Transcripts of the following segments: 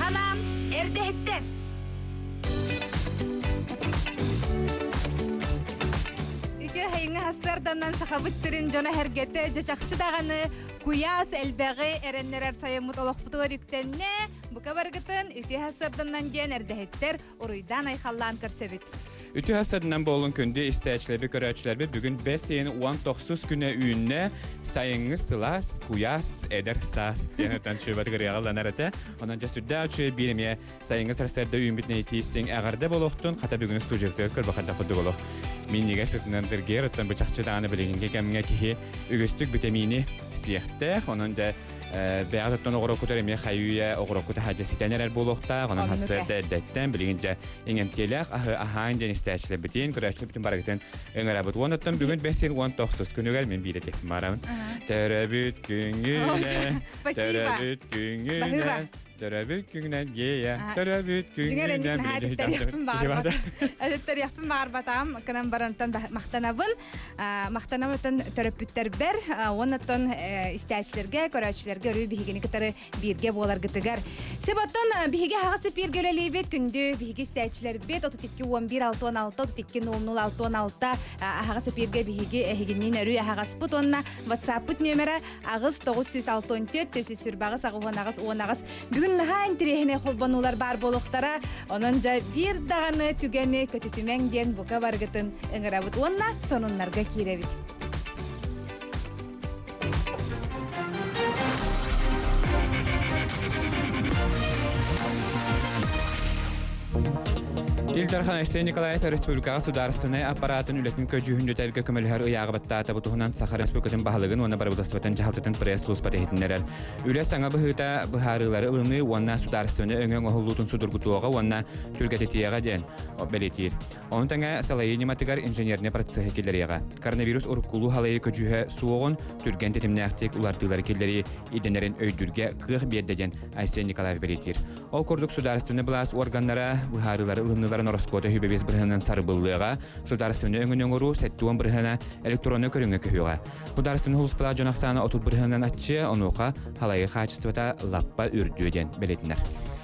Сахалаан эрдэһиттэр! Үтүө һайыҥҥы сарсыарданан сахабыт сирин дьоно эһэргэтэ дьэ чахчы даҕаны куйаас элбэҕи эрэннэрэр сайыммыт олохпутугар үктэннэ. Бука барыгытын үтүө сарсыарданан диэн эрдэһиттэр уруйдаан айхаллаан көрсөбүт. Үтүө сарсыарданан буолун күндү истээччилэрбит, көрөөччүлэрбит бүгүн бэс ыйын 19 күнэ үүннэ. Сайыҥҥы сылаас, куйаас, эдэр саас диэн ытан чүөбэтигэр ырыаҕаланар этэ. Онон дьэ сүрдээх үчүгэй биир эмиэ сайыҥҥы сарсыарда үүммүт нэйтиистиҥ эҕэрдэ буолуохтун, хата бүгүн студиябытыгар көрбөхөндөх курдук олох. Минньигэс сытынан дыргыйар, оттон бу чахчы даҕаны билигиҥҥи кэмҥэ киһи үгүстүк битэмиини сиэхтээх. Онон дьэ бэйэҕит оттон оҕуроккутар эмиэ хайыы-үйэ оҕуроккут аһа ситэн эрэр буолуохтаах. Онон сарсыарда эрдэттэн билигин дьэ иҥэмтиэлээх аһы аһаан диэн истээччилэрбитин, көрөөччүлэрбитин барыгытын ыҥырабыт. Уон оттон бүгүн бэс сир 19 күнүгэр мин биирэ тиэхпин барабын. Төрөбүт күҥҥүнэн, төрөбүт күҥҥүнэн, Төрөбүт күҥүнэн гея, төрөбүт күҥүнэн Этиттэриэхпин баҕарбатаҕым кынан барантан махтанабын. Махтанабын төрөппүттэрбэр уоннаттан истээччилэргэ, көрөөччүлэргэ өрүү биһигини кытары бииргэ буоларгытыгар. Себоттон биһиги аһаҕас эпииргэ үлэлиибит. Күндү биһиги истээччилэрбит 32 11 66 32 00 66 аһаҕас эпииргэ биһиги эһигинниин өрүү аһаҕаспыт уонна WhatsApp-пыт нүөмэрэ 8 964 428 88 18 Бүгүн наһаа интэриэһинэй холбонуулар баар буолуохтара. Онон дьэ биир даҕаны түгэни көтүтүмэҥ диэн бука барыгытын ыҥырабыт уонна сонуннарга киирэбит. Ил Дархан Айсен Николаев республикаҕа судаарыстыбаннай аппараатын үлэтин көдьүүһүн бүтэргэ көмөлөһөр ыйааҕы баттаата. Бу туһунан Саха Республикатын баһылыгын уонна Бырабыыталыстыбатын дьаһалтатын пресс-службата иһитиннэрэр. Үлэ саҥа быһыыта быһаарыылары ылыныы уонна судаарыстыбаннай өҥө оҥоһуллуутун судургутуоҕа уонна түргэтитиэҕэ диэн бэлиэтиир. Ону тэҥэ салайыы ньыматыгар инженернэй процеһы киллэриэҕэ. Коронавирус уруккулуу халайыы көдьүүһэ суоҕун түргэн тэтимнээхтик улартыылары киллэрии ирдэнэрин өйдүүргэ кыах биэрдэ диэн Айсен Николаев бэлиэтиир. Ол курдук судаарыстыбаннай былаас органнара быһаарыылары ылыныыларын ороскуота 25 бырыһыанынан сарбыллыаҕа, судаарыстыбаннай өҥөнү оҥоруу 70 бырыһыана электроннай көрүҥҥэ көһүөҕэ. Судаарыстыбаннай сулууспалаах дьон ахсаана 30 бырыһыанынан аччыа, онуоха халайыы хаачыстыбата лаппа үрдүө диэн бэлиэтинэр.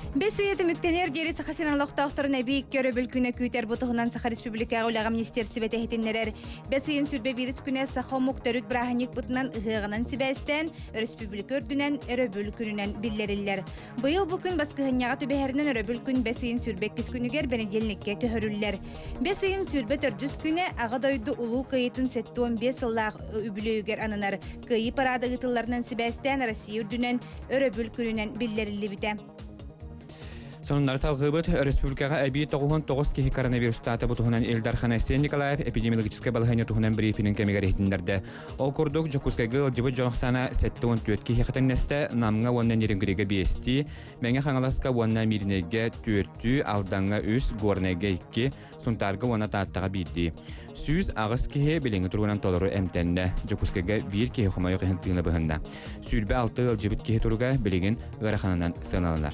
Бэс ыйа түмүктэнэр диэри Саха сирин олохтоохторун эбии икки өрөбүл күнэ күүтэр бу туһунан Саха Республикаҕа үлэҕэ министиэрстибэтэ иһитиннэрэр. Бэс ыйын сүрбэ биирис күнэ саха омук төрүт бырааһынньыкпытынан ыһыаҕынан сибээстээн өрөспүүбүлүкэ үрдүнэн өрөбүл күнүнэн биллэриллэр. Быйыл бу күн баскыһынньаҕа түбэһэринэн өрөбүл күн бэс ыйын 22 күнүгэр бэнидиэнньиккэ көһөрүллэр. Бэс ыйын 24 күнэ Аҕа дойду Улуу Кыайыытын 75 сыллаах үбүлүөйүгэр ананар Кыайыы параада ыытылларынан сибээстээн Россия үрдүнэн өрөбүл күнүнэн биллэриллибитэ. Сонуннары салгыыбыт. Республикаҕа эбии 99 киһи коронавирустаата бу туһунан Ил Дархан Айсен Николаев эпидемиологическай балаһыанньа туһунан брифинин кэмигэр иһитиннэрдэ. Ол курдук, Дьокуускайга ыалдьыбыт дьон ахсаана 74 киһиэхэ тэҥнэстэ, Намҥа уонна Нерюнгрига биэстии, Мэҥэ Хаҥаласка уонна Мииринэйгэ түөртүү, Алдаҥҥа үс, Горнайга икки, Сунтаарга уонна Тааттаҕа биирдии. 108 киһи билиҥҥи туругунан толору эмтэннэ. Дьокуускайга биир киһи хомойуох иһин тыына быһынна. 26 ыалдьыбыт киһи туруга билигин ыараханынан сыаналанар.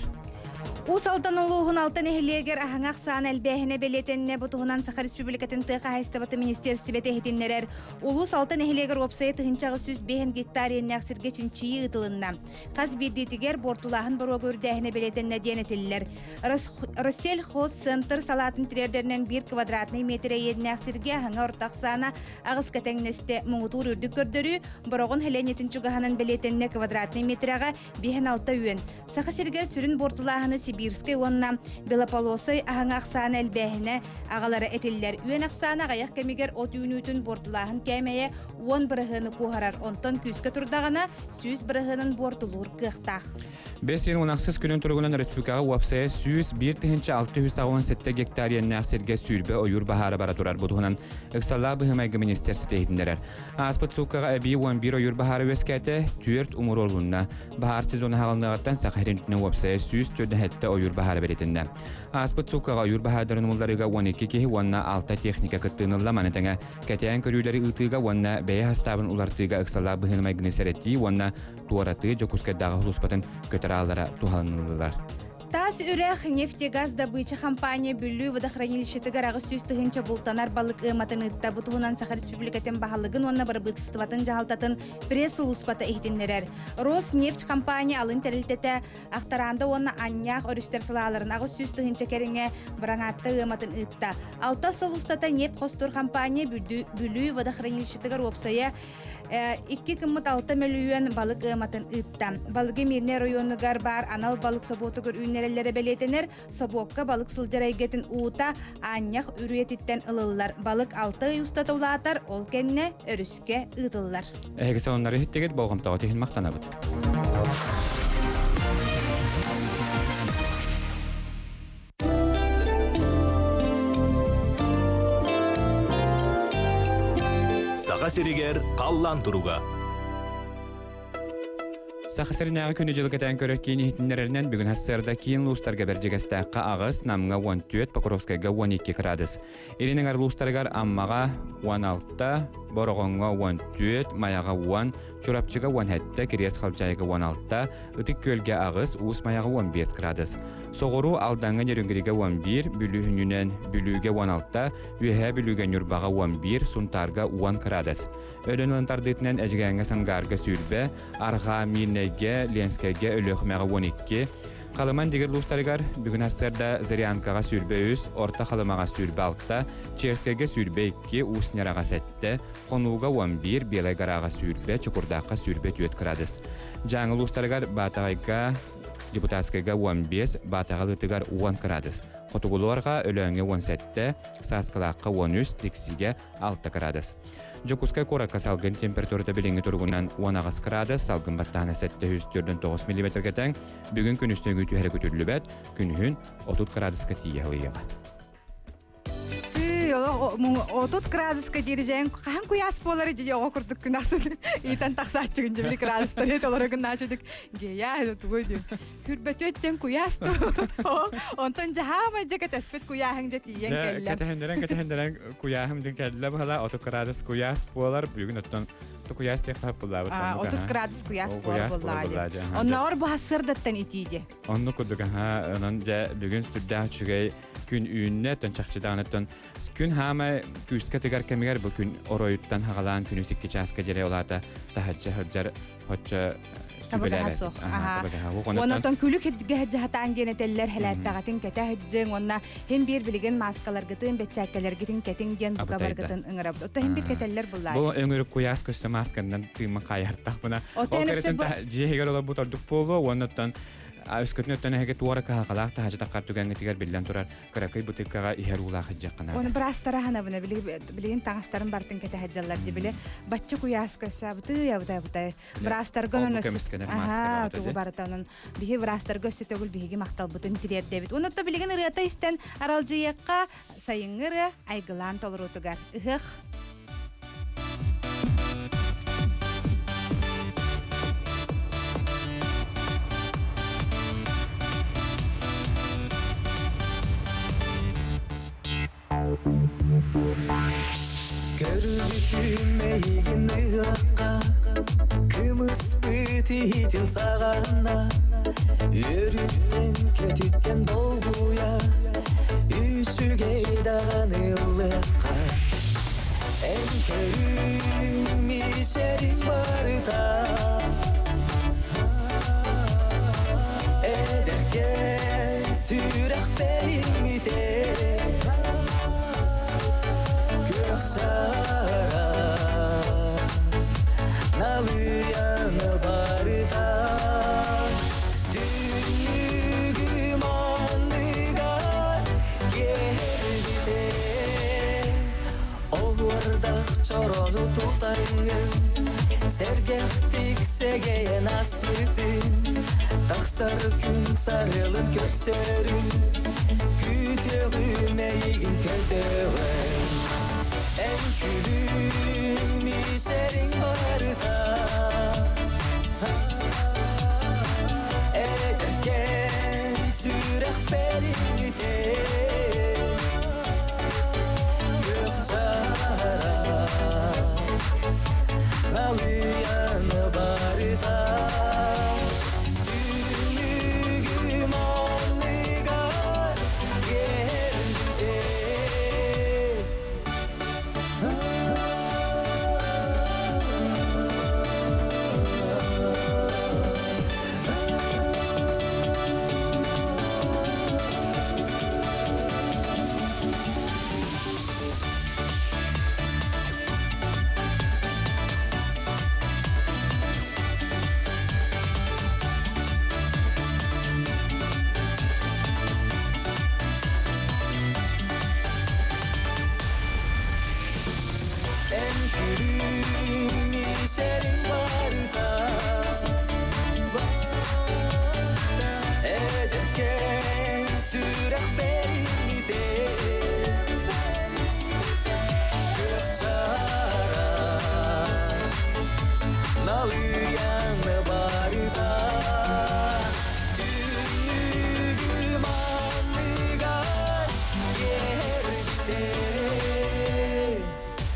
Уус Алдан улууһун Алта нэһилиэгэр аһаҥа ахсаана элбээһинэ бэлиэтэннэ. Бу туһунан Саха Республикатын тыа хаһаайыстыбатын министиэристибэтэ иһитиннэрэр. Улуус Алта нэһилиэгэр уопсайа 1805 гектар иэннээх сиргэ чинчийии ыытылынна. Хас биирдиитигэр буортулааһын боруога үрдээһинэ бэлиэтэннэ диэн этиллэр. Россельхозцентр салаатын тириэрдэринэн биир квадратнай метр иэннээх сиргэ аһаҥа орто ахсаана аҕыска тэҥнэстэ. Муҥутуур үрдүк көрдөрүү Бороҕон сэлиэнньэтин чугаһынан бэлиэтэннэ квадратнай метрэҕэ 5-6 үөн. Саха сиригэр сүрүн буортулааһыны Сибирскэй уонна Белополосай аһаҥа ахсаана элбээһинэ аҕалара этиллэр. Үөн ахсаана аҕыйах кэмигэр от үүнүүтүн буортулааһын кээмэйэ 10 бырыһыаны куоһарар, онтон күүскэ турдаҕына 100 бырыһыанын буортулуур кыахтаах. Бэс ыйын 16 күнүн туругунан республикаҕа уопсайа 101 687 гектар иэннээх сиргэ сүүрбэ ойуур баһаара бара турар. Бу туһунан ыксаллаах быһыы-майгы министиэристибэтэ иһитиннэрэр. Ааспыт сууккаҕа эбии 11 ойуур баһаара үөскээтэ, 4 умуруорулунна. Баһаар сезона хаалыныаҕыттан Саха сирин үрдүнэн уопсайа 147 ойуур баһаара бэлиэтэннэ. Ааспыт сууккаҕа ойуур баһаардарын умулларыыга 12 киһи уонна 6 техника кыттыыны ылла. Маны тэҥэ кэтээн көрүүлэри ыытыыга уонна бэйэ хастаабын улартыыга ыксалаах быһыыны-майгыны сэрэтии уонна туоратыы Дьокуускайдааҕы сулууспатын көтөр ааллара туһаныллар. Таас. Таас үрэх нефтегаз добыча компания Бүлүү водохранилищетыгар 800 тыһыынча бултанар балык ыаматын ыытта. Бу туһунан Саха Республикатын баһылыгын уонна бырабыыталыстыбатын дьаһалтатын пресс-сулууспата иһитиннэрэр. Роснефть компания алын тэрилтэтэ Ахтараанда уонна Анньаах өрүстэр салааларын 800 тыһыынча кэриҥэ быраҥаатта ыаматын ыытта. Алта сыл устата нефть хостуур компания Бүлүү водохранилищетыгар уопсайа Икки кыммыт 6 мөлүйүөн балык ыаматын ыытта. Балыгы Мирнэй оройуонугар баар анал балык собуотугар үүннэрэллэрэ бэлиэтэнэр. Собуокка балык сылдьар эйгэтин уута аанньах үрүйэтиттэн ылыллар. Балык 6 ый устата улаатар, ол кэннэ өрүскэ ыытыллар. Эһиги сонуннары иһиттигит, болҕомтоҕут иһин махтанабыт. Саха сиригэр халлаан туруга. Саха сиринээҕи күнү-дьылы кэтээн көрөр киин иһитиннэрэринэн бүгүн сарсыарда киин улуустарга Бэрдьигэстээххэ аҕыс, Намҥа 14, Покровскайга 12 градус. Илин эҥэр улуустарыгар Аммаҕа 16, Бороҕоҥҥо 14, Майаҕа 10, Чурапчыга 17, Кириэс Халдьаайыга 16, Ытык Күөлгэ 8, Уус Майаҕа 15 градус. Соҕуруу Алдаҥҥа Нерюнгригэ 11, Бүлүүһүнүнэн Бүлүүгэ 16, Үөһээ Бүлүүгэ Ньурбаҕа 11, Сунтаарга 10 градус. Өлөн ылын тардыытынан Эдьигээҥҥэ Сангаарга сүүрбэ, Арҕаа Миирнэйгэ, Ленскэйгэ Өлүөхүмэҕэ 12, Халыман дигир улуустарыгар бүгүн сарсыарда Зырянкаҕа 23, Орто Халымаҕа 26, Черскэйгэ 22, Уус Ньараҕа 7, Хонууга 11, Белай Гораҕа 20, Чокурдаахха 24 градус. Дьааҥы улуустарыгар Баатаҕайга, Депутатскайга 15, Баатаҕа Лытыгар 10 градус. Хотугулуорга Өлөөҥҥө 17, Сааскылаахха 13, Тиксигэ 6 градус. Дьокуускай куоракка салгын температурата билиҥҥи туругунан 18 градус, салгын баттааһына 749 миллиметргэ тэҥ. Бүгүн күнүстүҥҥү түһэрэ күтүллүбэт, күнүһүн 30 градуска тиийэ ылыйыаҕа. 30 градуска диэри дьээн хаһан куйаас буолар дии оҕо курдук күн ахсын ыйтан тахсааччыгын дьэ били градустары толоро гыннааччыдык гея тугуй диэн хүрбөтүөттэн куйаас онтон дьаһаама дьэ кэтэспит куйааһыҥ дьэ тиийэн кэллэ кэтэһиннэрэн кэтэһиннэрэн куйааһым дин кэллэ баһала 30 градус куйаас буолар бүгүн оттон куйаас диэх таһыппылаабыт 30 градус куйаас буолар буоллаҕа дии оннооҕор бу сырдаттан итии оннук курдук аха онон дьэ бүгүн сүрдээх үчүгэй күн үүннэ оттон чахчы даҕаны күн хаама күүскэ тыгар кэмигэр бу күн оройуттан хагалаан күнүс икки чааска диэри олаата таһырдьа сылдьар хоччо табыгаһа суох. Онотон күлүк хатаан диэн этэллэр хэлээппэҕитин кэтэ сылдьыҥ уонна хим биир билигин мааскаларгытын, бэчээккэлэргитин кэтиҥ диэн бука баргытын ыҥырабыт. Отто хим биир кэтэллэр буллаа. Бу өҥүрүк куйаас көстө маасканнан тыыммын хаайартахпына. Ол кэрэтин дьиэһигэр олорбут ордук буолуо уонна оттон өскөтүн өттөн эһиги туора кыһалҕалаах таһаачы таххар түгэҥҥитигэр биллэн турар кыракый бытыыккаҕа иһэр уулаах сылдьыаххына. Оны быраастара ханабына билигин таҥастарын бартын кэтэһэ дьаллар ди били бачча куйаас көссө абыты абыта абыта быраастарга онон аха тугу барыта онон биһи быраастарга өссө төгүл биһиги махталбытын тириэрдэбит. Онон билигин ырыата истэн аралдьыйыахха сайыҥҥы ырыа айгылаан толоруутугар ыһыах Көрбүтүм эйигин ыһыахха, кымыспыт иһитин саҕана, үөрүттэн көтүттэн долгуйа, үчүгэй даҕаны ыллыахха. Эн көрүҥ мичэриҥ барыта, эдэркээн сүрэхпэр иҥмитэ. Күөх чара налыйан барыта Түннүгүм анныгар киэрбитэ Оһуордах чорону тутарыҥын Сэргэхтик сэгэйэн аспытын Тахсар күн сарыалын көрсөрүн Күүтүөҕүм эйигин көтөҕөн Эн күлүҥ мичэриҥ барыта Эдэркээн сүрэхпэр иҥмитэ Күөх чара налыйан барыта Түннүгүм анныгар.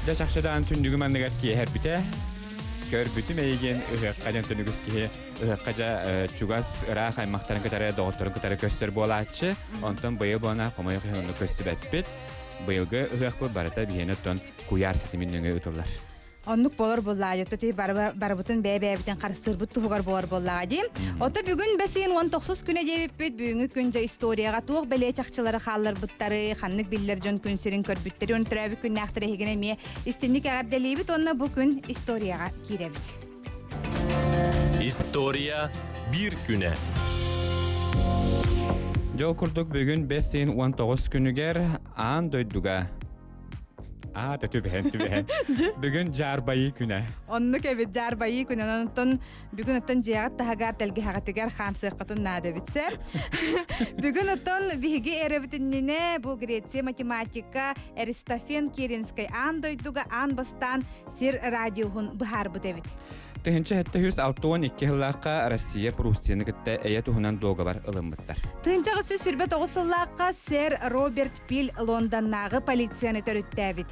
Дьэ чахчыдаан түннүгүм анныгар киэһэрбитэ. Көрбүтүм эйигин ыһыахха диэн түнүгүс киһи ыһыахха дьэ чугас ыраах аймахтарын кытары доҕотторун кытары көстөр буолааччы. Онтон быйыл буона хомойуох иһин оннук көстүбэппит. Быйылгы ыһыахпыт барыта биһиэнэ оттон куйаар ситимин нөҥүө ыытыллар. Оннук болор буоллаҕа дии. Ти барыбытын бэйэ-бэйэбитин харыстыырбыт туһугар буолар буоллаҕа дии. Ото бүгүн бэсиин 19 күнэ диэбиппит бүгүҥҥү күн дьэ историяҕа туох бэлиэ чахчылары хаалларбыттары, ханнык биллэр дьон күн сирин көрбүттэри, оны төрөөбүт күннээхтэр эһигини эмиэ истинник эҕэрдэлиибит уонна бу күн историяҕа киирэбит. История биир күнэ. Дьол курдук бүгүн бэс ыйын 19 күнүгэр аан дойдуга Аа, түбэһэн, түбэһэн. Бүгүн дьаарбайыы күнэ. Оннук эбит дьаарбайыы күнэ. Онтон бүгүн оттон дьиэҕит таһыгар тэлгэһэҕитигэр хаамсыаххытын наада эбит сэр. Бүгүн оттон биһиги эрэбитиннинэ бу Греция математика Аристофен Киринскэй аан дойдуга аан бастаан сир радиуһун быһаарбыт эбит. 1762 сыллаахха Россия Пруссияны кытта эйэ туһунан дуогабар ылыммыттар. 1929 сыллаахха сэр Роберт Пиль Лондоннааҕы полицияны төрүттээбит.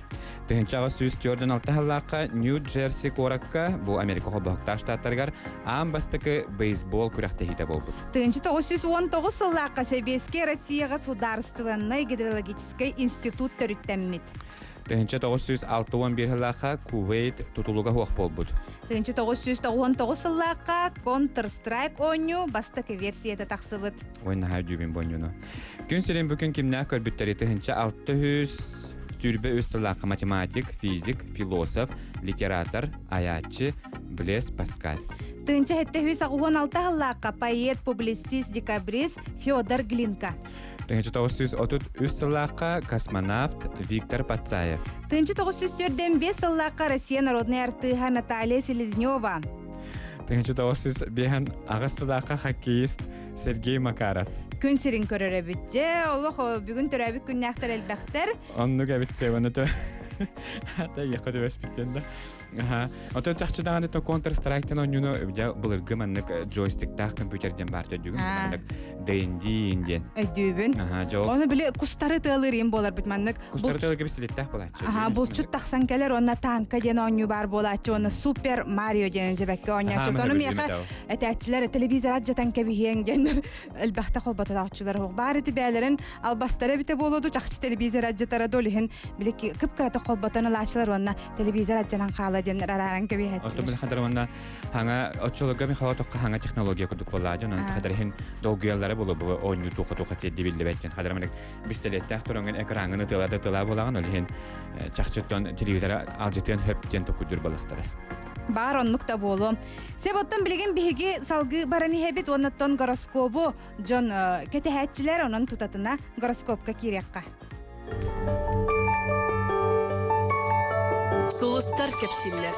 1846 сыллаахха Нью-Джерси куоракка бу Америка Холбоһуктаах Штаттарыгар аан бастакы бейсбол күрэхтэһиитэ буолбут. 1919 сыллаахха Сэбиэскэй Россияҕа судаарыстыбаннай гидрологическай институт төрүттэммит. 1961 сыллаахха Кувейт тутулуга суох буолбут. 1999 сыллаахха Counter-Strike оонньуу бастакы версията тахсыбыт. Ой, наһаа дүүбүн бу оонньууну. Күн сирин бүгүн кимнээх көрбүттэри 1623 сыллаахха математик, физик, философ, литератор, айааччы Блес Паскаль. 1786 сыллаахха поэт, публицист, декабрист Федор Глинка. 1933 сыллаахха космонавт Виктор Пацаев. 1945 сыллаахха Россия народнай артыыһа Наталья Селезнева. 1958 сыллаахха хоккеист Сергей Макаров. Күн сирин көрөр эбит. Дьэ, олох бүгүн төрөөбүт күннээхтэр элбэхтэр. Оннук эбит оны Ата яха түбэспиттен да. Аха. Отон чахчы даҕаны то Counter Strike-тан оонньууну дьэ былыргы маннык джойстиктаах компьютер диэн баар өйдүүгүн маннык D&D диэн. Өйдүүбүн. Аха, дьэ ол Оны били кустары тыалыыр буоларбыт маннык. Кустары тыалырга пистолеттаах буолааччы. Аха, булчут тахсан кэлэр уонна танка диэн оонньуу баар буолааччы уонна Супер Марио диэн дьэбэккэ оонньооччу. Ону миэхэ этээччилэр телевизор адьатан кэбиһиэҥ диэннэр элбэхтэ холбототооччулар уһук. Баар ити бээлэрин албастара эбитэ буолуо ду чахчы телевизор адьатара дол иһин били кып-кырата холботон ылааччылар уонна телевизор адьанан хаала диэннэр арааран кэбиһээччилэр. Оттон били хандар уонна хаҥа оччолорго михаил тоққа хаҥа технология курдук буоллаа дьон онон хадар иһин долгуйаллара буолуо бу оонньуу туха туха тиэрди биллибэт диэн хадара маннык пистолеттээх тураҥҥын экраҥҥын ытыалаа да ытыалаа буолаҕын ол иһин чахчыттан телевизора алдьатыан хөп диэн токкуйдуур буоллахтара. Баар оннук да буолуо. Сеп оттон билигин биһиги салгыы баран иһэбит уоннаттан гороскобу дьон кэтэһээччилэр онон тутатына гороскопка киириэххэ. Сулустар кэпсииллэр.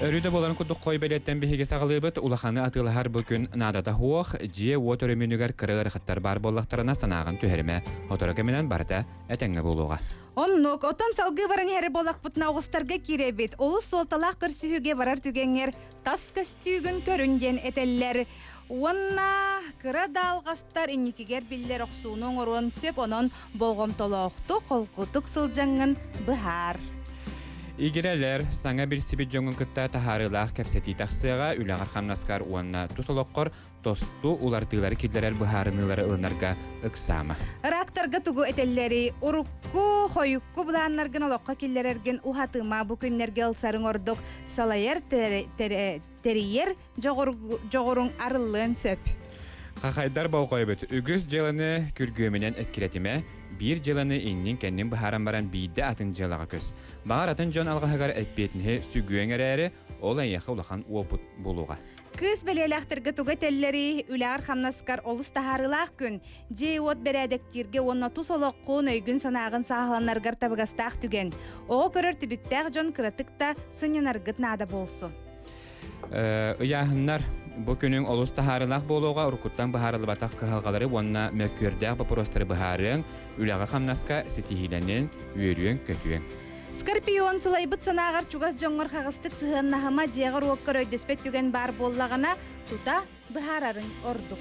Өрүү да буоларын курдук хой бэлиэттэн биһиги саҕалыыбыт. Улаханы атыылаһар бу күн наадата суох. Дьиэ-уот өрөмүөнүгэр кыра ыарахаттар баар буоллахтарына санааҕын түһэримэ. Сотору кэминэн барыта этэҥҥэ буолуоҕа. Оннук, отон салгыы баран иһэр буоллахпытына оҕустарга киирэбит. Олус суолталаах көрсүһүүгэ барар түгэҥҥэр тас көстүүгүн көрүн диэн этэллэр. Уонна кыра да алҕастар инникигэр биллэр охсууну оҥоруон сөп, онон болҕомтолоохтук, холкутук сылдьаҥҥын быһаар. Игирэлэр, саҥа билсибит дьоҥҥун кытта таһаарыылаах кэпсэтии тахсыаҕа, үлэҕэр-хамнаскар уонна тус олоххор тосту уларытыылары киллэрэр быһаарыныылары ылынарга ыксаама. Рактарга тугу этэллэрий? Урукку, хойукку былааннаргын олоххо киллэрэргин уһатыма, бу күннэргэ ылсарыҥ ордук салайар тэрийэр дьоҕуруҥ арыллыан сөп. Хахайдар болҕойбут үгүс дьыаланы күргүөмүнэн эккирэтимэ, биир дьыаланы иннин-кэннин быһааран баран биирдэ атын дьыалаҕа көс. Баҕар атын дьон алҕаһыгар эппиэтинэһи сүгүөҥ эрээри, ол эйиэхэ улахан уопут буолуоҕа. Кыыс бэлиэлээхтэргэ тугу этэллэрий? Үлэҕэр-хамнаскар олус таһаарыылаах күн. Дьиэ-уот бэрээдэктииргэ уонна тус олоххун, өйгүн-санааҕын сааһыланаргар табыгастаах түгэн. Оҕо көрөр түбүктээх дьон кыратык да сынньанаргыт наада буолсу. Ыйааһыннар бу күнүҥ олус таһаарыылаах буолуоҕа уруккуттан быһаарыллыбатах кыһалҕалары уонна мөккүөрдээх боппуруостары быһаарыаҥ, үлэҕэ-хамнаска ситиһиилэниэҥ, үөрүөҥ-көтүөҥ. Скорпион сылайбыт санааҕар чугас дьоҥҥор хаҕыстык сыһыаннаһыма, дьиэҕэр-уоккар өйдөспөт түгэн баар буоллаҕына, тута быһаарарыҥ ордук.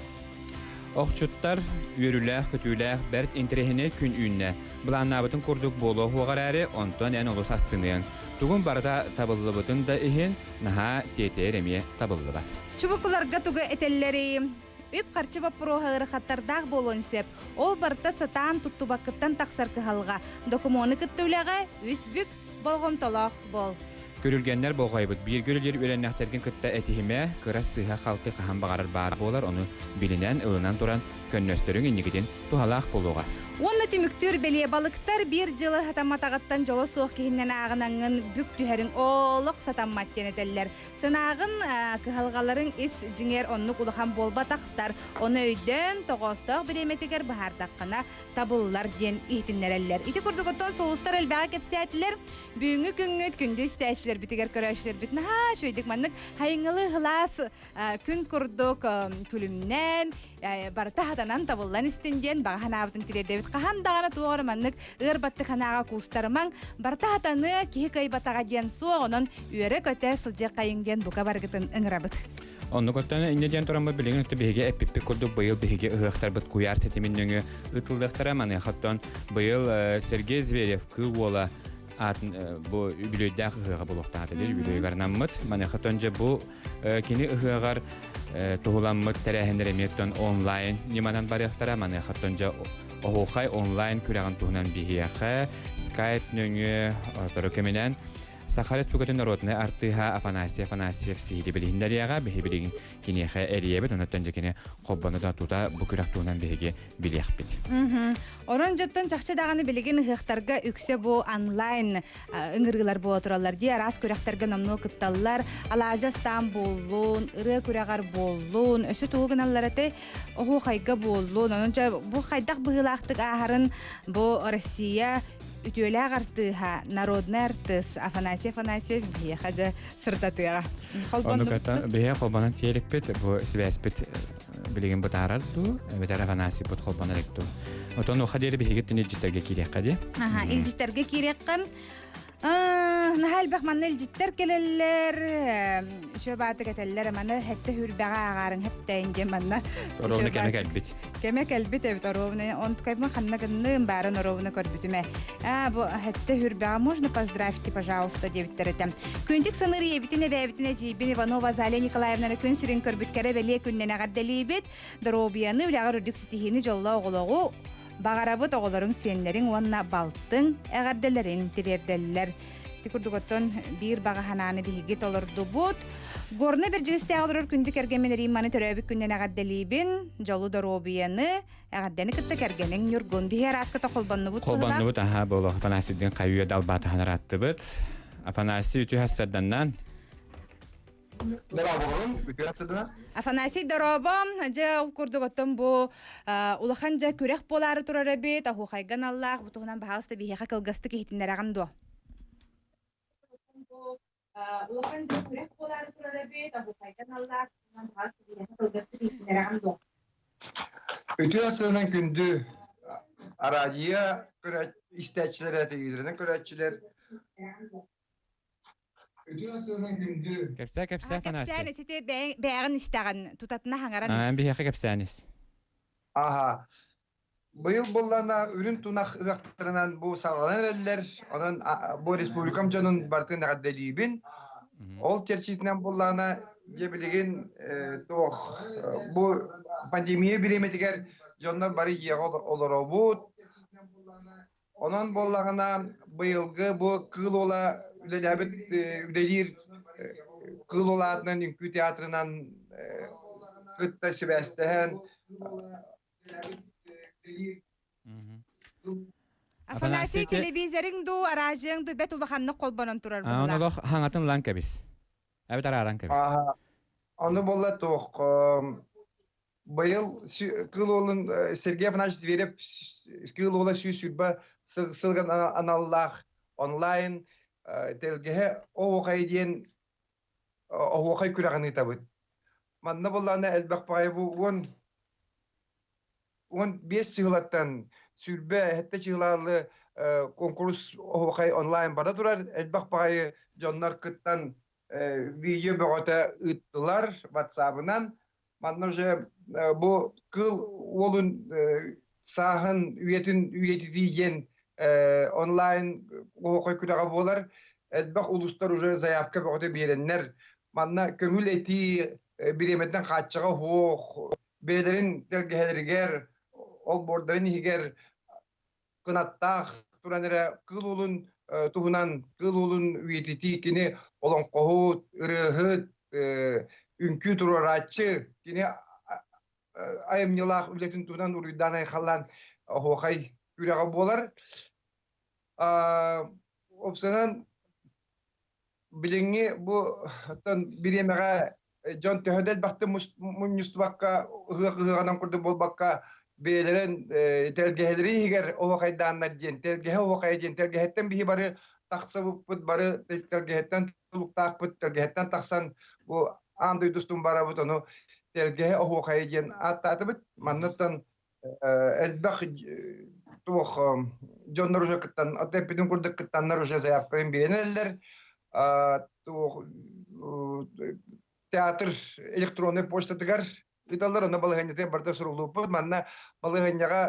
Охчуттар үөрүүлээх-көтүүлээх бэрт интэриэһинэй күн үүннэ. Былааннаабытын курдук буолуо суоҕа эрээри, онтон эн олус астыныаҥ. Тугун барыта табыллыбытын да иһин, наһаа тиэтэйэр эмиэ табыллыбат. Чубукуларга тугу этэллэрий? Үп-харчы боппуруоһа ыарахаттардаах буолуон сөп. Ол барыта сатаан туттубаккыттан тахсар кыһалҕа. Докумуону кытта үлэҕэ үс бүк болҕомтолоох буол. Күрүлгэннэр болҕойбут. Бииргэ үлэлиир үөрэннэхтэргин кытта этиһимэ, кыра сыыһа-халты хаһан баҕарар баар буолар, ону билинэн, ылынан туран көннөстөрүҥ инникитин туһалаах буолуоҕа. Уонна түмүктүүр бэлиэ балыктар биир дьылы сатамматаҕыттан дьоло суох киһиннэн ааҕынаҥҥын бүк түһэриҥ олох сатаммат диэн этэллэр. Санааҕын кыһалҕаларыҥ ис дьиҥэр оннук улахан буолбатахтар. Ону өйдөөн, тоҕоостоох бириэмэтигэр быһаардаххына табыллар диэн иһитиннэрэллэр. Ити курдук оттон сулустар элбэҕи кэпсээтилэр. Бүгүҥҥү күҥҥүт күндү истээччилэрбитигэр көрөөччүлэрбит наһаа үчүгэйдик маннык хайыҥылы ыһылаас күн курдук күлүмнээн барыта хатанан табыллан истин диэн баҕа санаабытын тириэрдэбит. Хаһан даҕаны туох эрэ маннык ыар баттык санааҕа куустарымаҥ, барыта хатаныа, киһи кыайбатаҕа диэн суох, онон үөрэ-көтө сылдьыаххайыҥ диэн бука барыгытын ыҥырабыт. Оннук оттон инньэ диэн тураммыт билигин өттө биһиги эппиппит курдук быйыл биһиги ыһыахтарбыт куйаар ситимин нөҥүө ыытыллыахтара. Маныаха оттон быйыл Сергей Зверев кыыл уола аатын бу үбүлүөйдээх ыһыаҕа буолуохтаах этэ үбүлүөйүгэр анаммыт. Маныаха оттон дьэ бу кини ыһыаҕар туһуламмыт тэрээһиннэр эмиэ оттон онлайн ньыманан барыахтара. Маныаха оттон дьэ оһуохай онлайн күрэҕин туһунан биһиэхэ Skype нөҥүө отору кэминэн Саха Республикатын норуотунай артыыһа Афанасий Афанасьев сиһилии билиһиннэриэҕэ. Биһи билигин киниэхэ эрийэбит, онон дьэ кини холбону да тута бу күрэх туһунан биһиги билиэхпит. Орон дьоттон чахчы даҕаны билигин ыһыахтарга үксэ бу онлайн ыҥырыылар буола тураллар дии. Араас күрэхтэргэ номнуо кытталлар. Алаадьы астаан буоллун, ырыа күрэҕэр буоллун, өссө тугу гыналлар этэй? Оһуохайга буоллун. Онон дьэ бу хайдах быһыылаахтык ааһарын бу Россия үтүөлээх артыыһа, народный артыыс Афанасий Афанасьев биһиэхэ дьэ сырдатыаҕа. Оннук биһиэ холбонон тиэрикпит, бу сибээспит билигин бытаарар дуу, эбэтэр Афанасий бут холбонор илик дуу. Отон уха диэри биһиги түн илдьиттэргэ киириэххэ дии. Аха, илдьиттэргэ киириэххэ. Наһаа элбэх манна илдьиттэр кэлэллэр, үчүгэй баатык этэллэр, маны хэттэ хүрбэҕэ ааҕаарыҥ хэптэйин диэн манна. Оруобуна кэмэ кэлбит. Кэмэ кэлбит эбит оруобуна. Онтукайбын ханна гынным, баарын оруобуна көрбүтүм ээ. Аа, бу хэттэ хүрбэҕэ можно поздравьте, пожалуйста, диэбиттэр этэ. Күндүк саныыр ийэбитин, эбээбитин, эдьиийбин Иванова Азалия Николаевнаны күн сирин көрбүт кэрэ бэлиэ күннэн эҕэрдэлиибит. Доруобуйаны, үлэҕэр үрдүк ситиһиини, дьоллоох оҕолоҕу Баҕарабыт оҕолоруҥ, сиэннэриҥ уонна балтыҥ эҕэрдэлэрин тириэрдэллэр. Ити курдук оттон биир баҕа санааны биһиги толордубут. Горнай Бэрдьигэстээх олорор күндү кэргэммин Римманы төрөөбүт күнүнэн эҕэрдэлиибин. Дьолу доруобуйаны, эҕэрдэни кытта кэргэниҥ Ньургун. Биһи арааска холбоннубут Холбоннубут, аха, буолуох. Афанасийдыын хайыы далбаатаһан арааттыбыт. Афанасий үтүө сарданнан. Дорооболорун, үтүө сыдына. Афанасий дорообо, дьэ ол курдук оттон бу улахан дьэ күрэх буолаары турар эбит, оһуохайга аналлаах, бу туһунан баһаалыста биһиэхэ кылгастык иһитиннэрэҕин дуо? Улахан дьэ күрэх буолаары турар эбит, оһуохайга аналлаах, туһунан баһаалыста биһиэхэ кылгастык иһитиннэрэҕин дуо? Үтүө сыһынан күндү араадьыйа истээччилэрэ, телевизорынан көрөөччүлэр Кэпсээ, кэпсээ, Афанасий. Кэпсээн ити бэйэҕин истэҕин, тутатына хаҥаран ис. Биһиэхэ кэпсээн ис. Аха. Быйыл буллана үрүн тунах ыһыахтарынан бу саҕаланан эрэллэр. Онон бу республикам дьонун барытын эҕэрдэлиибин. Ол чэрчитинэн буллаана дьэ билигин туох бу пандемия бириэмэтигэр дьоннор бары дьиэҕэ олоробут. Онон буоллаҕына быйылгы бу Кыыл Уола үлэлээбит үлэлиир Кыыл Уола аатынан үҥкүү театрынан кытта сибээстэһэн Афанасий телевизорыҥ дуу, араадьыйаҥ дуу бэт улаханнык холбонон турар быһыылаах. Олох хаҥатын ылан кэбис. Эбэтэр арааран кэбис. Ону буолла туох Быйыл Кыыл Уолун Сергей Афанасьевич Зверев Кыыл Уола 120 сылга аналлаах онлайн тэлгэһэ оһуохай диэн оһуохай күрэҕин ыытабыт. Манна буоллаҕына элбэх баҕайы бу 15 чыһылаттан 27 чыһылаалы конкурс оһуохай онлайн бара турар. Элбэх баҕайы дьоннор кыттан видео бөҕөтө ыыттылар ватсабынан. Манна уже бу кыл уолун сааһын үйэтин үйэтитии диэн онлайн оһуохай күрэҕэ буолар. Элбэх улуустар уже заявка бөҕөтө биэрэннэр манна көҥүл этии бириэмэтинэн хааччаҕа суох бэйэлэрин тэлгэһэлэригэр олбуордарын иһигэр кынаттаах туран эрэ кыыл уолун туһунан кыыл уолун үйэтитии кини олоҥхоһут, ырыаһыт, үҥкүү туруорааччы, кини айымньылаах үлэтин туһунан уруйдаан айхаллаан оһуохай күрэҕэ буолар. Уопсайынан билиҥҥи бу оттон бириэмэҕэ дьон төһө да элбэхтик мунньустубакка ыһыах ыһыаҕынан курдук буолбакка бэйэлэрин тэлгэһэлэрин иһигэр оһуохайдааннар диэн тэлгэһэ оһуохайа диэн тэлгэһэттэн биһи бары тахсыбыппыт бары тэлгэһэттэн тулуктаахпыт тэлгэһэттэн тахсан бу аан дойду устун барабыт ону тэлгэһэ оһуохайа диэн ааттаатыбыт манныттан элбэх туох дьоннор уже кыттан эппитин курдук кыттаннар уже заявкаларын биэрэн эрэллэр туох театр электроннай почтатыгар ыыталлар онно балаһыанньатыгар барыта суруллубуппут манна балаһыанньаҕа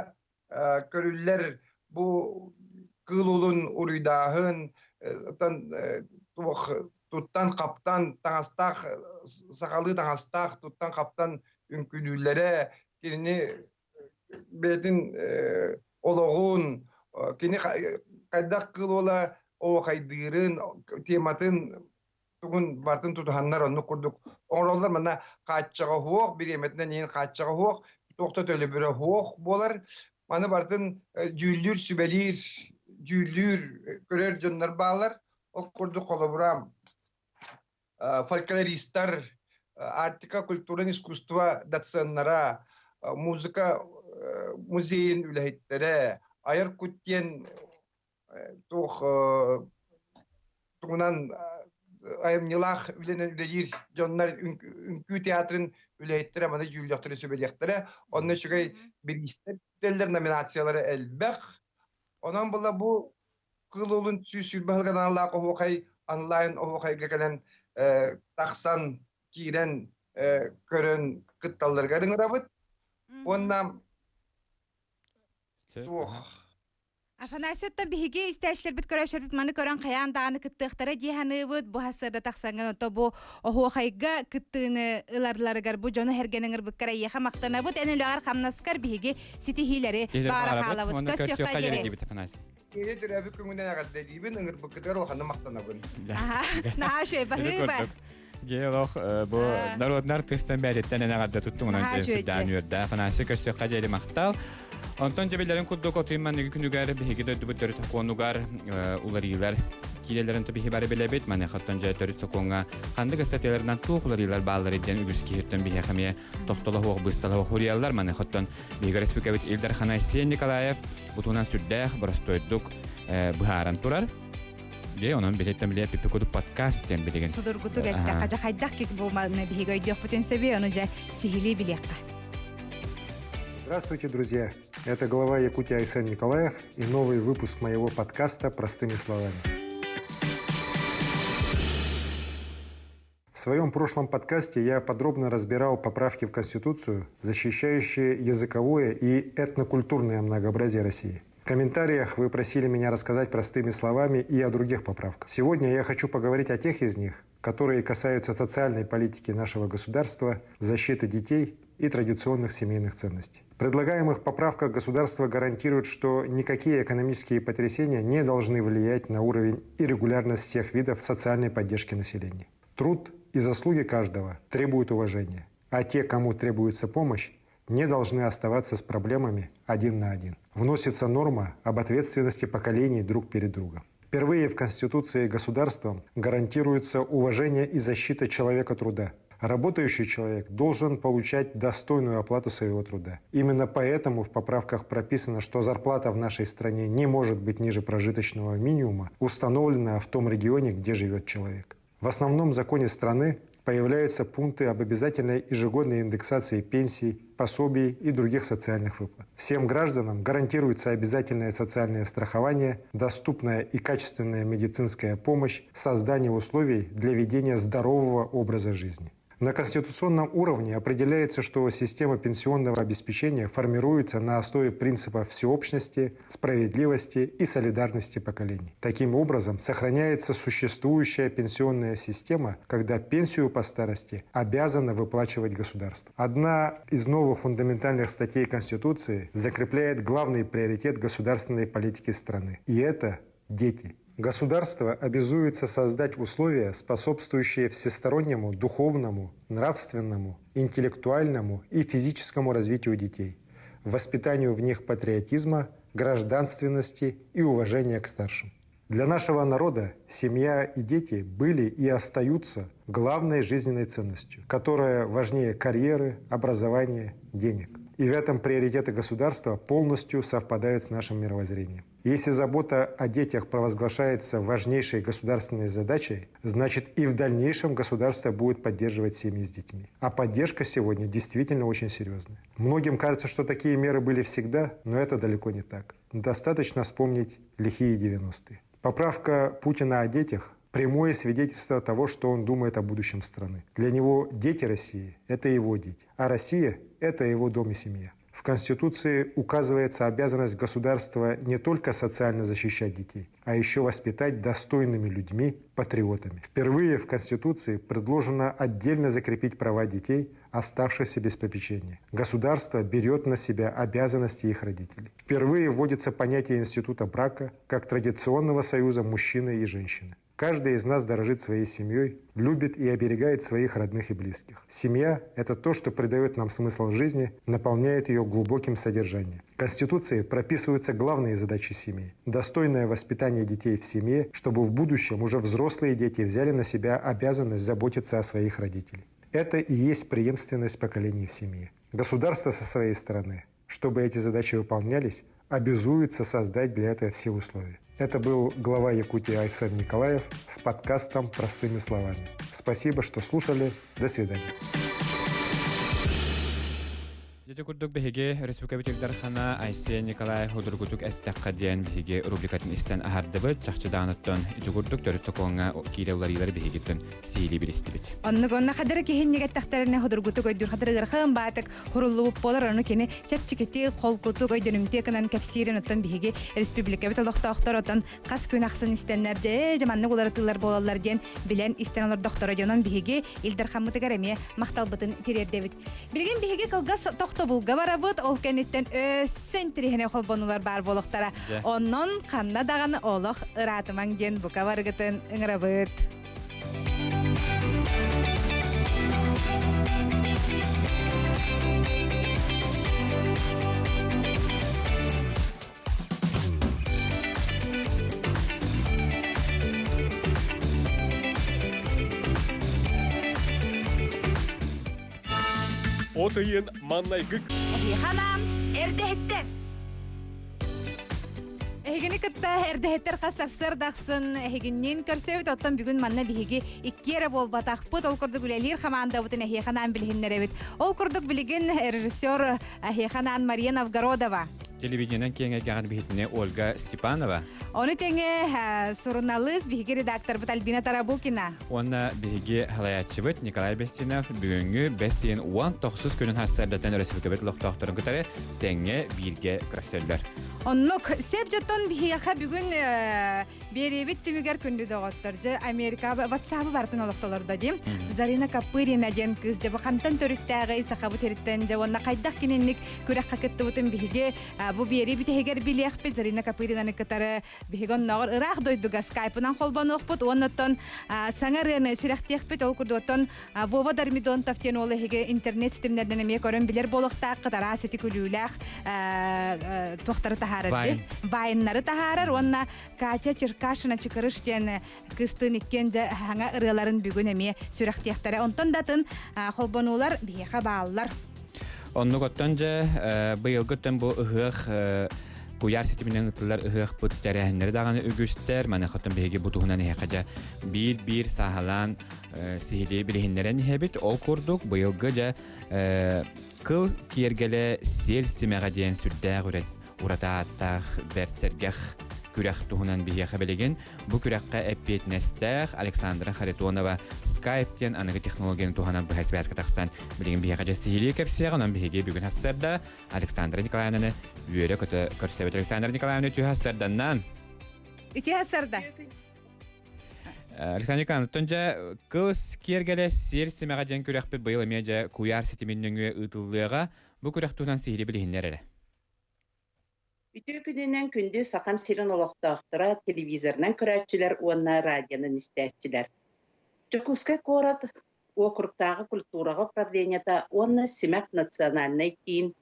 көрүллэр бу кыыл уолун уруйдааһын оттон туох туттан-хаптан таҥастаах сахалыы таҥастаах туттан-хаптан үҥкүүлүүллэрэ кинини бэйэтин олоҕун кини хайдах кыыл уола оһуохайдыырын тематын тугун барытын тутуһаннар оннук курдук оҥороллор манна хааччаҕа суох бириэмэтинэн иһин хааччаҕа суох туох да төлөбүрэ суох буолар маны барытын дьүүллүүр сүбэлиир дьүүллүүр көрөр дьоннор бааллар ол курдук холобура фольклористар, Арктика культурын искусство доценнара, музыка музейын үлэһиттэрэ, айар кут диэн туох тугунан айымньылаах үлэнэн үлэлиир дьоннор үҥкүү театрын үлэһиттэрэ маны дьүүллэхтэрэ сүбэлиэхтэрэ. Онно үчүгэй бириистэр бүтэллэр, номинациялара элбэх. Онон була бу Кыыл уолун 120 сылга аналлаах оһуохай онлайн оһуохайга кэлэн тахсан киирэн көрөн кытталларыгар ыҥырабыт. Уонна туох Афанасьевтан биһиги истээччилэрбит көрөөччүлэрбит маны көрөн хайаан даҕаны кыттыахтара дии саныыбыт. Бу сарсыарда тахсаҥҥын ото бу оһуохайга кыттыыны ыларларыгар бу дьону сэргэни ыҥырбыккар эйиэхэ махтанабыт. Эн үлэҕэр хамнаскар биһиги ситиһиилэри баара хаалабыт. Көрсүөххэ диэри. Киһи төрөөбүт күҥүнэн эҕэрдэлиибин, ыҥырбыккытыгар улаханнык махтанабын. Наһаа үчүгэй, баһыыба. Геолог бу народнар артыыстан бэриттэн эн эҕэрдэ туттуҥунан сүрдээн үөрдэ. Афанасий көрсүөххэ диэри махтал. Онтон дьэбилэрин курдук отуйман күнүгэр биһиги дойдубут төрүт сокуонугар уларыылар киирэлэрин биһи бары билэбит. Маныхаттан дьэ төрүт сокуоҥҥа ханнык ыстатыйаларынан туох уларыылар бааллар диэн үгүс киһиттэн биһиэхэ эмиэ тохтоло суох быыстала суох хуруйаллар. Маныхаттан биһиги республикабыт Ил Дархана Айсен Николаев бутунан сүрдээх боростуойдук быһааран турар. Дьэ, онон билеттен биле пипи кудук подкаст диэн билигин. Судургутук эттэххэ, дьэ хайдах кик бу манна биһиги өйдүөхпүтүн сөбүй, ону дьэ сиһилии билиэххэ. Здравствуйте, друзья! Это глава Якутии Айсен Николаев и новый выпуск моего подкаста «Простыми словами». В своем прошлом подкасте я подробно разбирал поправки в Конституцию, защищающие языковое и этнокультурное многообразие России. В комментариях вы просили меня рассказать простыми словами и о других поправках. Сегодня я хочу поговорить о тех из них, которые касаются социальной политики нашего государства, защиты детей и традиционных семейных ценностей. В предлагаемых поправках государство гарантирует, что никакие экономические потрясения не должны влиять на уровень и регулярность всех видов социальной поддержки населения. Труд и заслуги каждого требуют уважения, а те, кому требуется помощь, не должны оставаться с проблемами один на один. Вносится норма об ответственности поколений друг перед другом. Впервые в Конституции государством гарантируется уважение и защита человека труда. Работающий человек должен получать достойную оплату своего труда. Именно поэтому в поправках прописано, что зарплата в нашей стране не может быть ниже прожиточного минимума, установленного в том регионе, где живет человек. В основном законе страны появляются пункты об обязательной ежегодной индексации пенсий, пособий и других социальных выплат. Всем гражданам гарантируется обязательное социальное страхование, доступная и качественная медицинская помощь, создание условий для ведения здорового образа жизни. На конституционном уровне определяется, что система пенсионного обеспечения формируется на основе принципа всеобщности, справедливости и солидарности поколений. Таким образом, сохраняется существующая пенсионная система, когда пенсию по старости обязано выплачивать государство. Одна из новых фундаментальных статей Конституции закрепляет главный приоритет государственной политики страны. И это дети. Государство обязуется создать условия, способствующие всестороннему духовному, нравственному, интеллектуальному и физическому развитию детей, воспитанию в них патриотизма, гражданственности и уважения к старшим. Для нашего народа семья и дети были и остаются главной жизненной ценностью, которая важнее карьеры, образования, денег. И в этом приоритеты государства полностью совпадают с нашим мировоззрением. Если забота о детях провозглашается важнейшей государственной задачей, значит и в дальнейшем государство будет поддерживать семьи с детьми. А поддержка сегодня действительно очень серьезная. Многим кажется, что такие меры были всегда, но это далеко не так. Достаточно вспомнить лихие 90-е. Поправка Путина о детях – прямое свидетельство того, что он думает о будущем страны. Для него дети России – это его дети, а Россия – это его дом и семья. В Конституции указывается обязанность государства не только социально защищать детей, а еще воспитать достойными людьми, патриотами. Впервые в Конституции предложено отдельно закрепить права детей, оставшихся без попечения. Государство берет на себя обязанности их родителей. Впервые вводится понятие института брака как традиционного союза мужчины и женщины. Каждый из нас дорожит своей семьей, любит и оберегает своих родных и близких. Семья – это то, что придает нам смысл жизни, наполняет ее глубоким содержанием. В Конституции прописываются главные задачи семьи. Достойное воспитание детей в семье, чтобы в будущем уже взрослые дети взяли на себя обязанность заботиться о своих родителях. Это и есть преемственность поколений в семье. Государство со своей стороны, чтобы эти задачи выполнялись, обязуется создать для этого все условия. Это был глава Якутии Айсен Николаев с подкастом «Простыми словами». Спасибо, что слушали. До свидания. Дьэ курдук биһиги Республика Ил Дархана Айсен Николаев судургутук эттэххэ диэн биһиги рубрикатын истэн аһардыбыт. Чахчы даҕаныттан ити курдук төрүт сокуоҥҥа киирэ уларыйыылар биһигиттэн сиилии билистибит. Оннук онно хадары киһинньигэттахтарына судургутук өйдүүр хадары ыарахын баатык хуруллубут буолар ону кини чэпчэкити холкутук өйдөнүмтүө гынан кэпсиирин оттон биһиги республикабыт олохтоохтор отон хас күн ахсын истэннэр дьэ дьэ маннык уларытыылар буолаллар диэн билэн истэн олордохторо дьонон биһиги Ил Дархаммытыгар эмиэ махталбытын тириэрдэбит. Билигин биһиги кылгас тохтобулга барабыт, ол кэнниттэн өссө интириэһинэй холбонулар баар буолуохтара. Онон ханна даҕаны олох ыраатымаҥ диэн бука барыгытын ыҥырабыт. От ыйын маннайгы Эһиэхэ эрдэһиттэр. Эһигини кытта эрдэһиттэр хас сарсыарда ахсын эһигинниин көрсөбүт. Оттон бүгүн манна биһиги икки эрэ буолбатахпыт. Ол курдук үлэлиир хамаандабытын эһиэхэ анаан билиһиннэрэбит. Ол курдук билигин режиссер эһиэхэ анаан Мария Новгородова. Телевидениенэн киэҥ эйгэҕин биһитинэ Ольга Степанова. Ону тэҥэ суруналыыс биһиги редакторбыт Альбина Тарабукина. Уонна биһиги халайааччыбыт Николай Бестинов бүгүҥҥү бэс ыйын 19 күнүн хассардатан өрөспүүбүлүкэбит олохтоохторун кытары тэҥҥэ бииргэ көрсөллөр. Оннук сеп дьоттон биһиэхэ бүгүн биэриэбит түмүгэр күндү доҕоттор дьэ Америка ватсабы барытын олохтолордо дим Зарина Капырина диэн кыыс дьэ бу хантан төрүттээҕий сахабыт сириттэн дьэ уонна хайдах кининник күрэххэ кыттыбытын биһиги бу биэрии бүтэһигэр билиэхпит Зарина Капыринаны кытары биһиги оннооҕор ыраах дойдуга скайпынан холбонуохпут уонна оттон саҥа ырыаны сүрэхтиэхпит ол курдук оттон Вова Дормидонтов диэн уол эһиги интернет ситимнэринэн эмиэ көрөн билэр буолуохтааххыт араас ити күлүүлээх туохтары таһаарар дии вайннары таһаарар уонна Катя Черкашина Чыкырыш диэн кыстыын иккиэн дьэ хаҥа ырыаларын бүгүн эмиэ сүрэхтиэхтэрэ онтон да атын холбонуулар биһиэхэ бааллар Оннук оттон дьэ быйылгы өттөн бу ыһыах куйаар ситиминэн ыытыллар ыһыахпыт тэрээһиннэри даҕаны үгүстэр. Маныаха оттон биһиги бу туһунан эһиэхэ дьэ биир-биир сааһылаан сиһилии билиһиннэрэн иһэбит. Ол курдук быйылгы дьэ кыл киэргэлэ сиэл симэҕэ диэн сүрдээх ураты ааттаах бэрт сэргэх. күрэх туһунан биһиэхэ билигин бу күрэххэ эппиэтинэстээх Александра Харитонова Skype диэн аныгы технологияны туһанан быһа связка тахсан билигин биһиэхэ дьэ сиһилии кэпсиэҕэ. Онон биһиги бүгүн сарсыарда Александра Николаевнаны үөрэ-көтө көрсөбүт. Александра Николаевна үтүө сарсыарданнан. Үтүө сарсыарда. Александр Николаевна, дьэ кылыс киэргэлэ сиэр симэҕэ диэн күрэхпит быйыл эмиэ дьэ куйаар ситимин нөҥүө ыытыллыаҕа. Бу күрэх туһунан сиһилии билиһиннэр эрэ. Үтүө күнүнэн күндү Сахам сирин олохтоохторо, телевизорынан көрөөччүлэр уонна радионан истээччилэр. Дьокуускай куорат уокуруктааҕы культураҕа управлениета уонна Симэх национальнай киин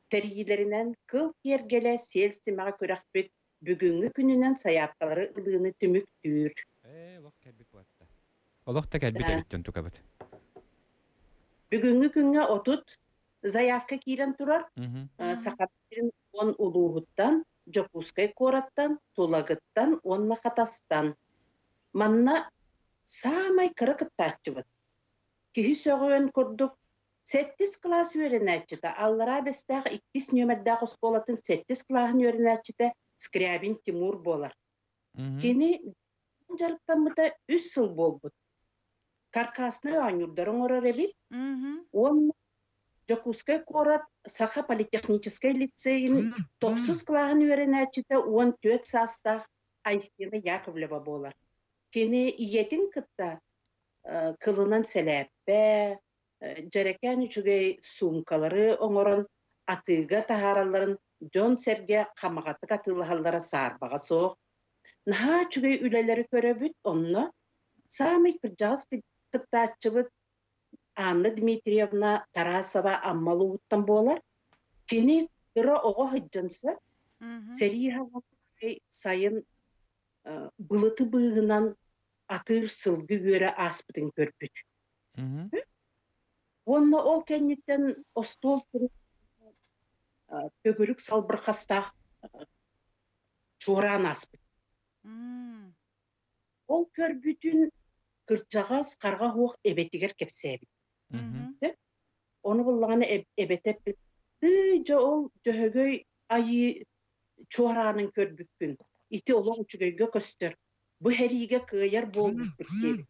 тэрийиилэринэн Кыл киэргэлэ сиэл симэҕэ күрэхпит бүгүҥҥү күнүнэн сайаапкалары ылыыны түмүктүүр. Ээ, олох кэлбит буолла. Олох да кэлбит эбиттэн тукабыт. Бүгүҥҥү күҥҥэ 30 заявка киирэн турар. Саха сирин уон улууһуттан, Дьокуускай куораттан, Тулагыттан уонна Хатастан. Манна саамай кыра кыттааччыбыт. Киһи сөҕүөн курдук, сэттис кылаас үөрэнээччитэ, Аллараа Бэстээх иккис нүөмэрдээх оскуолатын сэттис кылааһын үөрэнээччитэ Скрябин Тимур буолар. Кини дьарыктаммыта үс сыл буолбут. Каркаснай оонньуурдары оҥорор эбит. Уонна Дьокуускай куорат Саха политехническай лицейин тохсус кылааһын үөрэнээччитэ 14 саастаах Айсина Яковлева буолар. Кини ийэтин кытта кылынан сэлээппэ, дьэрэкээн үчүгэй суумкалары оҥорон атыыга таһааралларын дьон-сэргэ хамаҕатык атыылаһаллара саарбаҕа суох. Наһаа үчүгэй үлэлэри көрөбүт, онно саамай кырдьаҕас кыттааччыбыт Анна Дмитриевна Тарасова Амма улууһуттан буолар. Кини кыра оҕо сылдьан сөп, сэрии сайын былыты быыһынан атыыр сылгы үөрэ ааспытын көрбүт. Уонна ол кэнниттэн остуол төгүрүк салбырхастаах чуораан ааспыт. Ол көрбүтүн кырдьаҕас харҕа суох эбэтигэр кэпсээбит. Ону буллаҕына эбэтэ эппит, «Тыы, дьэ ол Дьөһөгөй айыы чуораанын көрбүккүн, ити олох үчүгэйгэ көстөр, бу сэриигэ кыайар буолбуппут» диэбит.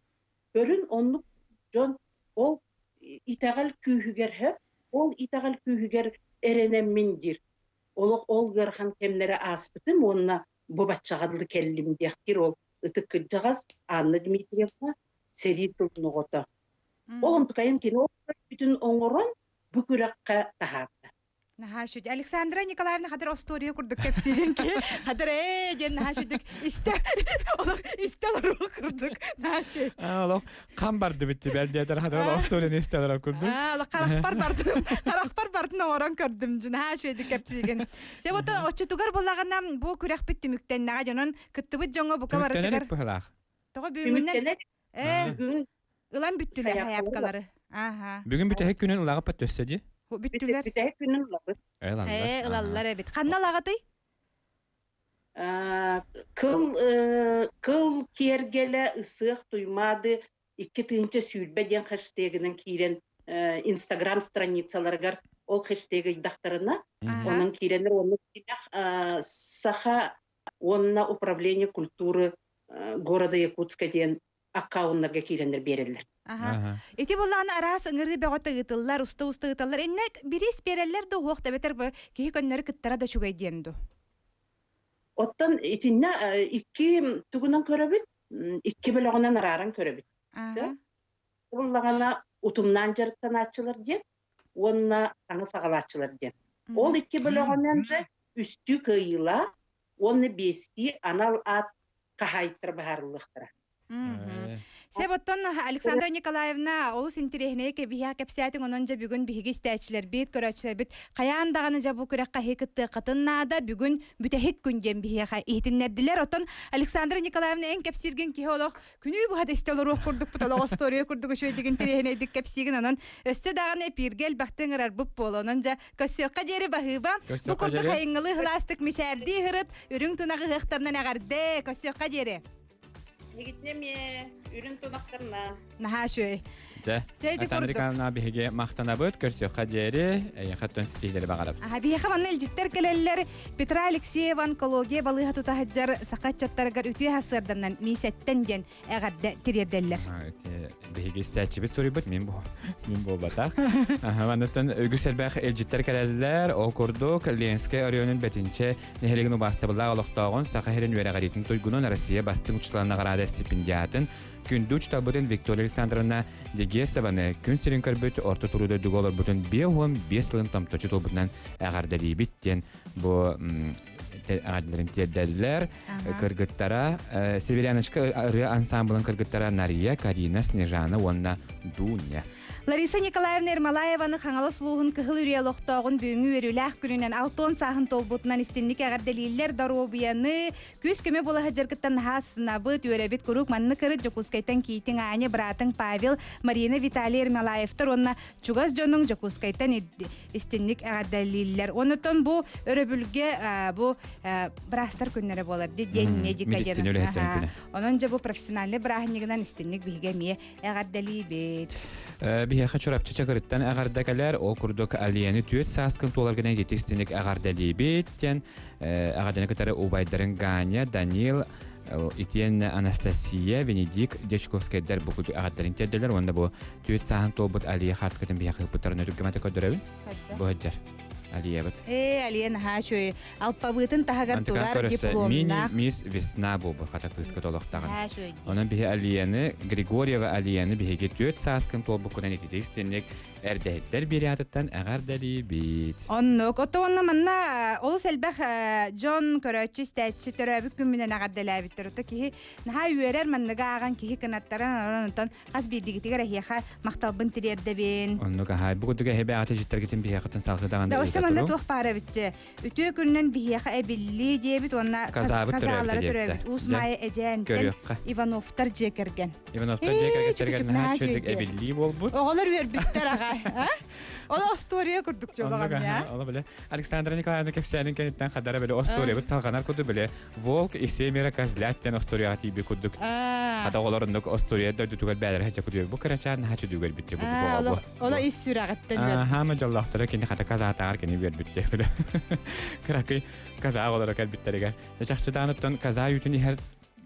Көрүн оннук дьон ол итэҕэл күүһүгэр һөп, ол итэҕэл күүһүгэр эрэнэммин диир. Олох ол ыарахан кэмнэрэ ааспытым уонна бу баччаҕа дылы кэллим диэхтиир ол ытык кырдьаҕас Анна Дмитриевна сэрии тылын оҕото. Ол онтукайын кини ол бүтүн оҥорон бу күрэххэ таһаарда. Наһаа үчүгэй. Александра Николаевна хадыр остуоруйа курдук кэпсиирин ки хадыр ээ диэн наһаа үчүгдүк истэ олох истэ олоруох курдук наһаа үчүгэй. Олох Хам бардыбыт тибэл диэтэр хатырал остуолун истэлэр курдук. Аа, харахпар бардым. Харахпар бардын оҥорон көрдүм. Наһаа үчүгэйдик кэпсиигин. Сэ бото оччотугар булаҕына бу күрэхпит түмүктэннэҕэ дьонон кыттыбыт дьоҥҥо бука барытыгар. быһылаах. Тоҕо бүгүннэн Ээ, ылан бүттүлэр хайапкалары. Аха. Бүгүн бүтэһик күнүн ылаҕыппат төссө дии. Бүттүлэр. Бүтэһик күнүн ылабыт. Ээ, ылаллар эбит. Ханна ылаҕытый? Кыл кыл киэргэлэ ысыах туймаады 2020 диэн хэштегинэн киирэн Инстаграм страницаларыгар ол хэштег ыйдахтарына онон киирэннэр оннук Саха уонна управление культуры города Якутска диэн аккауннарга киирэннэр биэрэллэр. Аха. Ити буллаҕына араас ыҥырыы бөҕөтө ыытыллар, уста-уста ыыталлар. Иннэ бириис биэрэллэр да уһуох да эбэтэр киһи көннөрү кыттара да үчүгэй диэн дуу? Оттон итиннэ икки тугунан көрөбүт, икки бөлөҕүнэн арааран көрөбүт. Буллаҕына утумнаан дьарыктанааччылар диэн уонна таҥы саҕалааччылар диэн. Ол икки бөлөҕүнэн же үстүү кыайыылаах уонна биэстии анал аат хаһаайыттара быһаарыллыахтара. Сөп оттон Александра Николаевна олус интэриэһинэй кэбиһиэх кэпсээтиҥ онон дьэ бүгүн биһиги истээччилэрбит, көрөөччүлэрбит хайаан даҕаны дьэ бу күрэххэ эһи кыттыаххытын наада бүгүн бүтэһик күн диэн биһиэхэ иһитиннэрдилэр. Оттон Александра Николаевна эн кэпсииргин киһи олох күнүү быһа да истэ олоруох курдукпут олох остуоруйа курдук үчүгэйдик интэриэһинэйдик кэпсиигин онон өссө даҕаны эпииргэ элбэхтик ыҥырарбыт буолуо. Онон дьэ көрсүөххэ диэри баһыыба. Бу курдук хайыҥҥылыы ыһылаастык мичээрдии ыһырыт, үрүҥ тунах ыһыахтарынан эҕэрдэ, көрсүөххэ диэри. Эһигитинэ эмиэ. Үрүн тунахтарынан. Наһаа үчүгэй. Дьэ, Чэ, ити Александр курдук. Николаевна биһиги махтанабыт, көрсүөххэ диэри, эйиэхэ ситиһиилэри баҕарабыт. Аха, биһиэхэ манна илдьиттэр кэлэллэр. Петра Алексеева онкология балыыһа тута сылдьар саха ыччаттарыгар үтүө сарсыарданан миисэттэн диэн эҕэрдэ тириэрдэллэр. Биһиги истээччибит суруйбут, мин мин буолбатах. Манныттан үгүс элбэх илдьиттэр кэлэллэр. Ол курдук, Ленскэй оройуонун Бэтинчэ нэһилиэгин убаастабыллаах олохтооҕун Саха сирин үөрэҕириитин туйгунун Россия бастыҥ учууталын наҕараада стипендиатын күндү учууталбытын Виктория Александровна Дегесованы күн сирин көрбүт орто туруу дойдуга олорбутун 55 сылын томточу туолбутунан эҕэрдэлиибит диэн бу эҕэрдэлэрин тиэрдэллэр. Кыргыттара Северяночка ырыа ансамблын кыргыттара Нария, Карина, Снежана уонна Дуня. Лариса Николаевна Ермолаеваны Хаҥалас улууһун Кыһыл Үрүйэ олохтооҕун бүгүҥҥү үөрүүлээх күнүнэн алтон сааһын туолбутунан истинник эҕэрдэлииллэр, доруобуйаны, күүс-көмө буола сылдьаргыттан наһаа астынабыт, үөрэбит куруук маннык ырыт Дьокуускайтан киитиҥ Аня, быраатыҥ Павел, Марина, Виталий Ермолаевтар уонна чугас дьонуҥ Дьокуускайтан истинник эҕэрдэлииллэр. Онотон бу өрөбүлгэ бу быраастар күннэрэ буолар ди День медика диэн. Онон дьэ бу профессиональный бырааһынньыгынан истинник биһиги эмиэ эҕэрдэлиибит. Биһиэхэ Чурапчы Чакырыттан эҕэрдэ кэлэр. Ол курдук Алияны түөрт сааскын туоларгынан итистиник эҕэрдэлиибит диэн эҕэрдэни кытары убайдарын Ганя, Данил, итиэннэ Анастасия, Венедикт Дьячковскайдар бу курдук эҕэрдэлэрин тиэрдэлэр уонна бу түөрт сааһын туолбут Алия хаартыскатын биһиэхэ ыыппыттарын өтүргэмэтэ көрдөрөбүн. Бу сылдьар. Алиябыт. Ээ, Алия наһаа үчүгэй. Алпабыытын таһыгар турар дипломнаах. Мини-мисс Весна буолбут хата кыыска толохтаҕын. Онон биһи Алияны, Григорьева Алияны биһиги түөрт сааскын туолбуккунан ититик истинник эрдэһиттэр бириатыттан эҕэрдэлиибит. Оннук. Ото онно манна олус элбэх дьон көрөөччү истээччи төрөөбүт күммүнэн эҕэрдэлээбиттэр. Ото киһи наһаа үөрэр манныга ааҕан киһи кынаттаран онтон хас биирдигитигэр эһиэхэ махталбын тириэрдэбин. Оннук аһай. Бу курдук эһэбэ аҕата життэргитин биһиэхэтин салгыы даҕаны Да, өссө манна туох баара эбитчи. Үтүө күнүнэн биһиэхэ эбиллии диэбит уонна Казаабыт казаалара төрөөбүт. Уус Маайа эдьээнтэн Ивановтар дьиэ кэргэн. Ивановтар дьиэ кэргэттэригэр наһаа үчүгэй эбиллии буолбут. Оҕолор үөрбүттэр аҕай. Ол остуоруйа курдук дьолоҕом я. Ола биле. Александра Николаевна кэпсээнин кэнниттэн хадара биле остуоруйабыт салҕанар курдук биле Волк и семеро козлят диэн остуоруйаҕа тиийбит курдук. Хата оҕолор оннук остуоруйа дойдутугар бээлэрэ хача кутуйар. Бу кырачаан наһаа чүдүгэр бүтте бу бу. Ола ис сүрэҕиттэн үөрбүт. Хаама дьоллоохторо кини хата казаатааҕар кини үөрбүт диэ. Кыракый казаа оҕолоро кэлбиттэригэр. Чахчытааныттан казаа үүтүн иһэр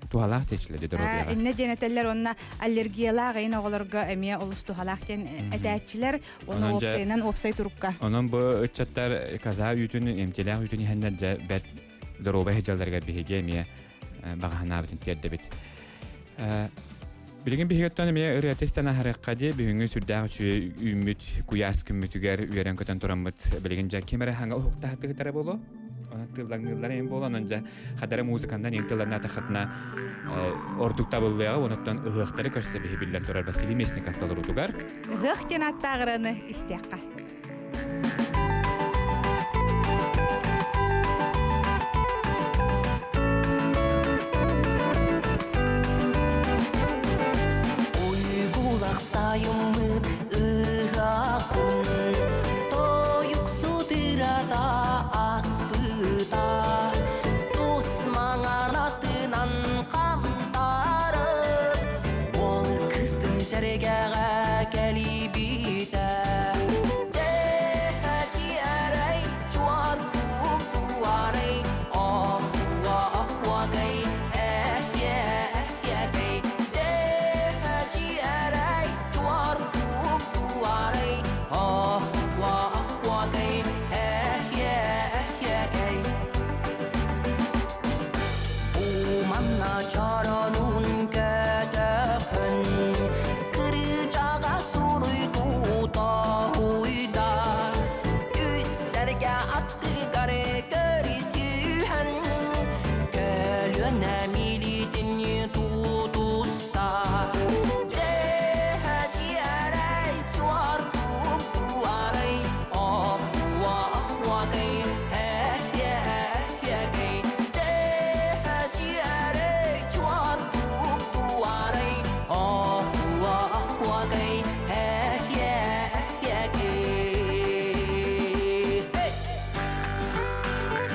туһалаах диэчилэр доруобуйаҕа. Иннэ диэн этэллэр уонна аллергиялаах ыйын оҕолорго эмиэ олус туһалаах диэн этээччилэр уонна уопсайынан уопсай турукка. Онон бу ыччаттар казаа үүтүн, эмтиэлээх үүтүн иһэннэр дьэ бэрт доруобай сылдьалларыгар биһиги эмиэ баҕаһынаабытын тиэрдэбит. Билигин биһигиттэн эмиэ ырыата истэн аһарыахха дии бүгүҥҥү сүрдээх үчүгэй үүммүт куйаас күммүтүгэр үөрэн-көтөн тураммыт билигин дьэ ким эрэ хаҥа уһуктаһытыгытара буолуо онон тыллаҥныыллар эҥин буолуо онон дьэ хадара музыканнан эҥин тылланнаатаххытына ордук табыллыаҕа онуттан ыһыахтары көрсө биһи биллэн турар Василий Местников толоруутугар Ыһыах диэн ааттааҕыраны истиэххэ. Уйгулах сайыммыт ыһаахпын Тойуксу тырата аспыта Тус маҥан атынан хантарып Ол кыстын сэргэҕэ кэлибитэ Манна чоронун көтөхөн Кырыычаҕа суруйдуута уйда Үссэргэ аттыгар көрүсүһэн Көлүөнэ милитин тутуста Дьэһэ-дьиэрэй чуор туарай Ох-уа-ох-уагай эх-е-эх-егэй Hey!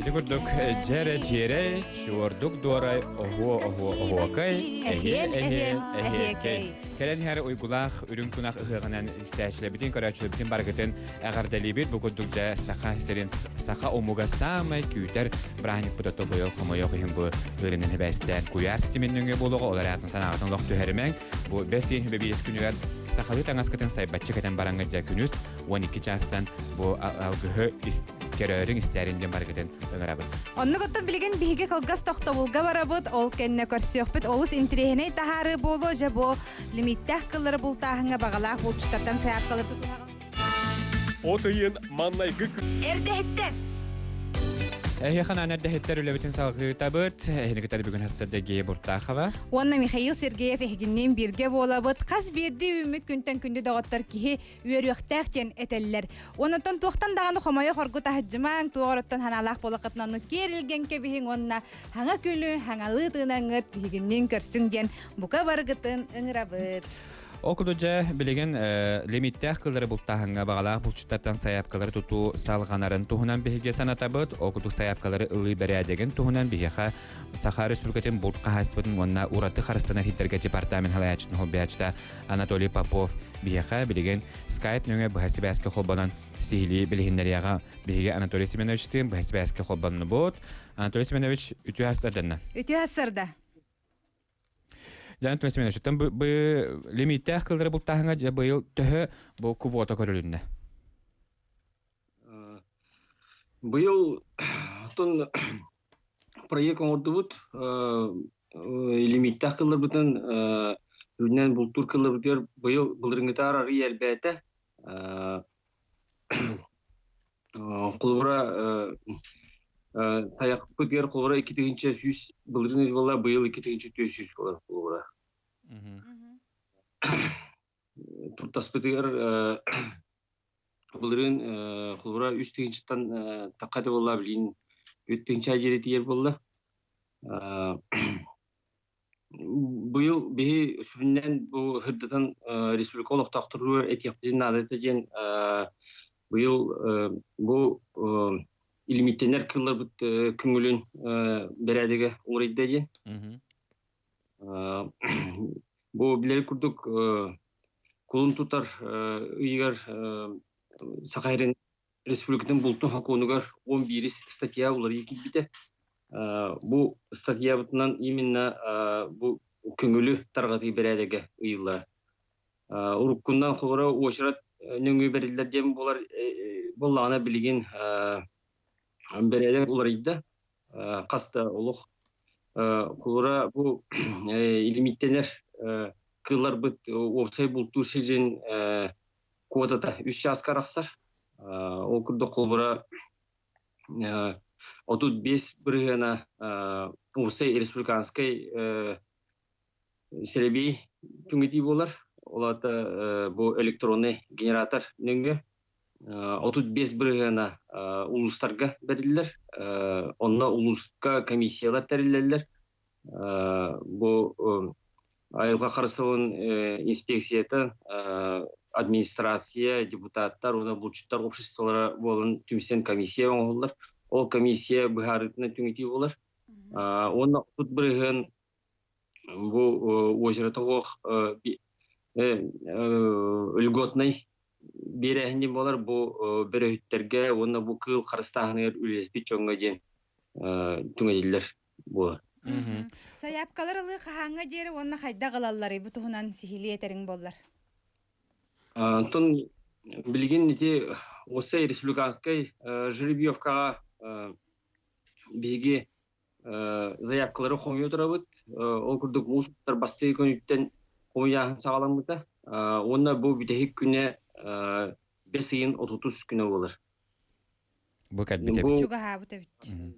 Ити курдук дьэрэ дьиэрэй, чуордук дуорай, оһуо оһуо оһуокай, эһиэл эһиэл эһиэкэй. Кэлэн иһэр уйгулаах үрүҥ тунах ыһыаҕынан истээччилэрбитин, көрөөччүлэрбитин барыгытын эҕэрдэлиибит. Бу курдук дьэ саха сирин саха омуга саамай күүтэр бырааһынньыкпыт ото хомойуох иһин бу ыарынан хибээстээн куйаар ситимин нөҥүө буолуоҕа ол эрээри санааҕытын олох түһэримэҥ. Бу бэс ыйын хүбэбиэс күнүгэр сахалыы таҥаскытын сайбаччы кэтэн бараҥҥыт дьэ күнүс 12 чаастан бу алгыһы көрөөрүҥ истээрин диэн барыгытын ыҥырабыт. Оннук оттон билигин биһиги кылгас тохтобулга барабыт, ол кэннэ көрсүөхпүт олус интириэһинэй таһаарыы буолуо, дьэ бу лимиттээх кыллары бултааһыҥҥа баҕалаах булчуттартан сайаапкалары тутуһаҕын. От ыйын маннайгы Эрдэһиттэр! Эһиэхэ анаан эрдэһиттэр үлэбитин салҕыытабыт. Эһини кытары бүгүн хассарда Гея Буртахова. Уонна Михаил Сергеев эһигинниин бииргэ буолабыт. Хас биирдии үүммүт күнтэн күндү доҕоттор киһи үөрүөхтээх диэн этэллэр. Онтон туохтан даҕаны хомойо хоргу таһыдьымаҥ, туох ороттон ханаалаах буолаххытына онну киэр илгэн кэбиһиҥ уонна хаҥа күлү, хаҥалыы тыынаҥҥыт биһигинниин көрсүҥ диэн бука барыгытын ыҥырабыт. Ол курдук дьэ, билигин лимиттээх кыллары бултааһыҥҥа баҕалаах булчуттартан сайаапкалары тутуу салҕанарын туһунан биһиги санатабыт. Ол курдук сайаапкалары ылыы бэрээдэгин туһунан биһиэхэ Саха Республикатын булт хаһаайыстыбатын уонна ураты харыстанар иһиттэргэ департамент салайааччытын холбояччыта Анатолий Попов биһиэхэ билигин скайп нөҥүө быһа сибээскэ холбонон сиһилии билиһиннэриэҕэ. Биһиги Анатолий Семеновичтыын быһа сибээскэ холбоннубут. Анатолий Семенович, үтүө астарданна. Үтүө астарда. Дьэ, Анатолий Семенович, бу, бу лимиттээх кыллары бултааһыҥа дьэ быйыл төһө бу квота көрүлүннэ? Быйыл оттон проект оҥордубут. Лимиттээх кылларбытын үрдүнэн бултуур кылларбытыгар быйыл былырыҥҥытаар арыый элбээтэ. Холобура, тайахпытыгар холобура 2 100 былырыын буолла, быйыл 2400 буолар холобура. Туртаспытыгар Былырыын холобура үс тыһыынчаттан тахха да буолла, билигин үт тыһыынча диэри тиийэр буолла. Быйыл биһи сүрүннээн бу сырдатан республика олохтоохторугар этиэхпитин наада этэ диэн быйыл бу илимиттэнэр кыылларбыт көҥүлүн бэрээдэгэ уларыйда диэн. Бу билэр курдук кулун тутар ыйыгар Саха сирин Республикатын бултун сокуонугар 11 статья уларыйыы киирбитэ. Бу статьябытынан именно бу көҥүлү тарҕатыы бэрээдэгэ ыйыллара. Уруккунан холобура уочарат нөҥүө бэриллэр диэн буолар буоллаҕына билигин бэрээдэк уларыйда. Хас да олох Холобура бу илимиттэнэр кыылларбыт уопсай бултуур сирин квотата үс чааска арахсар. Ол курдук холобура 35 бырыһыана уопсай республиканскай сэрэбиэй түҥэтии буолар. Ол аата бу электронный генератор нөҥүө 35 бырыһыана улуустарга бэриллэр. Онно улууска комиссиялар тэриллэллэр. Бу айылҕа харысылын инспекцията, администрация, депутаттар уонна булчуттар обществолара буолан түмсэн комиссия оҥоһуллар. Ол комиссия быһаарыытынан түҥэтии буолар. Уонна 30 бырыһыан бу озеро оһох льготнай биэрээһин диэн буолар бу бөрөһүттэргэ уонна бу кыыл харыстааһыныгар үлэлэспит дьоҥҥо диэн түҥэтиллэр буолар. Сайаапкалар ылыы хаһааҥҥа диэри уонна хайдах ылалларый бу туһунан сиһилии этэриҥ буоллар. Онтон билигин ити уопсай республиканскай жеребьевкаҕа биһиги заявкалары хомуйа турабыт. Ол курдук муус устар бастакы күнүттэн хомуйааһын саҕаламмыта. Уонна бу бүтэһик күнэ бэс ыйын отутус күнэ буолар. Бу кэлбит эбит. Чугаһаабыт эбит.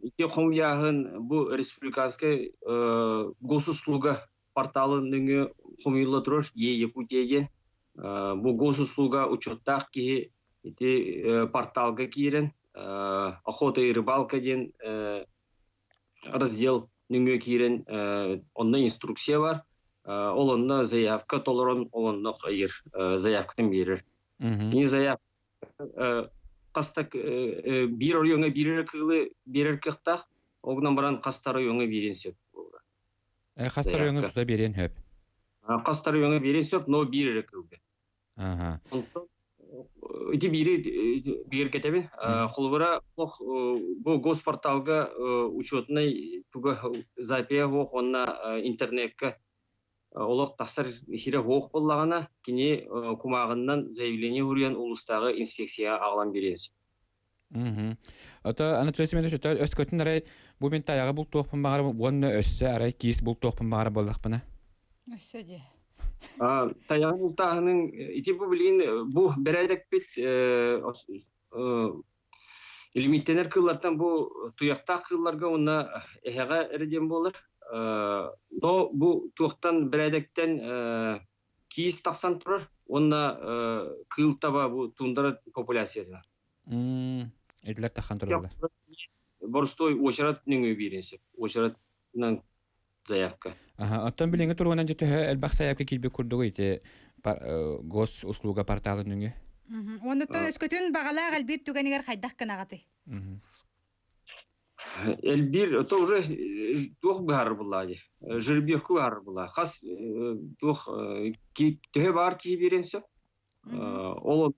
Ити хомуйааһын бу республиканскай госуслуга порталын нөҥүө хомуйулла турар Е Якутия диэн. Бу госуслуга учуоттаах киһи ити порталга киирэн охота и рыбалка диэн раздел нөҥүө киирэн онно инструкция бар. Ол онно заявка толорон ол онно ыйыр заявкатын биэрэр. Кини заявка. Хаста биир оройуоҥҥа биир эрэ кыылы биэрэр кыахтаах, ол гынан баран хаста оройуоҥҥа биэриэн сөп. Хаста оройуоҥҥа тута биэриэн сөп. Хаста оройуоҥҥа биэриэн сөп, но биир эрэ кыылга. Онтон ити биири бигэргэтэбин. Холобура, бу госпорталга учетнай туга запиһа суох уонна интернекка олох тахсар иһирэ суох буоллаҕына, кини кумааҕыннан заявление суруйан улуустааҕы инспекцияҕа аҕалан биэриэн сөп. Ото Анатолий Семенович өтө өскөтүн арай бу мин тайаҕы бултуохпун баҕарабын уонна өссө арай киис бултуохпун баҕара буоллахпына. Өссө дии. Тайаҕы бултааһынын ити бу билигин бу бэрээдэкпит лимиттэнэр кыыллартан бу туйахтаах кыылларга уонна эһэҕэ эрэ диэн буолар. Но бу туохтан бэрээдэктэн киис тахсан турар уонна кыыл таба бу тундра популяцията. Этилэр тахан тураллар. Боростой уочарат нөҥүө биирин сөп. Уочаратынан заявка. Аха, оттон билиҥҥи туругунан дьэ төһө элбэх заявка киирбит курдугуй ити госуслуга порталын нөҥүө? Оннуттан өскөтүн баҕалаах элбиир түгэнигэр хайдах гынаҕытый? Элбиир, то уже туох быһаарар буллаа дии. Жеребьевка быһаарар буллаа. Хас туох төһө баар киһи биэриэн сөп. Ол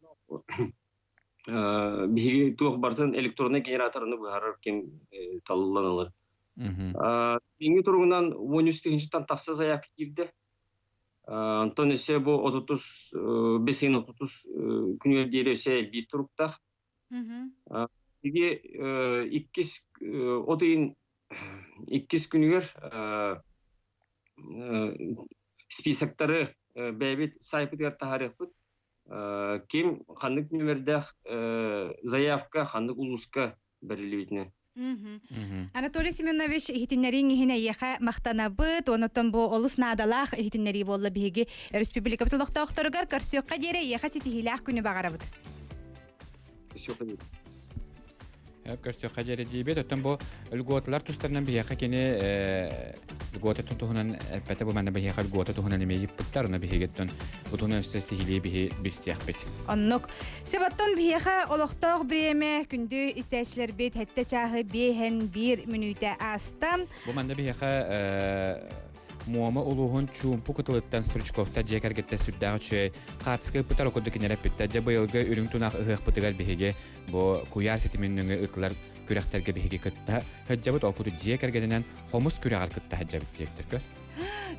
биһиги туох барытын электронный генераторны быһаарар ким талыллан ылар. Билиҥҥи туругунан 13 тыһыынчаттан тахса заявка киирдэ. Онтон өссө бу отутус бесин отутус күнүгэр диэри өссө элбиир туруктаах. Биһиги иккис от ыйын иккис күнүгэр списоктары бэйэбит сайтпытыгар таһаарыахпыт. Ким ханнык нүмердээх заявка ханнык улууска бэриллибитинэн. Анатолий Семенович иһитиннэрииҥ иһин эйиэхэ махтанабыт. Онуттан бу олус наадалаах иһитиннэрии буолла биһиги республикабыт олохтоохторугар көрсүөххэ диэри эйиэхэ ситиһиилээх күнү баҕарабыт. Көрсүөххэ диэри. Көрсүөххэ диэри диибит. Оттон бу льготалар тустарынан биһиэхэ кини льгота туһунан эппэтэ бу манна биһиэхэ льгота туһунан эмиэ ыйыппыттар. Ону биһигиттэн бу туһунан өссө сиһилии биһи билсиэхпит. Оннук. Себоттон биһиэхэ олохтоох бириэмэ күндү истээччилэрбит сэттэ чааһы биэһэн биир мүнүүтэ ааста. Бу манна биһиэхэ Муома улууһун Чуумпу кытылыттан Стручковтар дьиэ кэргэттэр сүрдээх үчүгэй хаартыска ыппыттар курдук кинилэр эппиттэр. Дьэ быйылгы үрүҥ тунах ыһыахпытыгар биһиги бу куйаар ситимин нөҥүө ыытылар күрэхтэргэ биһиги кытта сылдьабыт. Ол курдук дьиэ кэргэнинэн хомус күрэҕэр кытта сылдьабыт диэбиттэр көр.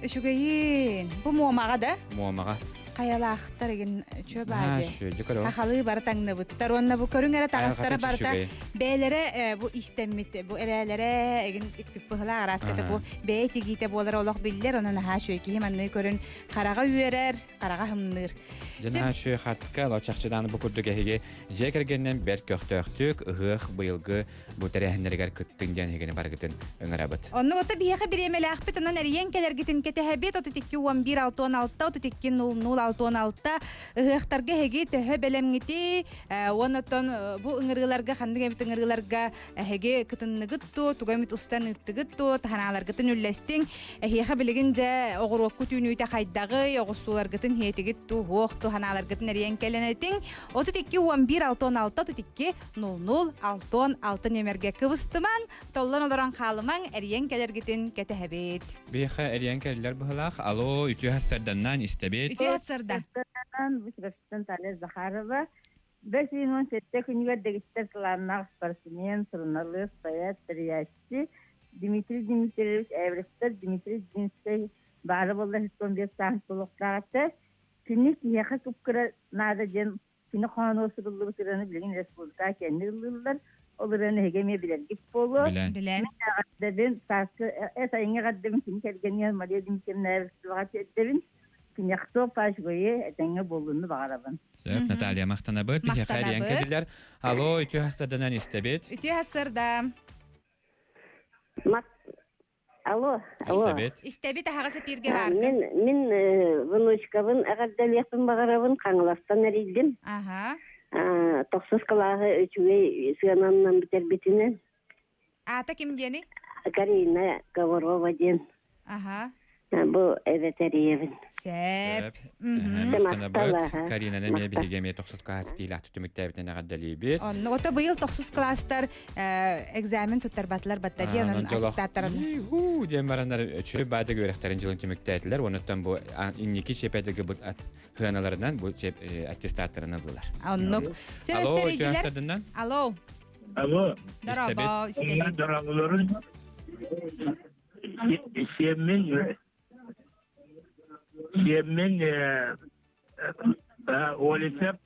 Үчүгэйин. Бу Муомаҕа да? Муомаҕа. Хайалаахтар игин чүө баады. Хахалыы бары таҥныбыттар уонна бу көрүҥ эрэ таҥастара барыта бэйэлэрэ бу истэммит бу эбээлэрэ игин быһылаах арааската бу бэйэ тигиитэ буолар олох биллэр онон наһаа үчүгэй киһи манныгы көрөн хараҕа үөрэр хараҕа хымныыр. Дьэ наһаа үчүгэй хаартыска чахчыдааны бу курдук эһиги дьиэ кэргэнинэн бэрт көхтөөхтүк ыһыах быйылгы бу тэрээһиннэригэр кыттыҥ диэн эһигини барыгытын ыҥырабыт. Оннук ото биһиэхэ бириэмэлээхпит, онон эрийэн кэлэргитин кэтэһэбит. 32 11 66 32 00 66 ыһыахтарга эһиги төһө бэлэмҥитий? Уонна оттон бу ыҥырыыларга ханнык эмит ыҥырыыларга эһиги кытынныгыт дуо, тугу эмит устан ыыттыгыт дуо, таһанааларгытын үллэстиҥ. Эһиэхэ билигин дьэ оҕуруоккут үүнүүтэ хайдаҕый, оҕурсууларгытын иһиэтигит дуу, уох ту ханааларгытын эрийэн кэлэн этиҥ. 32 11 66 32 00 66 нүөмэргэ кыбыстымаҥ, толлон олорон хаалымаҥ, эрийэн кэлэргитин кэтэһэбит. Биһиэхэ эрийэн кэллэр быһылаах. Алло, үтүө сарданнан истэбит. Үтүө сарда. Бу Чурапчыттан Талия Захарова. 517 күнүгэр дэгиттэр талааннаах спортсмен, суруналыыс, поэт, тэрийээччи Дмитрий Дмитриевич Эверстер Дмитрий Дмитриевич баара буолла 115 сааһын туолуохтаах этэ. Кини киһиэхэ кып-кыра наада диэн Кини хоонугар суруллубут ырыаны билигин республика кэннир ыллыыллар. Ол ырыаны эһиги эмиэ билэргит буолуо. Билэн. Мин эҕэрдэбин, сааскы эт айыҥҥа эҕэрдэбин кини кэргэнигэр Мария Дмитриевна Эверстоваҕа тиэрдэбин. Киниэхэ туох баар үчүгэйи, этэҥҥэ буолууну баҕарабын. Сөп, Наталья, махтанабыт. Биһиэхэ эрийэн Махтанабыт. кэллилэр. Алло, үтүө хастарданан истэбит. Үтүө хасырда. Мат Алло, алло. Истэбит. Истэбит аһаҕас эпииргэ бааргын. Мин мин внучкабын эҕэрдэлиэхпин баҕарабын Хаҥаластан эрийдим. Аха. Тохсус кылааһы үчүгэй сыананан бүтэрбитинэн. Аата ким диэний? Карина Говорова диэн. Аха. Бу эбэтэрийэбин. Сеп. Махтанабыт. Каринаны эмиэ биһиги эмиэ тохсус класс тиилээх түмүктээбитинэн эҕэрдэлиибит. Онно ото быйыл тохсус класстар экзамен туттарбатылар батта диэн онон аттестаттарын. Хуу диэн бараннар үчүгэй баадык үөрэхтэрин дьылын түмүктээтилэр. Онуттан бу инники чепедиги бут хыаналарынан бу аттестаттарын ыллылар. Оннук. Алло, үтүө Алло. Алло. Дорообо, истэбит. Дорооболорун. Сиэммин сиэммин Олесов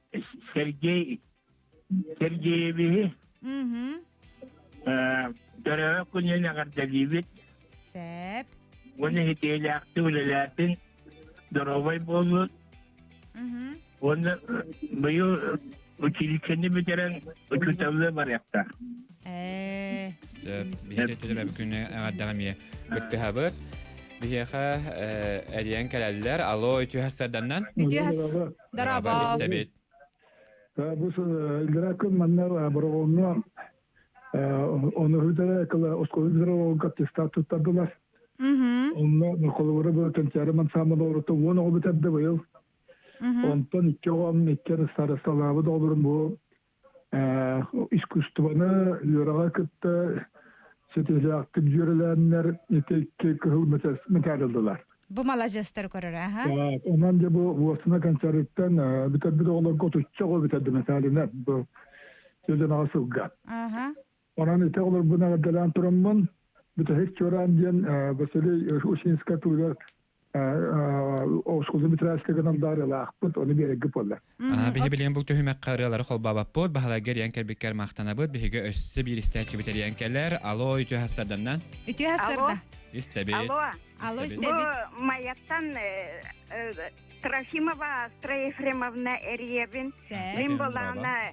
Сергей Сергеевиһи төрөөбүт күнүн эҕэрдэлиибит. Сэп. Уонна хитиэлээхтик үлэлээтин, доруобай буоллун. Уонна быйыл училищены бүтэрэн учууталлыы барыахтаах. Ээ. Биһиги төрөөбүт күнү эҕэрдэҕэ эмиэ кыттыһабыт. Биһиэхэ эрийэн кэлэллэр. Алло, үтүө сарданнан. Үтүө Дорообо. Истэбит. Бу иллэрээ күн манна Бороҕоҥҥо ону хүтэрэ кыла оскуола бүтэрэ аттестат туттардылар. Онно холобура бу кэнчээри мансаамал оҕото уон оҕо бүтэрдэ быйыл. Онтон икки оҕом икки старосталаабыт оҕолорум бу искусствоны үөрэҕи кытта ситиһилээхтик дьүөрэлээннэр ити икки кыһыл медаль ыллылар. Бу маладьыастар көрөр, аха. Онон дьэ бу уостуна концерттан бүтэрбит оҕолорго отучча оҕо бүтэрдэ мэтээлинэ бу сылдьан аҕа сылга. Аха. Онон ити оҕолорбун эҕэрдэлээн тураммын бүтэһик чуораан диэн Василий Ушинскай туһугар оскуола Дмитриевскай гынан даарылаахпыт, ону биэрэргэ буолла. Биһи билигин бу түһүмэххэ ырыалары холбообоппут, баһылайга эрийэн кэлбиккэр махтанабыт. Биһиги өссө биир истээччибит эрийэн кэлэр. Алло, үтүө хассарданнан. Үтүө хассарда. Истэбит. Алло. Алло, Бу истэбит. Майаттан Трофимова Астра Ефремовна эрийэбин. Мин былаана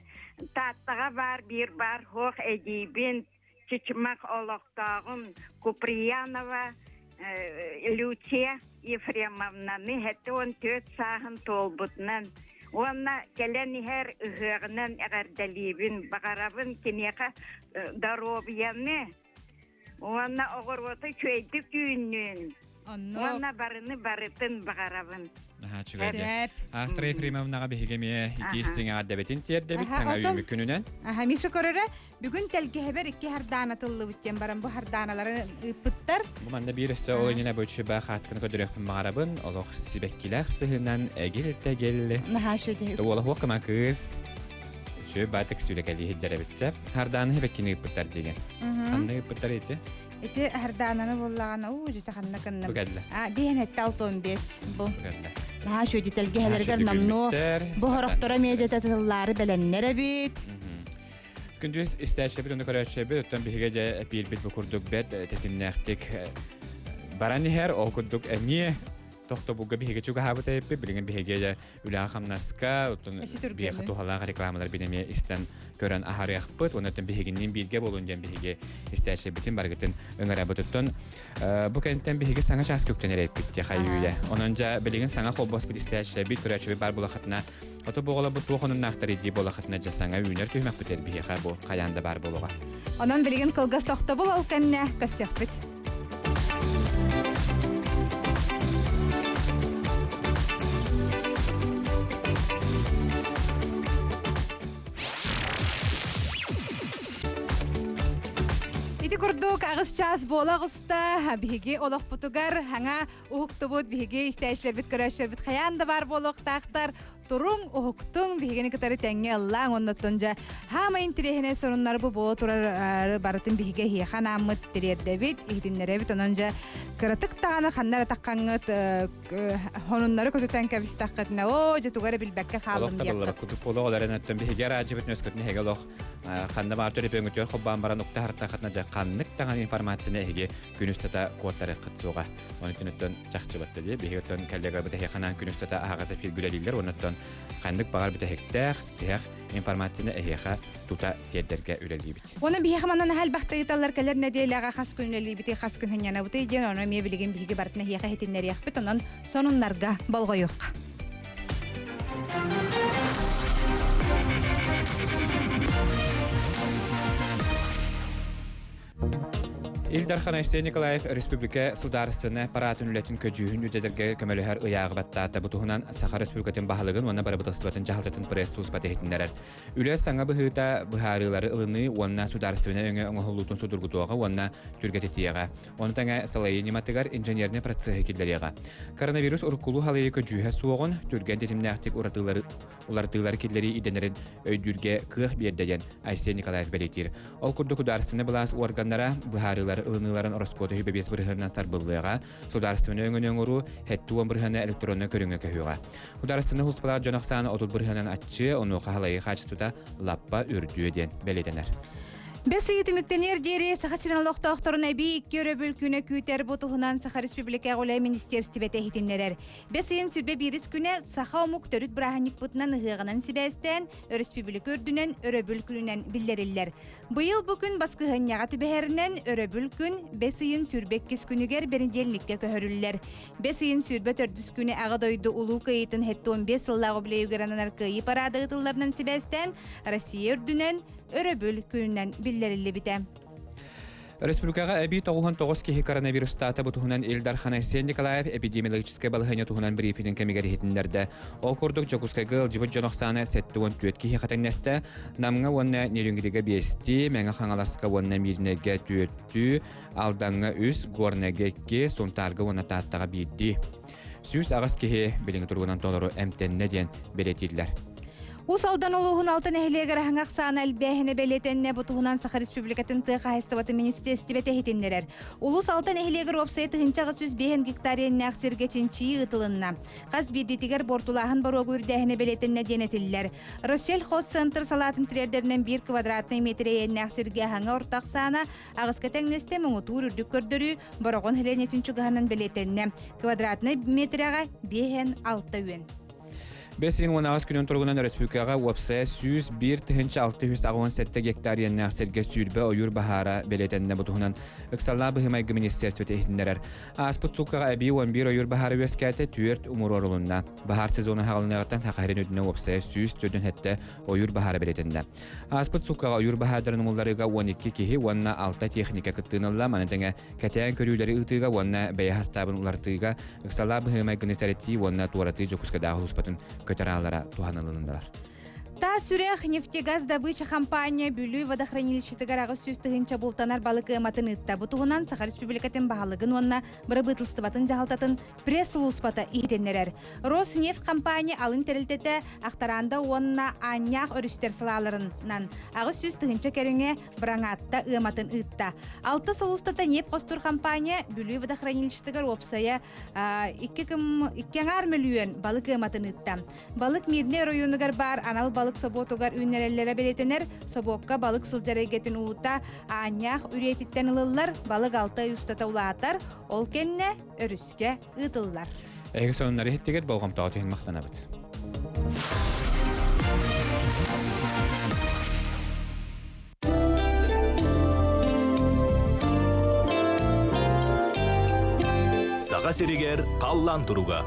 Тааттаҕа баар биир баар хуох эдиибин Чычымах олохтооҕум Куприянова Люция Ефремовнаны 74 сааһын туолбутунан уонна кэлэн иһэр ыһыаҕынан эҕэрдэлиибин. Баҕарабын киниэхэ доруобуйаны уонна оҕуруоту үчүгэйдик үүннүн. Уонна барыны барытын баҕарабын. Наһаа үчүгэй дьэ. Астра Ефремовнаҕа биһиги эмиэ итии истиҥ эҕэрдэбитин тиэрдэбит саҥа үүммүт күнүнэн. Аха, Миша көрөрө, бүгүн тэлгэһэбэр икки хардаана тыллыбыт диэн баран бу хардааналары ыыппыттар. Бу манна биир өссө ол иннинэ бу үчүгэй хаартысканы көрдөрүөхпүн баҕарабын. Олох сибэккилээх сыһынан эгил-тэгил. Наһаа үчүгэй. Уола хуох кыма кыыс. Үчүгэй баатык сүүрэкэлии сылдьар эбит Хардааны сибэккини ыыппыттар диген. Ханна ыыппыттар ити? Ити хардаананы буллаҕына, уу дьүтэ ханна кынным. Бу кэллэ. А, биһэн этте 65 бу. Бу кэллэ. Наһаа үчүгэй тэлгэһэлэригэр номнуо бу хорохторо эмиэ тыллаары бэлэмнэр эбит. Күндүс истээччибит уонна көрөөччүбүт оттон биһиги дьэ эпиирбит бу курдук бэрт тэтимнээхтик баран иһэр ол курдук эмиэ тохтобулга биһиги чугаһаабыт эбиппит билигин биһиги дьэ үлэҕэ-хамнаска оттон биһиэхэ туһалаах рекламалар бин эмиэ истэн көрөн аһарыахпыт уонна оттон биһигинниин бииргэ буолун диэн биһиги истээччибитин барыгытын ыҥырабыт оттон бу кэнниттэн биһиги саҥа чааска үктэнэр эппит дии хайыы онон дьэ билигин саҥа холбоспут истээччилэрбит көрөөччүбүт баар буолахытына ото буоҕалабыт туох онуннаахтар дии буолахытына дьэ саҥа үүнэр түһүмэхпит биһиэхэ бу хайаан да баар буолуоҕа Онон билигин кылгас тохтобул ол кэннэ көрсүөхпүт. Ити курдук аҕыс чаас буола оҕуста биһиги олохпутугар хаҥа уһуктубут биһиги истээччилэрбит көрөөччүлэрбит хайаан да баар буолуохтаахтар Туруҥ, уһуктуҥ, биһигини кытары тэҥҥэ ыллааҥ оннуттан дьэ хаамай интириэһинэй сонуннары бу буола турар барытын биһиги эһиэхэ анааммыт тириэрдэбит, иһитиннэрэбит. Онон дьэ кыратык даҕаны ханна эрэ таххаҥҥыт сонуннары көтүтэн кэбистэххитинэ, оо, дьэ тугу эрэ билбэккэ хааллым Олох диэххит. Кутук буолуох ол эрэн өттөн биһиги араадьыбыт өскөтүн эһиги олох ханна баар төлөпүөҥҥүтүгэр холбоон баран укта хартахатына дьэ ханнык даҕаны информацияны эһиги күн устата куоттарыаххыт суоҕа. Оны күнүттэн чахчы батта дии. Биһиги оттон коллегаларбыт эһиэхэ күн устата аһаҕас эфир үлэлииллэр. Оннуттан ханнык баҕар бүтэһиктээх, тиһэх информацияны эһиэхэ тута тиэрдэргэ үлэлиибит. Оны биһиэхэ манан аһа элбэхтэ ыыталлар кэлэр нэдиэлэҕэ хас күн үлэлиибитий, хас күн сынньанабытый диэн ону эмиэ билигин биһиги барытын эһиэхэ иһитиннэриэхпит. Онон сонуннарга болҕойуохха. Ил Дархан Айсен Николаев республика судаарыстыбаннай аппараатын үлэтин көдьүүһүн үрдэтэргэ көмөлөһөр ыйааҕы баттаата. Бу туһунан Саха Республикатын баһылыгын уонна бырабыыталыстыбатын дьаһалтатын пресс-службата иһитиннэрэр. Үлэ саҥа быһыыта быһаарыылары ылыныы уонна судаарыстыбаннай өҥө оҥоһуллуутун судургутуоҕа уонна түргэтитиэҕэ. Ону тэҥэ салайыы ньыматыгар инженернэй процеһы киллэриэҕэ. Коронавирус уруккулуу халыйыы көдьүүһэ суоҕун, түргэн тэтимнээхтик уратыылары уларытыылары киллэрии ирдэнэрин өйдүүргэ кыах биэрдэ диэн Айсен Николаев бэлиэтиир. Ол курдук судаарыстыбаннай былаас уорганнара быһаарыылары ылыныыларын ороскуота 25 бырыһыанынан сарбыллыаҕа, судаарыстыбаннай өҥөнү оҥоруу 70 бырыһыана электроннай көрүҥҥэ көһүөҕэ. Судаарыстыбаннай сулууспалаах дьон ахсаана 30 бырыһыанынан аччыа, онуоха халайыы хаачыстыбата лаппа үрдүө диэн бэлиэтэнэр. Бэс ыйы түмүктэниэр диэри Саха сирин олохтоохторун эбии икки өрөбүл күнэ күүтэр бу туһунан Саха Республикаҕа үлэ министиэристибэтэ иһитиннэрэр. Бэс ыйын сүрбэ биирис күнэ саха омук төрүт бырааһынньыкпытынан ыһыаҕынан сибээстээн, өрөспүүбүлүкэ үрдүнэн өрөбүл күнүнэн биллэриллэр. Быйыл бу күн баскыһыанньаҕа түбэһэринэн өрөбүл күн бэс ыйын 22 күнүгэр бэнидиэнньиккэ көһөрүллэр. Бэс ыйын 24 күнэ Аҕа дойду Улуу Кыайыытын 75 сыллаах үбүлүөйүгэр ананар Кыайыы параада ыытылларынан сибээстээн Россия үрдүнэн өрөбүл күнүнэн биллэриллибитэ. Республикаҕа эбии 99 киһи коронавирустаата бу туһунан Ил Дархан Айсен Николаев эпидемиологическай балаһыанньа туһунан брифинин кэмигэр иһитиннэрдэ. Ол курдук Дьокуускайга ыалдьыбыт дьон ахсаана 74 киһи хатыҥнэстэ, Намҥа уонна Нерюнгрига биэстии, Мэҥэ Хаҥаласка уонна Миирнэйгэ түөртүү, Алдаҥҥа үс, Горнайга икки, Сунтаарга уонна Тааттаҕа биирдии. 108 киһи билиҥҥи туругунан толору эмтэннэ диэн бэлиэтииллэр. Уус Алдан улууһун алта нэһилиэгэр аһаҥа ахсаана элбээһинэ бэлиэтэннэ. Бу туһунан Саха Республикатын тыа хаһаайыстыбатын министиэристибэтэ иһитиннэрэр. Улуус алта нэһилиэгэр уопсайа 1805 гектар иэннээх сиргэ чинчийии ыытылынна. Хас биирдиитигэр буортулааһын боруогу үрдээһинэ бэлиэтэннэ диэн этиллэр. Россельхозцентр салаатын тириэрдэринэн биир квадратнай метр иэннээх сиргэ аһаҥа орто ахсаана аҕыска тэҥнэстэ муҥутуур үрдүк көрдөрүү Бороҕон нэһилиэнньэтин чугаһынан бэлиэтэннэ. Квадратнай метрэҕэ биэһэн алта үөн. Бэс ыйын 18 күнүн туругунан өрөспүүбүлүкэҕэ уопсайа 101 687 гектар иэннээх сиргэ сүүрбэ ойуур баһаара бэлиэтэннэ. Бу туһунан ыксаллаах быһыы-майгы министиэристибэтэ иһитиннэрэр. Ааспыт сууккаҕа эбии 11 ойуур баһаара үөскээтэ, 4 умуруорулунна. Баһаар сезона хаҕылыныаҕыттан Саха сирин үрдүнэн уопсайа 147 ойуур баһаара бэлиэтэннэ. Ааспыт сууккаҕа ойуур баһаардарын умулларыыга 12 киһи уонна 6 техника кыттыыны ылла. Маны тэҥэ кэтээн көрүүлэри ыытыыга уонна бэйэ хастаабын уларытыыга ыксалаах быһыы-майгыны сэрэтии уонна туоратыы Дьокуускайдааҕы улууспатын көтөр аалара туһанылыннылар. Таас Сүрэх нефтегаз добыча компания Бүлүү водохранилищетыгар 800 тыһыынча бултанар балык ыаматын ыытта. Бу туһунан Саха Республикатын баһылыгын уонна бырабыытылыстыбатын дьаһалтатын пресс-сулууспата иһитиннэрэр. Роснефть компания алын тэрилтэтэ Ахтаранда уонна Аанньаах өрүстэр салааларынан 800 тыһыынча кэриҥэ Быраҥаатта ыаматын ыытта. Алта сыл устата ньиэп хостуур компания Бүлүү водохранилищетыгар уопсайа икки аҥаар мөлүйүөн балык ыаматын ыытта. Балык Мирнэй оройуонугар баар анал балык собуотугар үүннэрэллэрэ бэлиэтэнэр. Собуокка балык сылдьар эйгэтин уута аанньаах үрүйэтиттэн ылыллар, балык алта ый устата улаатар, ол кэннэ өрүскэ ыытыллар. Эһиги сонуннары иһиттигит, болҕомтоҕут иһин махтанабыт. Саха сиригэр халлаан туруга.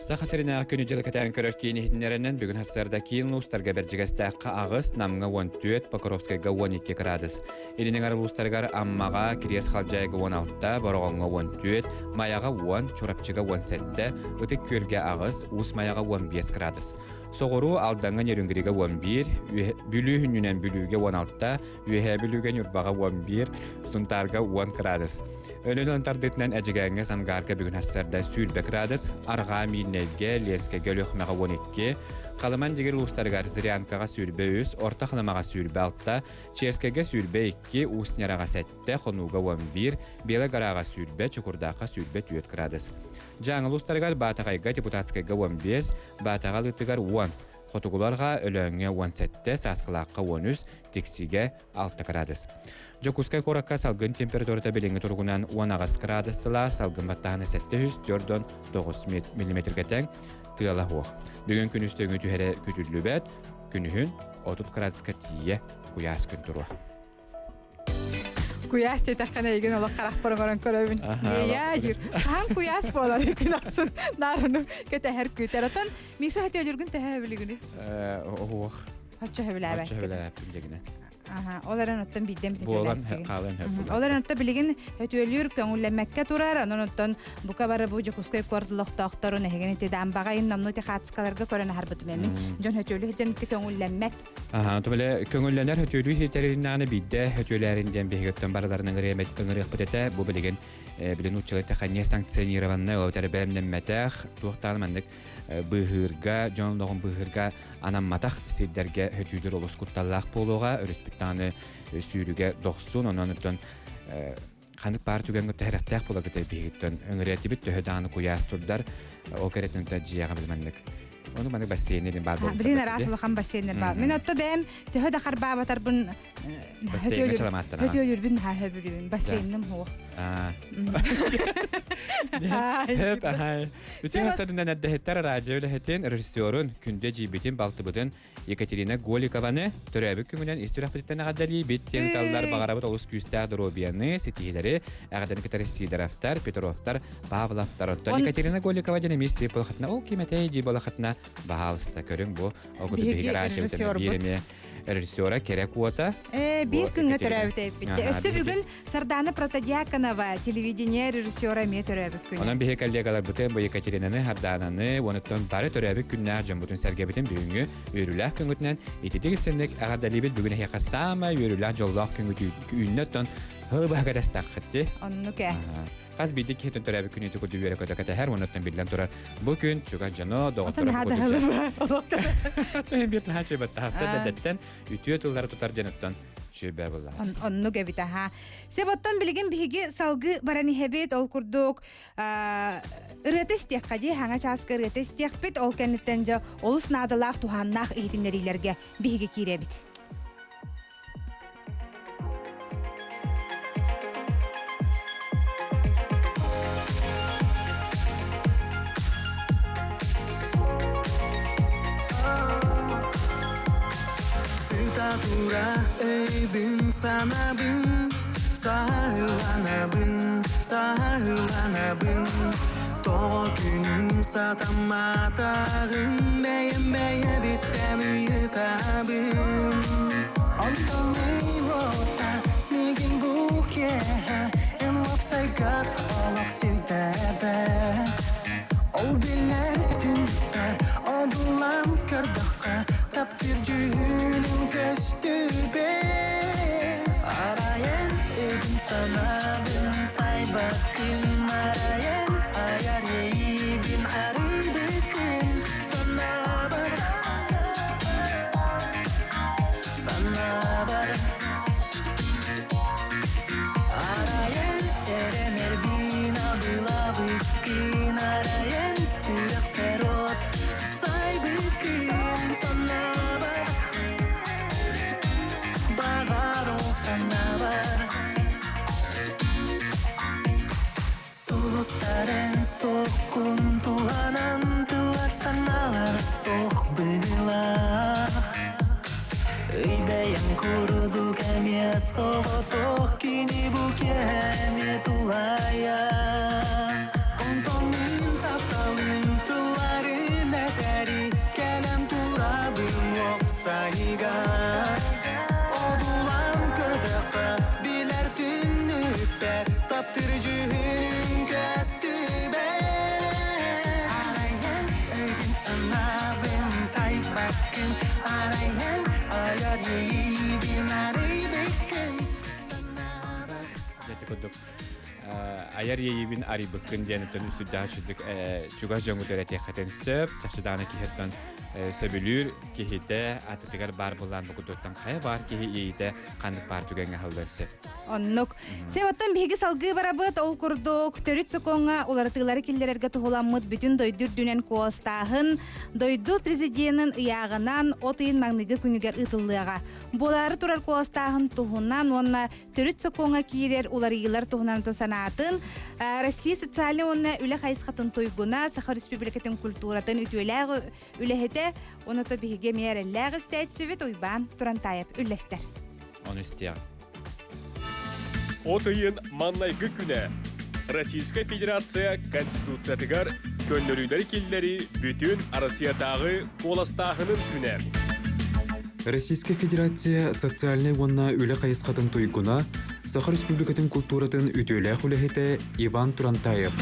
Саха сиринээҕи күнү-дьылы кэтээн көрөр киин иһитиннэринэн бүгүн сарсыарда киин улуустарга Бэрдьигэстээххэ аҕыс, Намҥа 14, Покровскайга 12 кыраадыс. Илин эҥэр улуустарыгар Аммаҕа, Кириэс Халдьаайыга 16, Бороҕоҥҥо 14, Майаҕа 10, Чурапчыга 17, Ытык Күөлгэ аҕыс, Уус Майаҕа 15 кыраадыс. Соҕуруу Алдаҥҥа Нерюнгрига 11, Бүлүү хүннүнэн Бүлүүгэ 16, Үөһээ Бүлүүгэ Ньурбаҕа 11, Сунтаарга 10 кыраадыс. Өлөн тардыытынан Эдьигээҥҥэ Сангаарга бүгүн сарсыарда 20 кыраадыс, Арҕаа Миирнэйгэ, Ленскэйгэ Өлүөхүмэҕэ 12, Халыман Дьигир улуустарыгар Зырянкаҕа 23, Орто Халымаҕа 26, Черскэйгэ 22, Уус Ньараҕа 7, Хонууга 11, Белай Гораҕа 20, Чокурдаахха 24 кыраадыс. Дьааҥы улуустарыгар Баатаҕайга, Депутатскайга 15, Баатаҕа Алыытыгар 10, Хотугуларга Өлөөҥҥө 17, Сааскылаахха 13, Тиксигэ 6 кыраадыс. Дьокуускай куоракка салгын температурата билиҥҥи туругунан 18 кыраадыс сылаас, салгын баттааһына 749 миллиметргэ тэҥ, тыала суох. Бүгүн күнүс төҥү түһэрэ күтүллүбэт, күнүһүн 30 кыраадыска тиийэ куйаас күн туруо. Куйаас диэтэххинэ эйигин олох харахпар оҥорон көрөбүн. Иэйээ диир. Хаһан куйаас буолар күн ахсын наарыны кэтэһэр күүтэр. Отон Миша хөтөлүргүн тэһэ билигини? Оһуох. Хоччо хөбүлээбэт. Хоччо хөбүлээбэппин дьэгинэ. Аха, ол эрэн оттон биирдэм Буолан хаалан хөп. Ол эрэн оттон билигин өтүөлүүр көҥүллэммэккэ турар, онон оттон бука бары бу Дьокуускай куорат олохтоохторун эһигин ити даамбаҕа инномну ити хаацкаларга көрөн аһарбытым эмин. Дьон өтүөлүү сылдьан ити көҥүллэммэт. Аха, тумэле көҥүллэнэр өтүөлүү ситериннааны биирдэ өтүөлээрин диэн биһигиттэн барыларын ыҥырыахпыт этэ. Бу билигин билин уччалы техания санкционированная ол бэлэмнэммэтэх, туохтаан маннык быыһыырга, дьон олоҕун быыһыырга анамматах сирдэргэ хөтүүдүр олус кутталлаах буолуоҕа, өрүспүт сүүрүгэ дохсун, онон оттон ханнык баар түгэҥҥэ төһөрөхтээх буола биһигиттэн ыҥырыатибит төһө даҕаны куйаас турдар, ол кэрэтин дьиэҕэ билиманнык Ону маны бассейн баар буолбут. Билин араас улахан бассейннэр баар. Мин отто бэйэм төһө да харбаабатарбын Бассейнга чаламааттана. Өтүөлүрбүн наһаа сөбүлүүбүн. Бассейным хуох. Хөп, ахай. Бүтүн садынан эрдэһиттэр радио үлэһитин, режиссерун, күндү эдьиийбитин, балтыбытын Екатерина Голикованы төрөөбүт күҥүнэн ис сүрэхпититтэн эҕэрдэлиибит. Диэн таллар баҕарабыт олус күүстээх доруобуйаны, ситиһиилэри, эҕэрдэни кытары Сидоровтар, Петровтар, Павловтар. Оттон Екатерина Голикова диэн эмиэ Стив Балахатына, ол ким этэй дии Балахатына, баһаалыста көрүҥ бу. Ол курдук биһиги радио биир эмиэ режиссера Кэрэ Куота. Биир күҥҥэ төрөөбүт эппит. Өссө бүгүн Сардана Протодьяконова телевидение режиссера эмиэ төрөөбүт күнэ. Онон биһи коллегаларбытын бу Екатеринаны, Сардананы, онуттан бары төрөөбүт күннээх дьоммутун сэргэбитин бүгүҥҥү үөрүүлээх күҥҥүтүнэн ититик истинник эҕэрдэлиибит бүгүн эһиэхэ саамай үөрүүлээх дьоллоох күҥҥүт үүннэ оттон һылы кэтэстэххит. Оннук ээ. Хас биирдии киһитин төрөөбүт күнү курдук үөрэ көтө кэтэһэр, онуттан биллэн турар бу күн чугас дьоно, доҕотторо Биир наһаа чөбөт таһасса дэдэттэн үтүө тыллары тутар дьоноттон чөбө булла. Оннук эбит аха. Себоттон билигин биһиги салгы баран иһэбит, ол курдук ырыата истиэххэ дии, хаҥа чааска ырыата истиэхпит, ол кэнниттэн дьэ олус наадалаах туһааннаах иһитиннэриилэргэ биһиги киирэбит. Сыта тура өйбүн санабын, саһыланабын, саһыланабын. Тоҕо күнүм сатамматаҕын бэйэм бэйэбиттэн ыйытабын. Онтон уота миигин бу киэһэ эн уопсайгар олох сирдээбэт. Ол билэр түннүкпэр одуулаан көрдөххө таптыыр дьүһүнүм көстүбэт. Арайан өйбүн санаабын тайбаккын арайан айар иэйиибин арыйбыккын санаабар санаабар Арайан эрэнэрбин абылабыккын арайан сүрэхпэр от сайбыккын санаабар баҕар ол санаабар Сулустарын соккун туһанан тыллар санаалар суох быһыылаах Ый бэйэм курдук эмиэ соҕотох кини бу киэһэ эмиэ тулаайах Онтон мин тапталым тылларын этэри кэлэн турабын уопсайга Одуулаан көрдөххө билэр түннүкпэр таптыр дьүһүнүм көстүбэт Арайан өйгүн санаабын тайбаккын Арайан айар иэйиибин арыйбыккын Дьэ курдук айар иэйиибин арыйбыккын диэн оттон үстүрдээх үчүгдүк чугас дьоҥҥут эрэтиэххитин сөп чахчы даҕаны киһиттэн сөбүлүүр киһитэ атытыгар баар буоллаан бу курдуктан хайа баар киһи иэйиитэ ханнык баар түгэҥҥэ аһыллыан сөп. Оннук. Севаттан биһиги салгыы барабыт ол курдук төрүт сокуоҥҥа уларытыылары киллэрэргэ туһуламмыт бүтүн дойду үрдүнэн куоластааһын дойду президенин ыйааҕынан от ыйын маҥнайгы күнүгэр ыытыллыаҕа. Буолаары турар куоластааһын туһунан уонна төрүт сокуоҥҥа киирэр уларыйыылар туһунан санаатын Россия социальнай уонна үлэ хайысхатын туйгуна, Саха Республикатын культуратын үтүөлээх үлэһитэ, уонна то биһиги эмиэ эрэллээх истээччибит Уйбаан Турантаев үллэстэр. Ону истиэҕим. От ыйын маҥнайгы күнэ Российскай Федерация Конституциятыгар көннөрүүлэри киллэрии бүтүн Россиятааҕы куоластааһынын күнэ. Российскай Федерация социальнай уонна үлэ хайысхатын туйгуна, Саха Республикатын култууратын үтүөлээх үлэһитэ Иван Турантаев.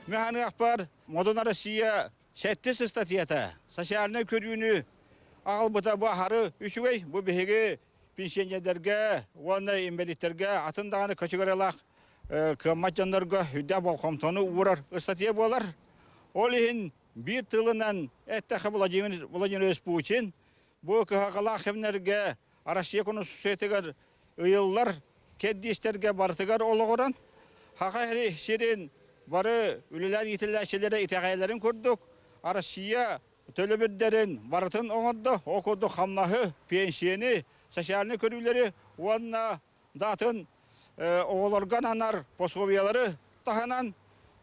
Механыахпар Модун Россия сэттис ыстатыйата социальнай көрүүнү аҕалбыта бу аһары үчүгэй. Бу биһиги пенсионердарга уонна инбэлииттэргэ атын даҕаны категориялаах кыаммат дьоннорго үрдээх болҕомтону уурар ыстатыйа буолар. Ол иһин биир тылынан эттэххэ Владимир Владимирович Путин бу кыһалҕалаах кэмнэргэ Россия Конституциятыгар ыйыллар кэрдиистэргэ барытыгар олоҕуран, Саха сирин бары үлэлээн иитиллээччилэрэ итэҕэйэллэрин курдук Россия төлөбүрдэрин барытын оҥордо. Ол курдук хамнаһы, пенсияны, социальнай көрүүлэри уонна да атын оҕолорго ананар пособиелары таһынан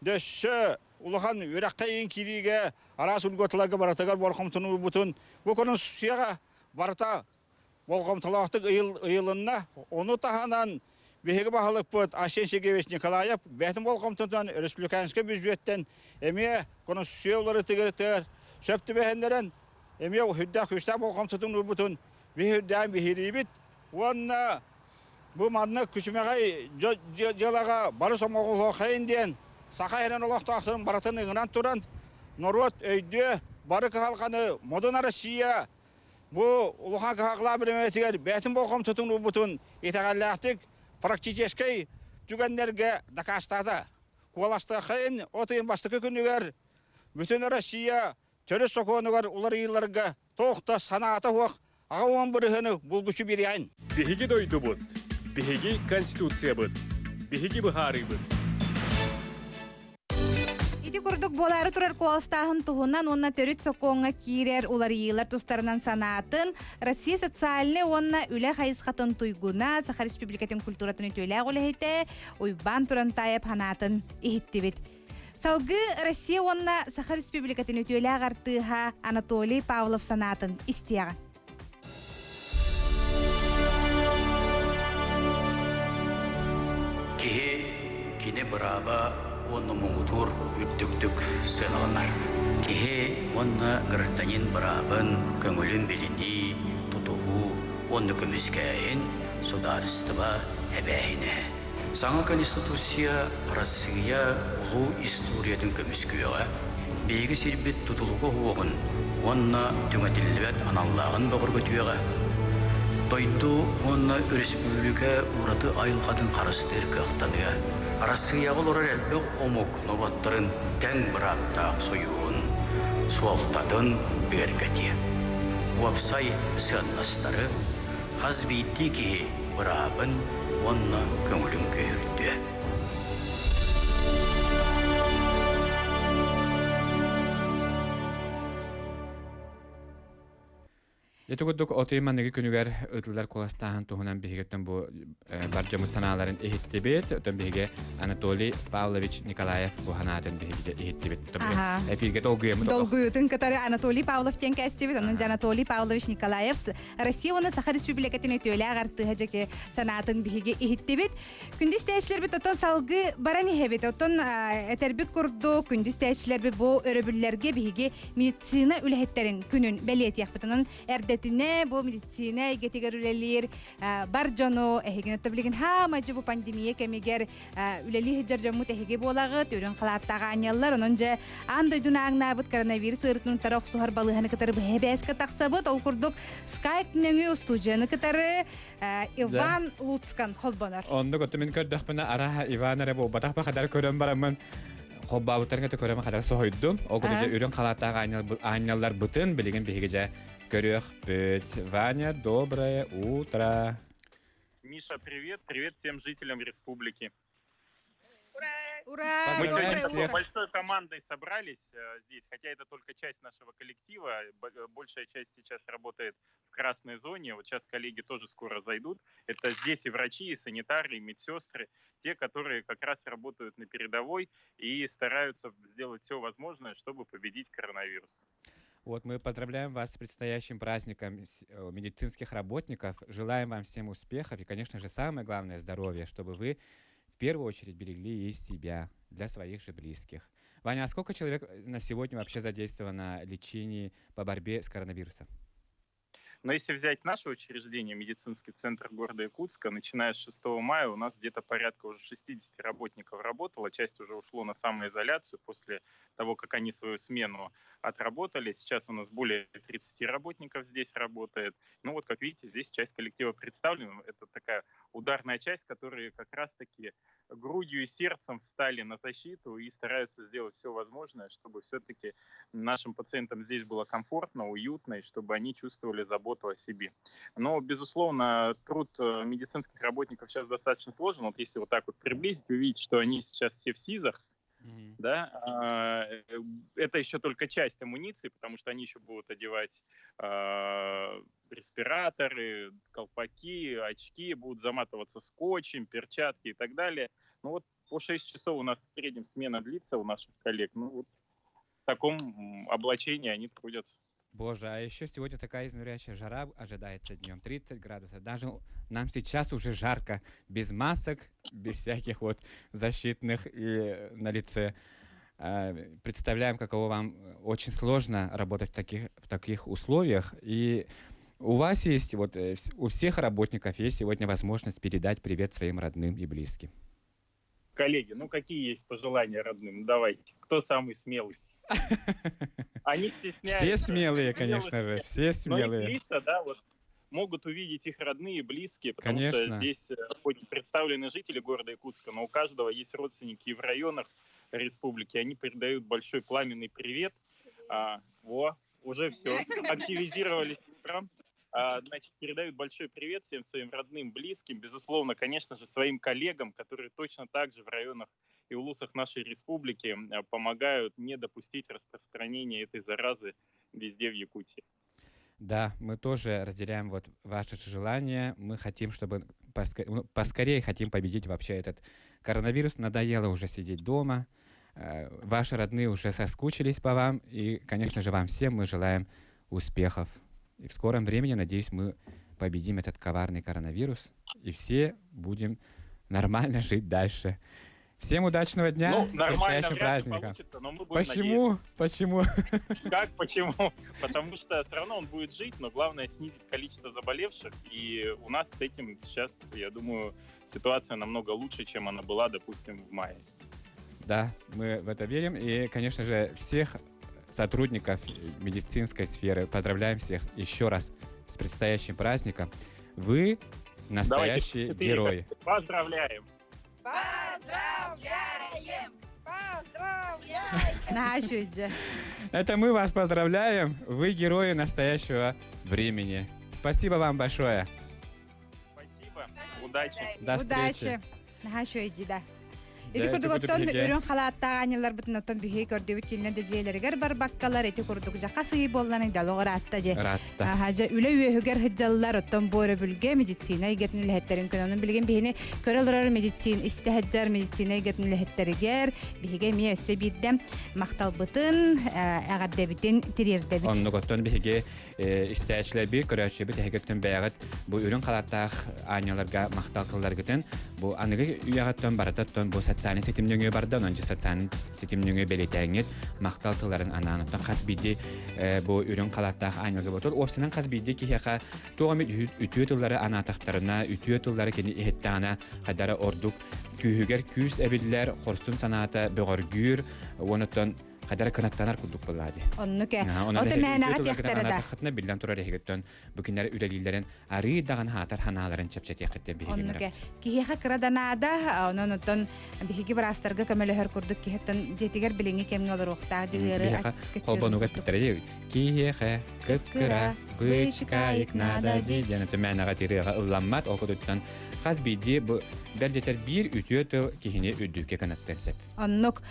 дөссө улахан үөрэххэ иин киириигэ араас льготаларга барытыгар болҕомтону уурбутун бу конституцияҕа барыта болҕомтолоохтук ыйылынна. Ону таһынан биһиги баһылыкпыт Айсен Сергеевич Николаев бэйэтин болҕомтотунан республиканскай бүддьүөттэн эмиэ конституция уларытыгар сөп түбэһиннэрэн эмиэ үрдээх күүстээх болҕомтотун уурбутун биһи үрдээн биһириибит уонна бу манна күчүмэҕэй дьыалаҕа бары сомоҕолоохайын диэн саха эрэн олохтоохторун барытын ыҥыран туран норуот өйдүө бары кыһалҕаны модун Россия Бу улахан кыһалҕалаах бириэмэтигэр бэйэтин болҕомтотун уурбутун итэҕэллээхтик практическай түгэннэргэ дакаастаата. Куоластыаххайын от ыйын бастакы күнүгэр бүтүн Россия төрүт сокуонугар уларыйыыларга туох да санаата суох 80 бырыһыаны булгуччу биэриэҕин. Биһиги дойдубут, биһиги Конституциябыт, биһиги быһаарыыбыт. Ити курдук буолаары турар куоластааһын туһунан уонна төрүт сокуоҥҥа киирэр уларыйыылар тустарынан санаатын Россия социальнай уонна үлэ хайысхатын туйгуна, Саха Республикатын культуратын үтүөлээх үлэһитэ Уйбаан Турантаев санаатын иһиттибит. Салгыы Россия уонна Саха Республикатын үтүөлээх артыыһа Анатолий Павлов санаатын истиэҕэ. Киһи кини бырааба уонна муҥутуур үрдүктүк сыаналанар. Киһи уонна гражданин быраабын көҥүлүн билинии, тутуһуу уонна көмүскээһин судаарыстыба эбээһинэһэ. Саҥа Конституция Арассыыйа улуу историятын көмүскүөҕэ, биһиги сирбит тутулуга уһуоҕун уонна түҥэтиллибэт аналлааҕын бөҕөргөтүөҕэ, дойду уонна өрөспүүбүлүкэ ураты айылҕатын харыстыыр кыахтаныа, Арассыыйаҕа олорор элбэх омук норуоттарын тэҥ бырааптаах сойууһун суолтатын бигэргэтиэ. Уопсай сыаннастары хас биирдии киһи быраабын уонна көҥүлүн күүһүрдүө. Ити курдук отуй маныгы күнүгэр ытыллар куоластааһын туһунан биһигиттэн бу бар дьоммут санааларын иһиттибит. Оттон биһиги Анатолий Павлович Николаев бу санаатын биһиги иһиттибит. Эфиргэ долгуйаммыт. Долгуйутун кытары Анатолий Павлов диэн кэстибит. Онон Анатолий Павлович Николаев Россия уонна Саха Республикатын үтүөлээх артыыһа дьэки санаатын биһиги иһиттибит. Күндү истээччилэрбит оттон салгыы баран иһэбит. Оттон этэрбит курдук, күндү истээччилэрбит бу өрөбүллэргэ биһиги медицина үлэһиттэрин күнүн бэлиэтиэхпит. Онон эрдэтинэ бу медицина эйгэтигэр үлэлиир бар дьону эһигин отто билигин хаамайдьы бу пандемия кэмигэр үлэлии сылдьар дьоммут эһиги буолаҕыт, үрүҥ халааттаах аанньаллар. Онон дьэ аан дойдуну ааҥнаабыт коронавирус ыарыытын утары охсуһар балыыһаны кытары быһа эбээскэ тахсабыт. Ол курдук Skype нөҥүө устуудьуйаны кытары Иван Луцкан холбонор. Оннук отто мин көрдөхпүнэ араха Иван эрэ буолбатах бахадар көрөн бараммын холбообуттарын кытта көрөн хадар соһуйдум. Ол курдук дьэ үрүҥ халааттаах аанньаллар бытын билигин биһиги дьэ көрүөхпүт. Ваня, доброе утро. Миша, привет. Привет всем жителям республики. Ура! Мы сегодня такой большой командой собрались э, здесь, хотя это только часть нашего коллектива, э, большая часть сейчас работает в красной зоне, вот сейчас коллеги тоже скоро зайдут. Это здесь и врачи, и санитары, и медсестры, те, которые как раз работают на передовой и стараются сделать все возможное, чтобы победить коронавирус. Вот мы поздравляем вас с предстоящим праздником э, медицинских работников. Желаем вам всем успехов и, конечно же, самое главное здоровье, чтобы вы в первую очередь берегли и себя для своих же близких. Ваня, а сколько человек э, на сегодня вообще задействовано в лечении по борьбе с коронавирусом? Но если взять наше учреждение, медицинский центр города Якутска, начиная с 6 мая у нас где-то порядка уже 60 работников работало, часть уже ушло на самоизоляцию после того, как они свою смену отработали. Сейчас у нас более 30 работников здесь работает. Ну вот, как видите, здесь часть коллектива представлена. Это такая ударная часть, которые как раз-таки грудью и сердцем встали на защиту и стараются сделать все возможное, чтобы все-таки нашим пациентам здесь было комфортно, уютно, и чтобы они чувствовали заботу о себе. Но, безусловно, труд э, медицинских работников сейчас достаточно сложен. Вот если вот так вот приблизить, увидеть, что они сейчас все в СИЗах, mm-hmm. да, а, э, это еще только часть амуниции, потому что они еще будут одевать а, респираторы, колпаки, очки, будут заматываться скотчем, перчатки и так далее. Ну вот по 6 часов у нас в среднем смена длится у наших коллег. Ну вот в таком облачении они трудятся. Боже, а еще сегодня такая изнуряющая жара ожидается днем, 30 градусов. Даже нам сейчас уже жарко, без масок, без всяких вот защитных и на лице. А, представляем, каково вам очень сложно работать в таких, в таких условиях. И у вас есть, вот э, у всех работников есть сегодня возможность передать привет своим родным и близким. Коллеги, ну какие есть пожелания родным? Давайте. Кто самый смелый? Они стесняются. Все смелые, конечно же, все смелые. Но их лица, да, вот могут увидеть их родные, близкие, потому конечно. что здесь э, хоть представлены жители города Якутска, но у каждого есть родственники и в районах республики. Они передают большой пламенный привет. А, во, уже все, активизировались утром. А, значит, передают большой привет всем своим родным, близким, безусловно, конечно же, своим коллегам, которые точно так же в районах и улусах нашей республики э, помогают не допустить распространения этой заразы везде в Якутии. Да, мы тоже разделяем вот ваше желание. Мы хотим, чтобы ну, поскорее хотим победить вообще этот коронавирус. Надоело уже сидеть дома. Э, ваши родные уже соскучились по вам. И, конечно же, вам всем мы желаем успехов. И в скором времени, надеюсь, мы победим этот коварный коронавирус. И все будем нормально жить дальше. Всем удачного дня, ну, с предстоящим праздником. Но мы почему? Надеяться. Почему? Как почему? Потому что все равно он будет жить, но главное снизить количество заболевших. И у нас с этим сейчас, я думаю, ситуация намного лучше, чем она была, допустим, в мае. Да, мы в это верим. И, конечно же, всех сотрудников медицинской сферы поздравляем всех еще раз с предстоящим праздником. Вы настоящие Давайте, герои. Поздравляем! Поздравляем! Поздравляем! Наша Это мы вас поздравляем. Вы герои настоящего времени. Спасибо вам большое. Спасибо. Удачи. До встречи. Удачи. Наша да. Ити курдук оттон үрүн халааттаах аанньалларбытын оттон биһиги көрдүбүт кинилэр да дьиэлэригэр барбаккалар ити курдук дьэ хас ый буоллан далоҕ ыраатта дьэ. Ыраатта. Аха дьэ үлэ үөһүгэр сылдьаллар оттон бу өрөбүлгэ медицина эйгэтин үлэһиттэрин күн онон билигин биһини көрө олорор медицин истэ сылдьар медицина эйгэтин үлэһиттэригэр биһиги эмиэ өссө биирдэ махталбытын эҕэрдэбитин тириэрдэбит. Оннук оттон биһиги истээччилэрбит, көрөөччүбүт эһигиттэн бэйэҕит бу үрүҥ халааттаах аанньаларга махтал тылларгытын бу аныгы үйэҕиттэн барытыттан бу социальнай ситим нөҥүө барда, онон социальнай ситим нөҥүө бэлиэтээҥҥит махтал тылларын анаан оттон хас биирдии бу үрүҥ халааттаах аанньалга ботур уопсанан хас биирдии киһиэхэ туох эмит үтүө тыллары анаатахтарына, үтүө тыллары кини иһиттэҕинэ хайдара ордук күүһүгэр күүс эбиллэр, хорсун санаата бөҕөргүүр, уонуттан Хадара кынаттанар курдук буоллаа дии. Оннук ээ. Онон Ото мээнэҕэ тиэхтэрэ да. Анаатаххытына биллэн турар эһигиттэн бу кинилэр үлэлииллэрин арыы даҕаны хаатар ханааларын чэпчэтиэххиттэн биһиги Оннук ээ. Киһиэхэ кыра да наада, онон оттон биһиги быраастарга көмөлөһөр курдук киһиттэн дьиэтигэр билиҥҥи кэмҥэ олоруохтаах дии Киһиэхэ холбонуга эппиттэрэ киһиэхэ кып-кыра бычкайык наада дии диэн мээнэҕэ тириэҕэ ылламмат ол курдуктан хас биирдии бу бэрдэтэр биир үтүө тыл киһини үрдүккэ кынаттыан сөп. Оннук.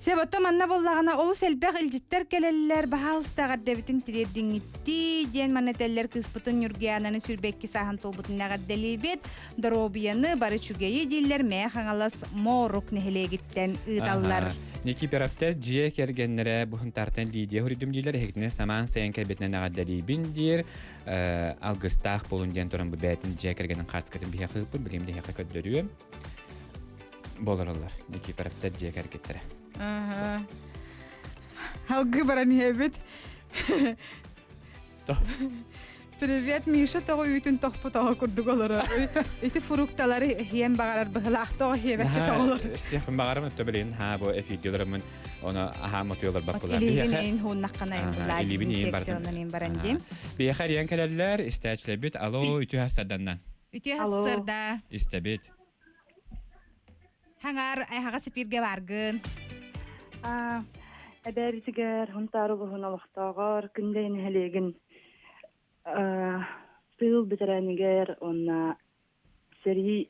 Сөп, оттон манна буоллаҕына олус элбэх илдьиттэр кэлэллэр, баһаалыста эҕэрдэбитин тириэрдиҥҥиттии диэн манна этэллэр кыыспытын Ньургуйаананы сүүрбэкки сааһын туолбутун эҕэрдэлиибит, доруобуйаны, бары үчүгэйи дииллэр Мэйэ Хаҥалас Моорук нэһилиэгиттэн ыыталлар. Никиперовтар дьиэ кэргэннэрэ бу Һунтаартан Лидия Хуридум дииллэр эһигитинэ самаан сайын кэлбитинэн эҕэрдэлиибин диир алгыстаах буолун диэн туран бу бэйэтин дьиэ кэргэнин хаартыскатын биһиэхэ ыыппыт билигин биһиэхэ көрдөрүөм Болороллор Никифоровтар дьиэ кэргиттэрэ. Алгы баран иһэбит. Привет, Миша тоҕо үүтүн тохпут оҕо курдук олорор. Ити фрукталары иһиэн баҕарар быһылаах тоҕо иһиэбэккэ тоҕолор. Сиэхпин баҕарам өттө билин ха бу эфирдиоларымын оны аһаа мотуйалар баппылар. Илиигин иин хууннаххана булаа Илиибин иин бардым. баран дим. Биһиэхэ эрийэн кэлэллэр, истээччилэрбит алло үтүө хассарданна. Үтүө хассарда. Истэбит. Хаҥар айхаҕа сипииргэ баргын. Эбээбитигэр Хонтаар улуһун олохтооҕор Күндэйин нэһилиэгин тыыл бэтэрээнигэр уонна сэрии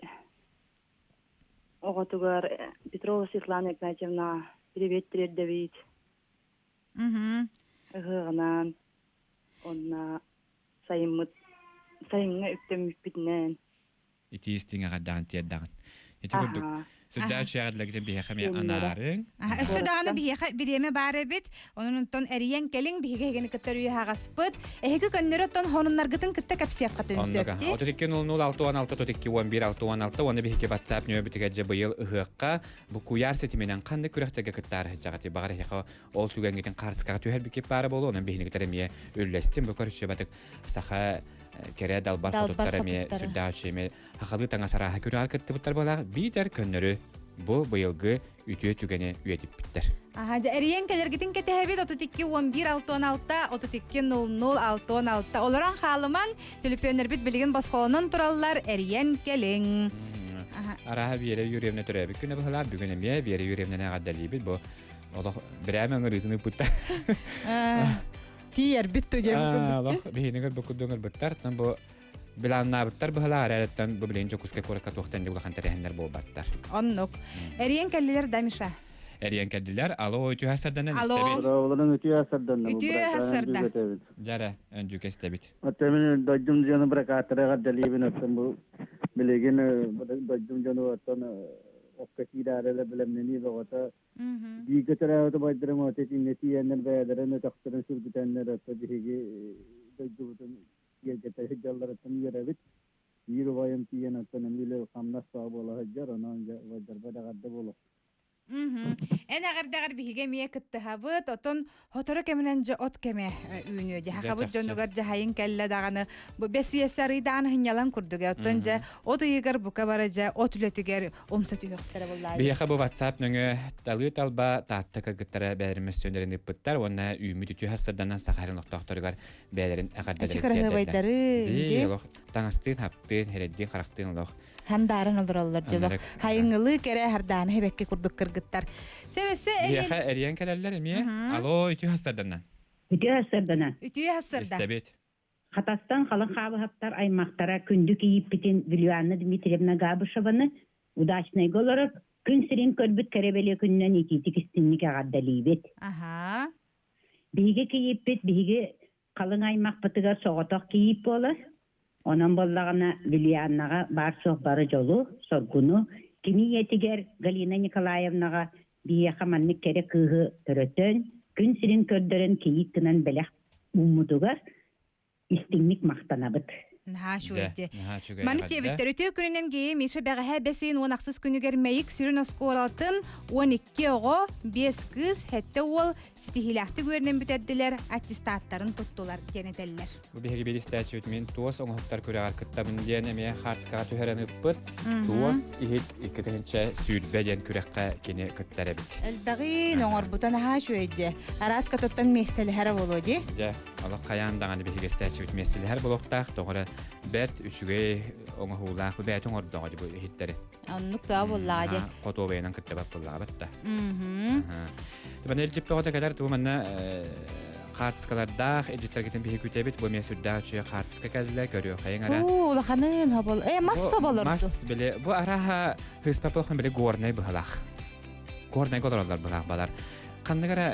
оҕотугар Петрова Светлана Игнатьевна привет тириэрдэбит. Ыһыаҕынан уонна сайыммыт сайыҥҥа үктэммиппитинэн итии истиҥ эҕэрдэҕин тиэрдэҕин. Ити курдук сүрдээх үчүгэйдик биһиэхэ эмиэ анаарыҥ. Өссө даҕаны биһиэхэ бириэмэ баар эбит. Онон онтон эрийэн кэлиҥ биһиги эһигини кытта үөһаҕаспыт. Эһиги көннөрү оттон хонуннаргытын кытта кэпсиэххитин сөп дии. 32 00 66 32 11 66 уонна биһиги WhatsApp нөмербитигэр дьэ быйыл ыһыахха бу куйаар ситиминэн ханнык күрэхтэргэ кыттаары сылдьаҕытый баҕар эһиэхэ ол түгэҥҥитин хаартыскаҕа түһэрбиккит баара буолуо онон биһинигитэр эмиэ үллэстим бу көрүччү саха кэрэ далбар хотуттар эмиэ сүрдээх үчүгэй эмиэ хахалыы таҥас арааһа күрэҕэр кыттыбыттар буолаах биитэр көннөрү бу быйылгы үтүө түгэни үйэтиппиттэр. Аха, дьэ, эрийэн кэлэргитин кэтэһэбит 32 11 66 32 00 66 олорон хаалымаҥ төлөпүөннэрбит билигин босхолонон тураллар эрийэн кэлиҥ. Арааһа Вера Юрьевна төрөөбүт күнэ быһылаах бүгүн эмиэ Вера Юрьевнаны эҕэрдэлиибит бу олох бирээмэ ыҥырыытын ыыппыттар. Тиийэрбит да диэн Олох биһиги бу курдук ылбыттар. Бу биланнаабыттар быһалаах эрээриттэн бу билигин Дьокуускай куоракка туохтан улахан тэрээһиннэр буолбаттар. Оннук. Эриэн кэллилэр да, Миша? Эриэн кэллилэр. Алло, үтүө сарданан истэбит. Алло, үтүө сарданан. Үтүө сарда. Дьара, өндүкэ истэбит. Оттон дойдум дьону быракааттара эҕэрдэлиибин оттон бу билигин дойдум дьону оттон окко киирээри бэлэмнэнии бөҕөтө Бииргэ төрөөбүт убайдарым отец иннэ тиийэннэр бэйэлэрин өтөхтөрүн сүргүтэннэр өттө биһиги дойдубутун киэргэтэ сылдьалларыттан үөрэбит. Биир убайым тиийэн оттон эмиэ хамнас баа буола сылдьар, онон дьэ убайдарбар эҕэрдэ буолуо. Эн эҕэрдэҕэр биһиги эмиэ кыттыһабыт, отон Хотору кэминэн дьэ от кэмэ үүнүө дии. Хахабыт дьонугар дьаһайын кэллэ даҕаны бу бэсиэсэ арыйдаан хынньалан курдук. Оттон дьэ от ыйыгар бука бара дьэ от үлэтигэр умса түһүөхтэрэ буллаайы. Биһиэхэ бу WhatsApp нөҥүө талыы талба Таатта кыргыттара бэйэлэрин мөссүөннэрин ыыппыттар уонна үүммүт үтүө сырданан Саха сирин олохтоохторугар бэйэлэрин эҕэрдэлэрин кыраһыабайдары Дии олох таҥастыын, хаптыын, эрэддиин, харахтыын олох Хандаарын олороллор дьоло. Хайыҥылыы кэрэ хардааны хэбэкки курдук кыргыттар. Себесе Эриэхэ эриэн кэлэллэр эмиэ. Алло, үтүө хастарданан. Үтүө хастарданан. Үтүө хастарда. Истэбит. Хатастан халыҥ хаабыһаптар аймахтара күндү кийииппитин Вилюанна Дмитриевна Габышеваны удачнайга олорор күн сирин көрбүт кэрэ бэлиэ күнүнэн итиитик истинник эҕэрдэлиибит. Аха. Биһиги кийииппит биһиги Халыҥ аймахпытыгар соҕотох кийиит буолар. Онон буоллаҕына Вилианнаҕа баар-суох бары дьолу, соргуну, кини ийэтигэр Галина Николаевнаҕа биһиэхэ маннык кэрэ кыыһы төрөтөн, күн сирин көрдөрөн кийиит гынан бэлэх ууммутугар истиҥник махтанабыт. Наһаа үчүгэй. Маны диэбиттэр үтүө күнүнэн гея Миша бэҕэһээ бэсиин уон ахсыс күнүгэр Мэйик сүрүн оскуолатын 12 оҕо, 5 кыыс, 7 уол ситиһиилээхтик үөрэнэн бүтэрдилэр, аттестаттарын туттулар диэн этэллэр. Бу биһиги биэристээччибит мин туос оҥоһуктар күрэҕэр кыттабын диэн эмиэ хаартыскаҕа түһэрэн ыппыт. Туос иһит 2020 диэн күрэххэ кини кыттар эбит. Элбэҕин оҥорбута наһаа үчүгэй дии. Араас катоттан миэстэлэһэрэ буолуо дии. Дьэ, олох хайаан даҕаны биһиги истээччибит миэстэлэһэр буолуохтаах. Тоҕо эрэ бэрт үчүгэй оҥоһуулаах бу бэйэтэ оҥордоҕо дии бу иһиттэри. Оннук бөҕө буоллаҕа дии. Хотуобайынан кыттыбат буоллаҕа да. Тибан илдьиппэҕэ кэлэр туу манна хаартыскалардаах илдьиттэргитин биһи күтэбит бу эмиэ сүрдээх үчүгэй хаартыска кэллэ көрүөххэйиҥ эрэ. Уу улаханын хобол. Э мас соболорду. Мас били бу араха хыспапылхан били горнай быһалаах. Горнайга олороллор быһалаах балар. Ханнык эрэ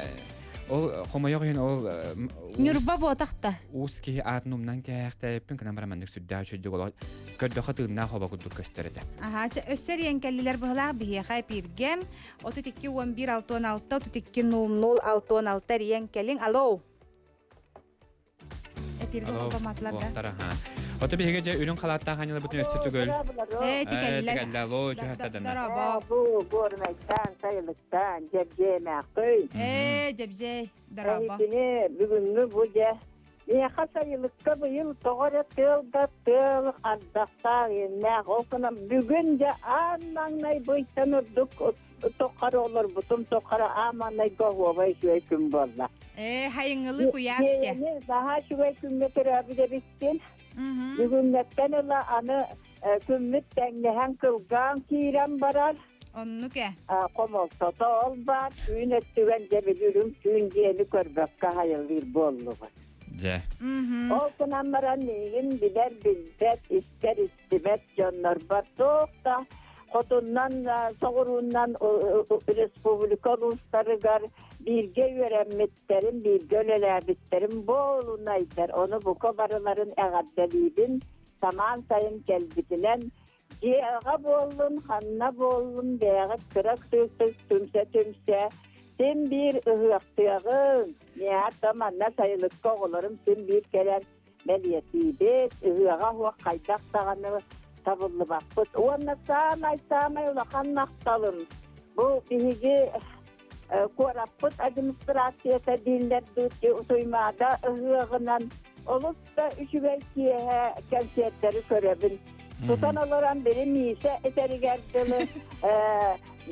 Ол хомойох иһин ол Ньурба буотахта. Уус киһи аатын умнан кээхтээппин кынан баран маннык сүрдээх үчүгэй олох көрдөхө тыыннаах оба курдук көстөр этэ. Аха, өссө эрийэн кэллилэр быһылаах биһиэхэ эпииргэ 32 11 66 32 00 66 эрийэн кэлиҥ. Алло. Эпиргэ холбоматылар да. Ото биһиги дьэ үрүҥ халааттаах аньылабытын өссө түгөл. Ээ, тикэллэр. Тикэллэр, алло, түһэ саданна. Бу Горнайтан, Сайылыктан, Дьэбдьиэмээххий. Ээ, Дьэбдьиэй, дорообо. Кини бүгүҥҥү бу дьэ. Миэхэ сайылыкка быйыл тоҕо эрэ тыал да тыал, ардахтаах иэннээх. Ол гынан бүгүн дьэ аан маҥнай быйтан үрдүк тоххары олорбутум тоххары аан маҥнайга оһуобай үчүгэй күн буолла. Ээ, хайыҥылы куйаас те. Наһаа үчүгэй күҥҥэ төрөөбүт эбиккин. Бүгүҥҥэттэн ыла аны күммүт тэҥнэһэн кылгаан киирэн барар. Оннук ээ. Хомолтото ол баар түүн өттүгэр дьэ били үрүҥ түүн диэни көрбөккө хайалыыр буоллубут. Дьэ. Ол гынан баран миигин билэр билбэт, истэр истибэт дьоннорбор туох да хотуннан соҕурууннан республика улуустарыгар бииргэ үөрэммиттэрим, бииргэ үлэлээбиттэрим буолунайдар. Ону бука барыларын эҕэрдэлиибин. Самаан сайын кэлбитинэн Дьиэҕэ буоллун, ханна буоллун, бэйэҕит кыра кытыытык түмсэ-түмсэ син биир ыһыахтыаҕыҥ. Миэхэ манна сайылыкка оҕолорум син биир кэлэн бэлиэтиибит, ыһыаҕа суох хайдах даҕаны табыллыбаппыт. Уонна саамай-саамай улахан махталым бу биһиги куораппыт администрацията дииллэр дуу Туймаада ыһыаҕынан олус да үчүгэй киэһэ кэнсиэртэри көрөбүн. Тутан олорон били Миисэ этэригэр дылы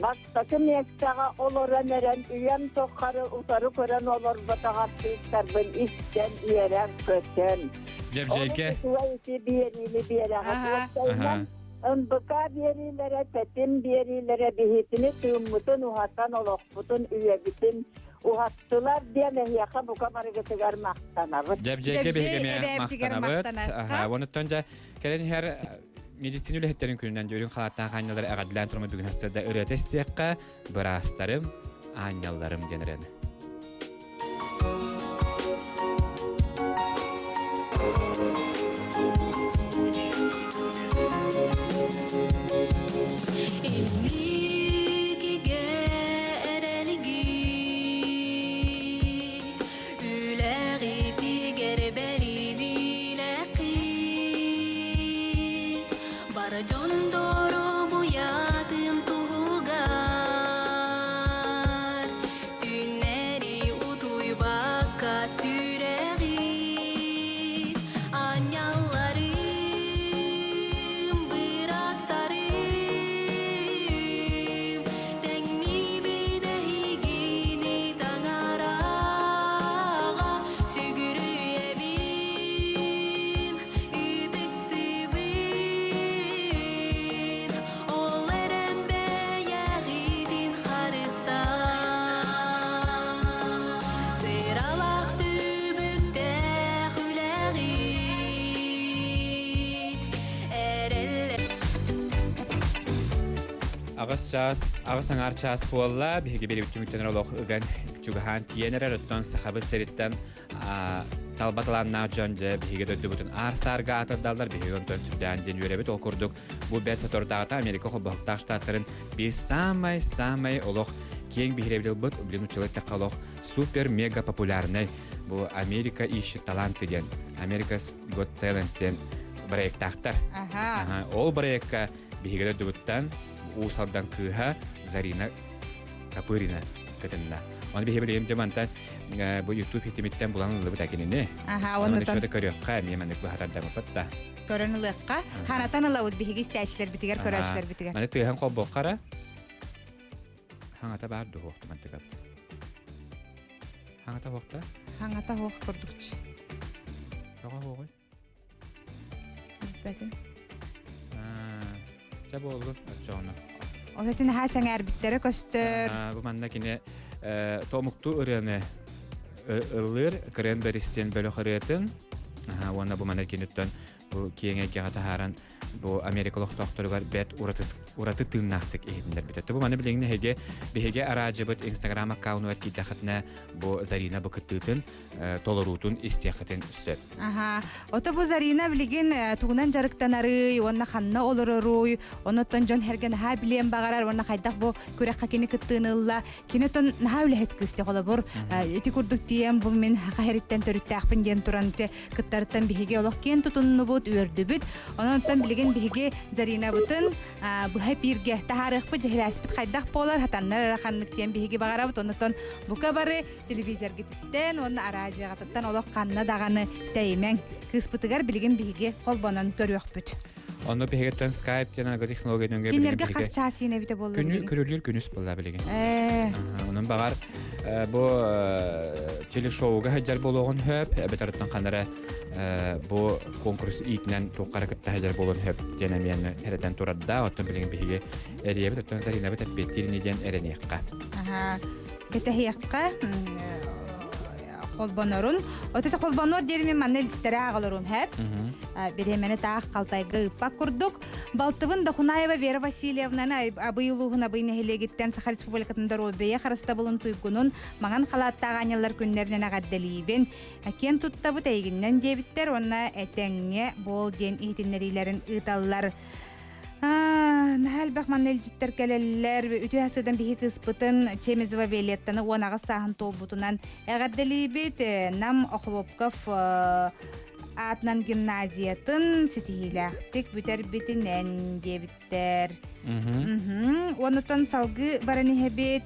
бастакы миэстэҕэ олорон эрэн үйэм тухары утары көрөн олорботох артыыстарбын истэн үөрэн көтөн. Дьэбдьэйгэ. Олус үчүгэй ити биэриини биэрэҕит. Уопсайынан НБК биэриилэрэ, тэтим биэриилэрэ биһитини тыыммытын уһатан олохпутун, үйэбитин уһаттылар диэн эһиэхэ бука барыгытыгар махтанабыт. Дьэбдьэйгэ биһиги эмиэ махтанабыт. Аха, онуттан дьэ кэлэн иһэр медицина үлэһиттэрин күнүнэн дьөрүн халааттаах аанньалары эҕэрдэлээн турма бүгүн хастарда ырыата истиэххэ быраастарым, аанньалларым диэн ырыаны. Бары дьон доруобуйатын туһугар Түннэри утуйбакка сүрэҕи Анньалларым, бырастарым Тэҥниибин эһигини таҥараҕа Сүгүрүйэбин, ытыктыыбын Ол эрэн бэйэҕитин харыстаан Сыралаах түбүктээх үлэҕит Эрэллэр Аҕыс чаас, аҕыс аҥаар чаас буолла. Биһиги биэрибит түмүктэнэр олох ыган чугаһаан тиийэн эрэр. Оттон сахабыт сириттэн талба талааннаах дьон дьэ биһиги дойдубутун аар-саарга аатырдаллар. Биһиги онтон сүрдээн диэн үөрэбит. Ол курдук бу бэс соторутааҕыта Америка холбоһуктаах штаттарын биир самай-самай олох киэҥ биһирэбил ылбыт, билин уччалар эттэххэ олох супер-мега популярнай бу Америка ищет таланты диэн America's Got Talent диэн проектаахтар. Аха. Ол проекка биһиги дойдубуттан Уус Алдан кыыһа Зарина Капырина кытынна. Оны биһи билигин дьэ мантан бу YouTube хитимиттэн булан ыллыбыт акинини. Аха, Оны оннутан шода көрүөххэ, эмиэ маннык быһатардамыппыт да. көрөн ылыахха. Харатан ылабыт биһиги истээччилэрбитигэр, көрөөччүлэрбитигэр. Маны тыаһан холбуоххара. Хаҥата баар дуһуох мантыгат. Хаҥата хуохта? Хаҥата хуох курдукчу. Тоҕо хуоҕуй? Билбэтим. Чэ буоллун, оччоҕуна. Ол этин наһаа сэҥээрбиттэрэ көстөр. Бу манна кини томуктуу ырыаны ыллыыр Крен Беристен бөлөх ырыатын уонна бу манна киниттэн бу киэҥ эйгэҕэ таһааран бу Америка олохтоохторугар бэрт ураты ураты тыыннаахтык иһитиннэрбитэ. Бу маны билиҥҥи эһиги биһиги араадьыбыт Инстаграм аккаунугар киирдэххитинэ бу Зарина бу кыттыытын толоруутун истиэххитин сөп. Аха. Ото бу Зарина билигин тугунан дьарыктанарый уонна ханна олороруй, онуттан дьон сэргэ наһаа билиэн баҕарар уонна хайдах бу күрэххэ кини кыттыыны ылла. Кини оттон наһаа үлэһит кыыс холобур ити курдук тиийэн бу мин хаха сириттэн төрүттээхпин диэн туран ити кыттарыттан биһиги олох киэн тутуннубут, үөрдүбүт. Онон оттон билигин билигин биһиги Заринабытын быһа пииргэ таһаарыахпыт дьэһибээспит хайдах буолар, хатаннар эрэ ханнык диэн биһиги баҕарабыт. Оннотон бука бары телевизоргититтэн уонна араадьыйаҕытыттан олох ханна даҕаны тэйимэҥ. Кыыспытыгар билигин биһиги холбонон көрүөхпүт. Онно биһигиттэн Skype диэн аныгы технология нөҥүө Кинилэргэ хас чаас иин эбитэ буолла Күнү күрүлүүр күнүс буолла билигин. Онон баҕар бу телешоуга сылдьар буолуоҕун хөп, эбэтэр ханара бу конкурс иитинэн туоххара кытта сылдьар буолуон хөп диэн эмиэ эрэтэн турарда. Оттон билигин биһиги эрийэбит, оттон Заринабыт эппиэттиир ини диэн эрэниэххэ. Кэтэһиэххэ холбонорун. Отото холбонор диэри манна илдьиттэри ааҕаларым хэп. Бириэмэни таах халтайга ыыппак курдук. Балтыбын Дохунаева Вера Васильевнаны Абый улууһун Абый нэһилиэгиттэн Саха Республикатын доруобуйа харыстабылын туйгунун маҥан халааттаах аанньаллар күннэринэн эҕэрдэлиибин. Киэн туттабыт эйигиннэн диэбиттэр уонна этэҥҥэ буол диэн иһитиннэриилэрин ыыталлар. Наһаа элбэх манна илдьиттэр кэлэллэр. Үтүө сыдан биһи кыыспытын Чемезова Виолеттаны 18 сааһын туолбутунан эҕэрдэлиибит. Нам Охлопков аатынан гимназиятын ситиһиилээхтик бүтэрбитинэн диэбиттэр. Онутан салгыы баран иһэбит.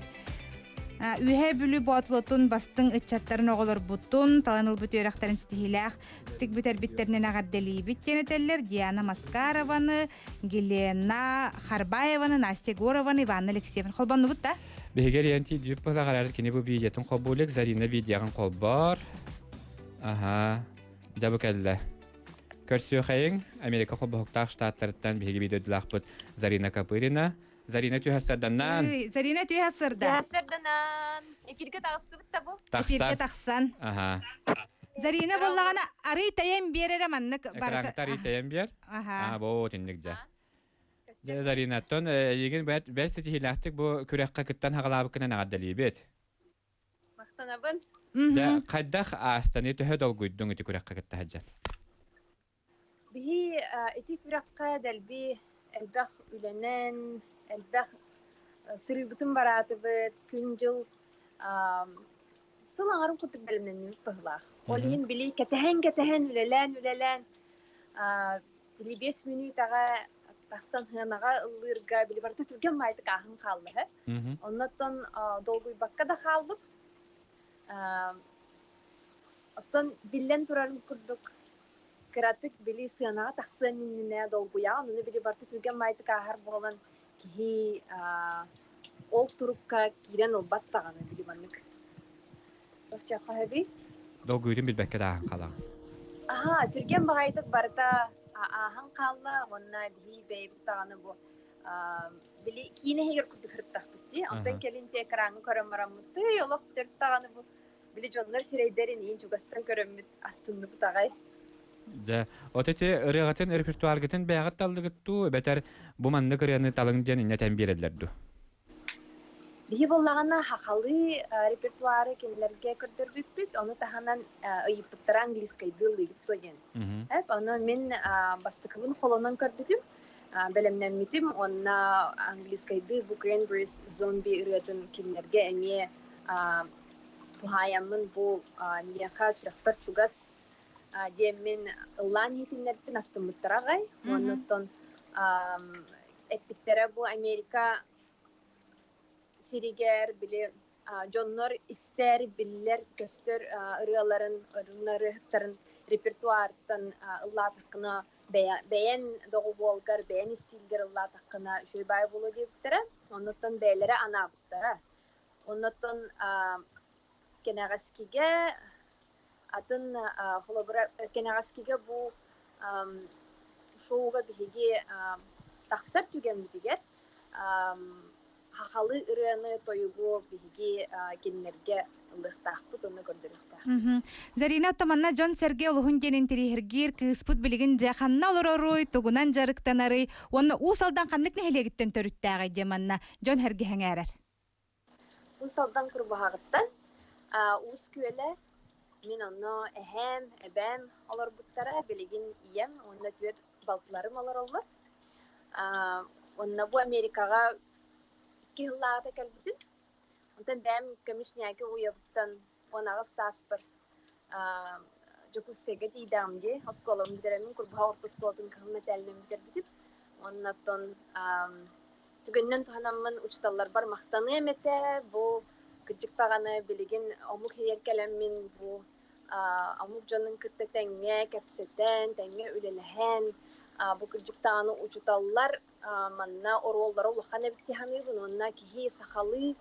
Үөһээ Бүлүү Боотулутун бастыҥ ыччаттарын оҕолорбутун талан ылбыт үөрэхтэрин ситиһиилээх тик бүтэрбиттэринэн эҕэрдэлиибит диэн этэллэр Диана Маскарованы, Гелена Харбаеваны, Настя Егорованы, Иванна Алексеевна холбоннубут да? Биһиги эрийэн тиийдибит быһалаах кини бу видеотун холбуулик, Зарина видеоҕын холбоор. Аха, дьэ бу кэллэ. Көрсүөхэйиҥ, Америка холбоһуктаах штаттарыттан биһиги видеодулаахпыт Зарина Копырина. Зарина түһэссэрданнаан. Зарина түһэссэрда. Түһэссэрданан. Эфиргэ таҕыстыбыт да бу? Тахсан. Эфиргэ тахсан. Аха. Зарина боллаҕына арый тайан биэрэрэ маннык Экраҥҥыта арый тайан биэр. Аха. Аа, бу тинник дьэ. Дьэ, Зарина, оттон эйигин бэрт ситиһиилээхтик бу күрэххэ кыттан хаҕалаабыккынан эҕэрдэлиибит. Махтанабын. Дьэ, хайдах аастаны төһө долгуйдуҥ ити күрэххэ кытта сылдьан? Биһи ити күрэххэ дэлби элбэх үлэнэн, элбэх сырыыбытын бараатыбыт, күн-дьыл сыл аҥарын курдук бэлэмнэннибит быһыылаах. Ол иһин били кэтэһэн-кэтэһэн, үлэлээн-үлэлээн били 5 мүнүүтэҕэ тахсан сыанаҕа ыллыырга били барыта түргэн баайдык ааһан хаалла. Оннуттан долгуйбакка да хааллым. Оттон биллэн турарын курдук кыратык били сыанаҕа тахсыан иннинэ долгуйаҕын, ону били барыта түргэн баайдык ааһар буолан киһи ол турукка киирэн ылбат даҕаны били маннык. Охчаххаһаби? Долгуйдун билбэккэ да ааһан хаалаҕын. Аһаа, түргэн баҕайытык барыта ааһан хаалла уонна биһи бэйэбит даҕаны бу били киинэ иһигэр курдук сырыттахпыт дии. Онтон кэлин те экраҥҥа көрөн бараммыт, тый олох төрт даҕаны бу били дьоннор сирэйдэрин иин чугастан көрөммүт астынныбыт аҕай. Дьэ, от ити ырыаҕытын репертуаргытын бэйэҕит таллыгыт дуу, эбэтэр бу маннык ырыаны талыҥ диэн инньэ этэн биэрэллэр дуу? Биһи буоллаҕына хахалыы репертуары кинилэргэ көрдөрбүппүт, ону таһынан ыйыппыттара английскайдыы ыллыыбыт дуо диэн. Ону мин бастакыбын холонон көрбүтүм, бэлэмнэммитим уонна английскайдыы бу Cranberries Zombie ырыатын кинилэргэ эмиэ туһаайаммын бу миэхэ сүрэхпэр чугас диэммин ыллаан иһитиннэрбитин астыммыттара аҕай. Уонна оттон эппиттэрэ бу Америка сиригэр били дьоннор истэр, биллэр, көстөр ырыаларын, ырыаһыттарын репертуартан ыллаатаххына бэйэн доҕуһуолгар, бэйэн истиилгэр ыллаатаххына үчүгэй баай буолуо диэбиттэрэ. Оннуттан бэйэлэрэ анаабыттара. Оннуттан кэнэҕэскигэ атын холобура кэнэҕэскигэ бу шоуга биһиги тахсар түгэммитигэр хахалы ырыаны, тойугу биһиги кинилэргэ ылыахтаахпыт уонна көрдөрүөхтээхпит. Зарина оттоманна дьон-сэргэ олуһун диэн интириэһиргиир кыыспыт билигин дьэ ханна олороруй, тугунан дьарыктанарый уонна Уус Алдан ханнык нэһилиэгиттэн төрүттээҕий диэн манна дьон сэргэ сэҥээрэр. Уус Алдан Курбуһаҕыттан Уус Күөлэ мин онно эһээм, эбээм олорбуттара, билигин ийэм уонна түөрт балтыларым олороллор. Уонна бу Америкаҕа 2 сыллааҕыта кэлбитим. Онтон бэйэм көмүс ньээки уйабыттан 18 сааспар. Дьокуускайга тиийдэҕим дии. Оскуолабын бүтэрэммин Курбуһах орто оскуолатын кыһыл мэтээлинэн бүтэрбитим. Уонна оттон түгэнинэн туһанаммын учууталларбар махтаныам этэ. Бу кырдьык даҕаны билигин омук иһигэр кэлэммин бу омук дьонун кытта тэҥҥэ кэпсэтэн, тэҥҥэ үлэлэһэн, бу кырдьык даҕаны учууталлар манна оруоллара улахан эбит дии саныыбын уонна киһи сахалыы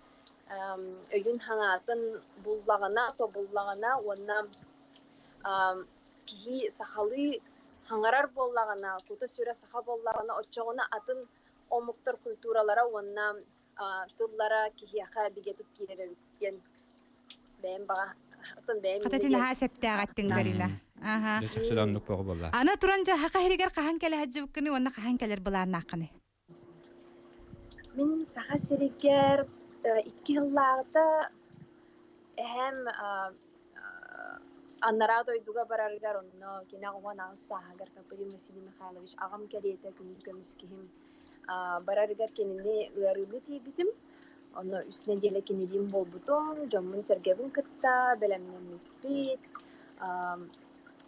өйүн-санаатын буллаҕына, тобуллаҕына уонна киһи сахалыы хаҥарар буоллаҕына, кута-сүрэ саха буоллаҕына, оччоҕуна атын омуктар культуралара уонна тыллара киһиэхэ бигэтик киирэр эбит диэн бэйэм баҕа атын бэйэм Хата наһаа септээҕ эттиҥ Зарина. Аха. Дьэ чахчы оннук буоҕу буолла. Аны туран дьэ хаха иһигэр хаһан кэлэ сылдьыбыккыный уонна хаһан кэлэр былааннааххыный? Мин Саха сиригэр икки сыллааҕыта эһэм анараа дойдуга барарыгар онно кини 18 сааһыгар Каприн Василий Михайлович аҕам кэриэтэ күндү көмүс киһим барарыгар кинини ыарыылыы тиийбитим. Онно үс нэдиэлэ кинилиин буолбутум, дьоммун-сэргэбин кытта бэлэмнэммиппит.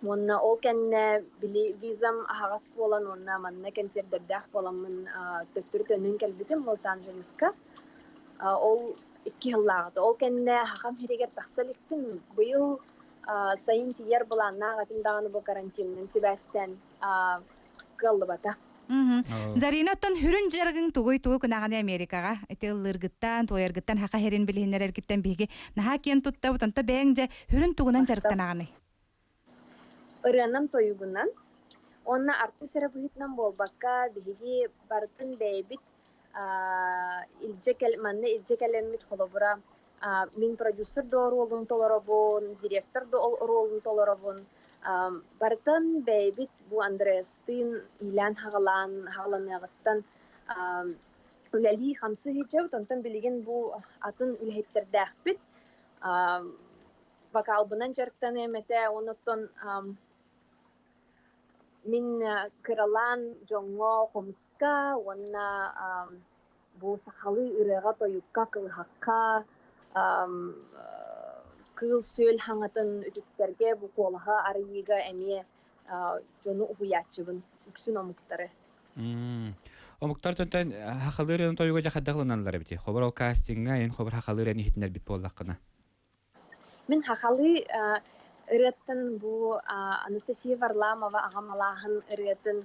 Уонна ол кэннэ били визам аһаҕас буолан уонна манна кэнсиэрдэрдээх буоламмын төттөрү төннөн кэлбитим Лос-Анджелеска. Ол икки сыллааҕыта. Ол кэннэ хахам сиригэр тахса иликпин. Быйыл сайын тиийэр былааннаах этим даҕаны бу карантинынан сибээстээн кыаллыбата. Зарина, оттон хүрүн дьарыгыҥ тугуй тугу кынаҕаны Америкаҕа? Ити ыллыыргыттан, туойаргыттан, хаха сирин билиһиннэрэргиттэн биһиги наһаа киэн туттабыт. Онто бэйэҥ дьэ хүрүн тугунан дьарыктанаҕыный? Ырыанан тойугунан уонна артыыс эрэ быһыытынан буолбакка, биһиги барытын бэйэбит илдьэ кэл манна илдьэ кэлэммит холобура мин продюсер да оруолун толоробун, директор да оруолун толоробун. Барытын бэйэбит бу Андреастыын иилээн-хаҕалаан хаҕаланыаҕыттан үлэлии-хамсыы сылдьабыт. Онтон билигин бу атын үлэһиттэрдээхпит. Вокалбынан дьарыктаныам этэ. Онуттан мин кыралаан дьоҥҥо хомуска уонна бу сахалыы ырыаҕа-тойукка, кылыһахха, кыыл-сүөл хаҥатын үтүктэргэ бу куолаһы арыйыыга эмиэ дьону уһуйааччыбын, үксүн омуктары. Омуктар төнтөн хахалыыр тойуга дьэ хайдах ылыналлар эбити? Хобор ол кастиҥҥа эн хобор хахалыыр эн иһитиннэрбит буоллаххына. Мин хахалыы ырыаттан бу Анастасия Варламова аҕам алааһын ырыатын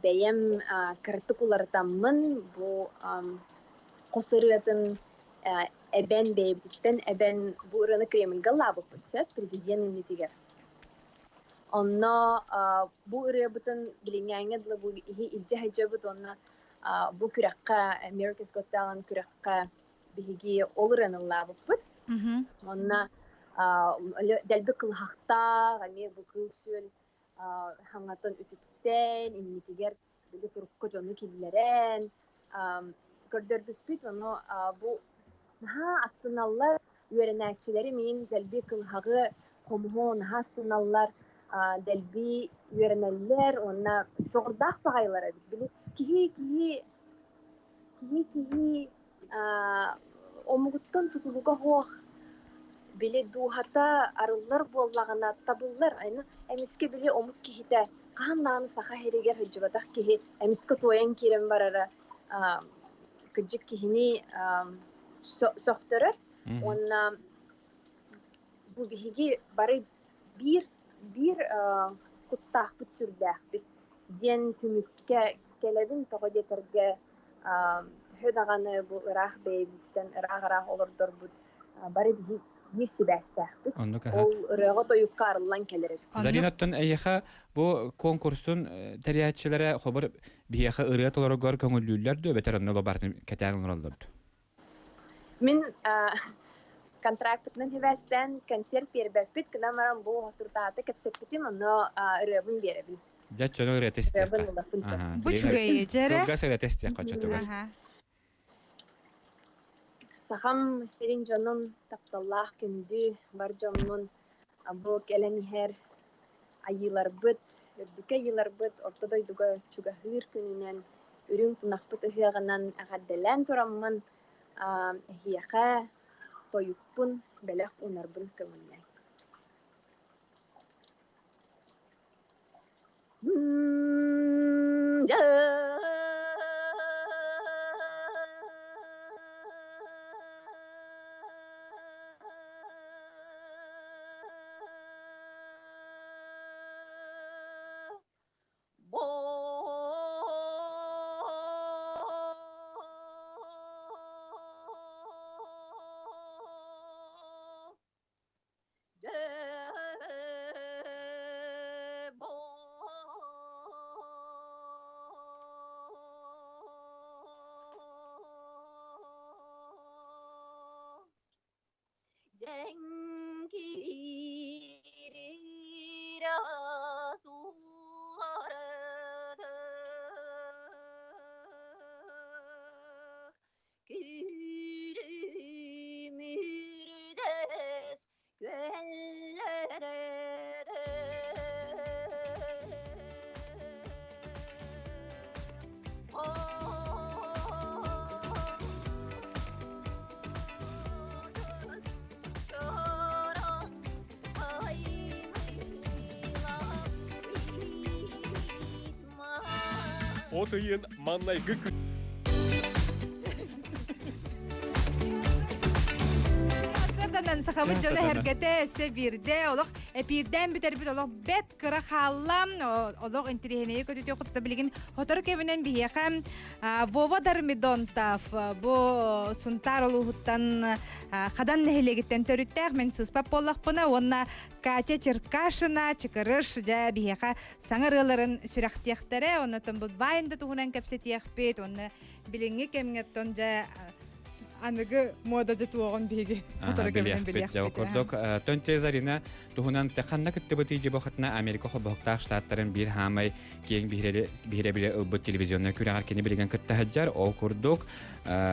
бэйэм кыратык уларытаммын бу хос ырыатын эбэн бэйэбититтэн эбэн бу ырыаны Кремльга ыллаабыппыт сөп президент иннитигэр. Онно бу ырыабытын билиҥҥээҥҥэ дылы бу иһи илдьэ сылдьабыт уонна бу күрэххэ America's Got Talent күрэххэ биһиги ол ырыаны ыллаабыппыт. Онно дэлби кылыһахтаах, эмиэ бу кыыл-сүөл хаҥатын үтүктэн, иннитигэр били турукка дьону киллэрэн көрдөрбүппүт. Ону бу наһаа астыналлар, үөрэнээччилэри миин дэлби кылыһаҕы, хомуһу наһаа астыналлар, дэлби үөрэнэллэр уонна дьоҕурдаах баҕайылар эбит. Били киһи киһи киһи киһи омугуттан тутулуга суох били дууһата арыллар буоллаҕына табыллар. Аны эмискэ били омук киһитэ хаһан даҕаны саха сиригэр сылдьыбатах киһи эмискэ туойан киирэн барара кырдьык киһини сөхтөрөр уонна бу биһиги бары биир биир куттаахпыт сүрдээхпит диэн түмүккэ кэлэбин тоҕо диэтэргэ төһө даҕаны бу ыраах бэйэбиттэн ыраах-ыраах олордорбут бары биһи биир сибээстээхпит. Оннук Ол ырыаҕа-тойукка арыллан кэлэр эбит. Заринаттан эйиэхэ бу конкурсун тэрийээччилэрэ хобор биһиэхэ ырыа толороргор көҥүллүүллэр дуо эбэтэр онно барытын кэтээн олороллор дуо? Мин контрактынан сибээстээн концерт биэрбэппит, гынан баран бу туртаата кэпсэппитим, онно ырыабын биэрэбин. Дьэ, чону ырыата истиэххэ. Бу үчүгэй дьэрэ. Кылгас ырыата истиэххэ оччотугар. Сахам сирин дьонун тапталлаах күндү бар дьоммун бу кэлэн иһэр айыыларбыт, үрдүкэ айыыларбыт орто дойдуга чугаһыыр күнүнэн, үрүҥ тунахпыт ыһыаҕынан эҕэрдэлээн тураммын эһиэхэ тойукпун бэлэх уунарбын көҥүллээҥ. Дьэҥкирир сууларыды Күлүмүрдэс күөллэрэ От ыйын маннайгы күн Сарданан сахабыт дьоно эргэтэ өссө биирдэ олох эпиирдээн бүтэрбит олох бэт кыра хаалла олох интириэһинэйи көтүтүө кутта билигин хотору кэминэн биһиэхэ Вова Дармидонтов бу Сунтаар улууһуттан Хадан нэһилиэгиттэн төрүттээх мен сыспап буоллахпына уонна Катя Черкашина Чыкырыш дьэ биһиэхэ саҥа ырыаларын сүрэхтиэхтэрэ оннотон бу Вайн да туһунан кэпсэтиэхпит уонна билиҥҥи кэмҥэ оттон дьэ аныгы муода дьэ туоҕун биһиги сотору кэминэн билиэхпит. Курдук Тон Цезарина туһунан ханна кыттыбыт дьибохатына Америка холбоһуктаах штаттарын биир хаамай киэҥ биһирэбили ылбыт телевизионнай күрэҕэр кини билигин кытта сылдьар. Ол курдук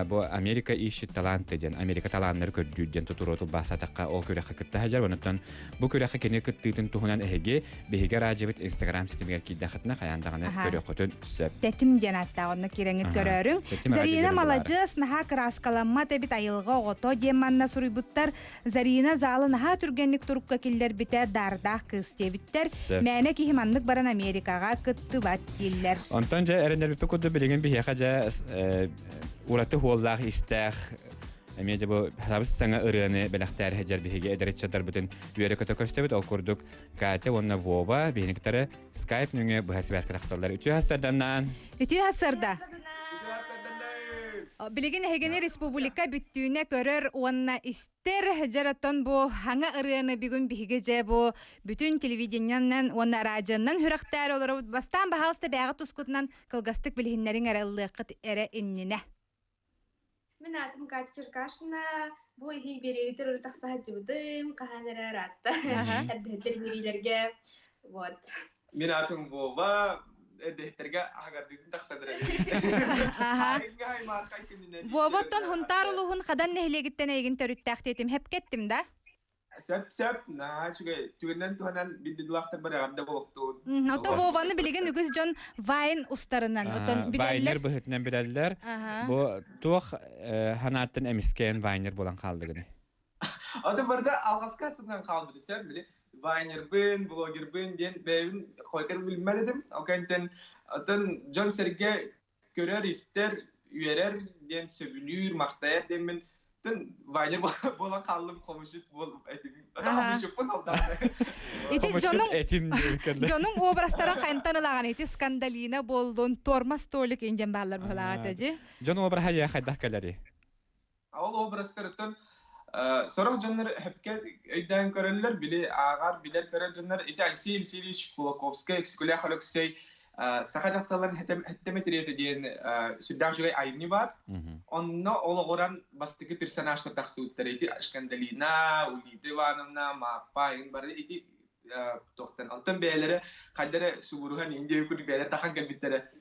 бу Америка ищет таланты диэн Америка талааннары көрдүүр диэн тутуруотул баасатахха ол күрэххэ кытта сылдьар. Онтон бу күрэххэ кини кыттыытын туһунан эһиги биһиги радиобыт Инстаграм ситимигэр киирдэххитинэ хайаан даҕаны көрүөххүтүн сөп. Тэтим диэн ааттаах онно киирэҥҥит көрөөрүҥ. Зарина маладьыас, наһаа кырааскаламмат эбит айылҕа оҕото диэн манна суруйбуттар. Зарина залы наһаа түргэнник турукка киллэрбитэ даардаах кыыс диэбиттэр. Мээнэ киһи маннык баран Америкаҕа кыттыбат дииллэр. Онтон дьэ эрэнэрбиппит курдук билигин биһиэхэ дьэ ураты хуоллаах истээх эмиэ дьэ бу сабыс саҥа ырыаны бэлэхтээр сылдьар биһиги эдэр ыччаттарбытын үөрэ-көтө көстөбүт. Ол курдук Катя уонна Вова биһини кытары Skype нөҥүө быһа сибээскэ тахсаллар. Үтүө сарданнаан! Үтүө сарда! Билигин эһигини республика бүттүүнэ көрөр уонна истэр дьаратон бу хаҥа ырыаны бүгүн биһиги дьэ бу бүтүн телевидениеннэн уонна радионнан сүрэхтээр олоробут. Бастаан баһаалыста бээҕи тускутунан кылгастык билиһиннэриҥ эрэ ыллыаххыт эрэ иннинэ. Мин аатым Катя Черкашина. Бу иһии биэриигитэр ыры тахса сылдьыбытым, хаһан эрэ ыраатта. Эрдэһиттэр биэриилэргэ. Вот. Мин аатым Вова. Эрдэһиттэргэ аһагардыытын тахсан эрэ. Воваттан Хунтаар улууһун Хадан нэһилиэгиттэн эйигин төрүттээх диэтим. Хепкеттим да? Сөп, сөп, наһаа үчүгэй. Түгэннэн туһанан билдилаахтар бары эҕэрдэ буолуохтуун. Ото Вованы билигин үгүс дьон вайн устарынан отон билэллэр. Вайнер быһытынан билэллэр. Бу туох ханааттан эмискээн вайнер буолан хаалдыгыны? Ото барда алҕаска сытынан хаалбыт сөп били вайнербын, блогербын диэн бэйэбин хойкер билмэт этим. Ол кэнтэн отон дьон-сэргэ көрөр-истэр, үөрэр диэн сөбүлүүр, махтайар диэммин тын Ваня буолан хааллым хомусчут буол этим. Хомусчуппун ол Ити дьонуҥ этим дьонуҥ образтарын хантан ылаҕын ити скандалина буоллун, торма столик инден бааллар быһылааҕа дьи. Дьон обраһа я хайдах кэлэри? Ол образтарыттан сорох дьоннор хөпкө өйдөөн көрөллөр, били ааҕар, билэр көрөр дьоннор ити Алексей Васильевич Кулаковскай, Өксөкүлээх Өлөксөй саха дьахталларын хэттэмэтириэтэ диэн сүрдээх үчүгэй айымньы баар. Онно олоҕуран бастакы персонажтар тахсыбыттар. Ити Шкандалина, Улита Ивановна, Мааппа, ин бары ити туохтан онтон бэйэлэрэ хайдары субуруһан индия курдук бэйэлэр тахан кэлбиттэрэ.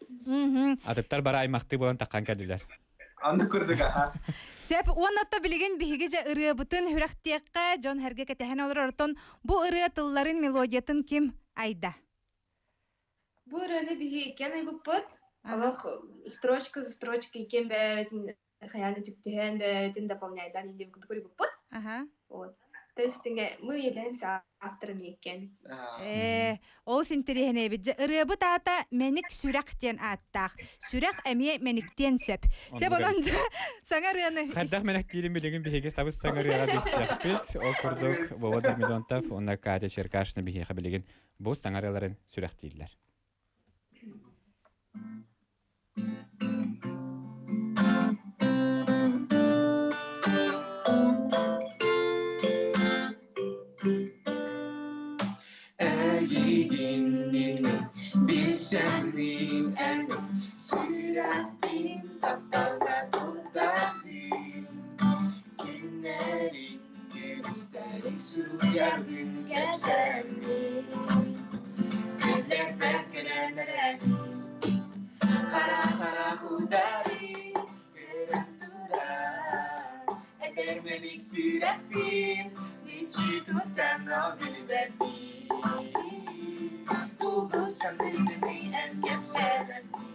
Атыттар бары аймахтыы буолан тахан кэллилэр. Анны курдук аха. Сеп уонна билигин биһиги дьэ ырыабытын сүрэхтиэххэ дьон эргэ кэтэһэн олорор оттон бу ырыа тылларын мелодиятын ким айда? Бу ырыаны биһи иккиэн айбыппыт. Олох строчка за строчкой иккиэн бэйэбитин хайаан үтүктүһэн бэйэбитин дополняйдан индия курдук ырыйбыппыт. Аха. Вот. То есть мы являемся авторами екен. Э, ол синтириһинэбит. Ырыабыт аата Мэник сүрэх диэн ааттаах. Сүрэх эмиэ мэниктиэн сөп. Сөп онон саҥа ырыаны Хайдах мэнэктиирин билигин биһиги сабыс саҥа ырыаҕа билсиэхпит. Ол курдук Вова Дормидонтов уонна Катя Черкашина биһиэхэ билигин бу саҥа ырыаларын сүрэхтииллэр. Эйигиннин билсэммин эн сүрэхпин тапталга туттардым Күннэрин күнүстэрин суруйардын кэпсэммин Күннэрбэр көрөн эрэбин Хара-хара кудары көрөн турар Эдэр мэник сүрэхпин Ничи туттан билбэппин Тугу саныыбыный эн кэпсээбэппин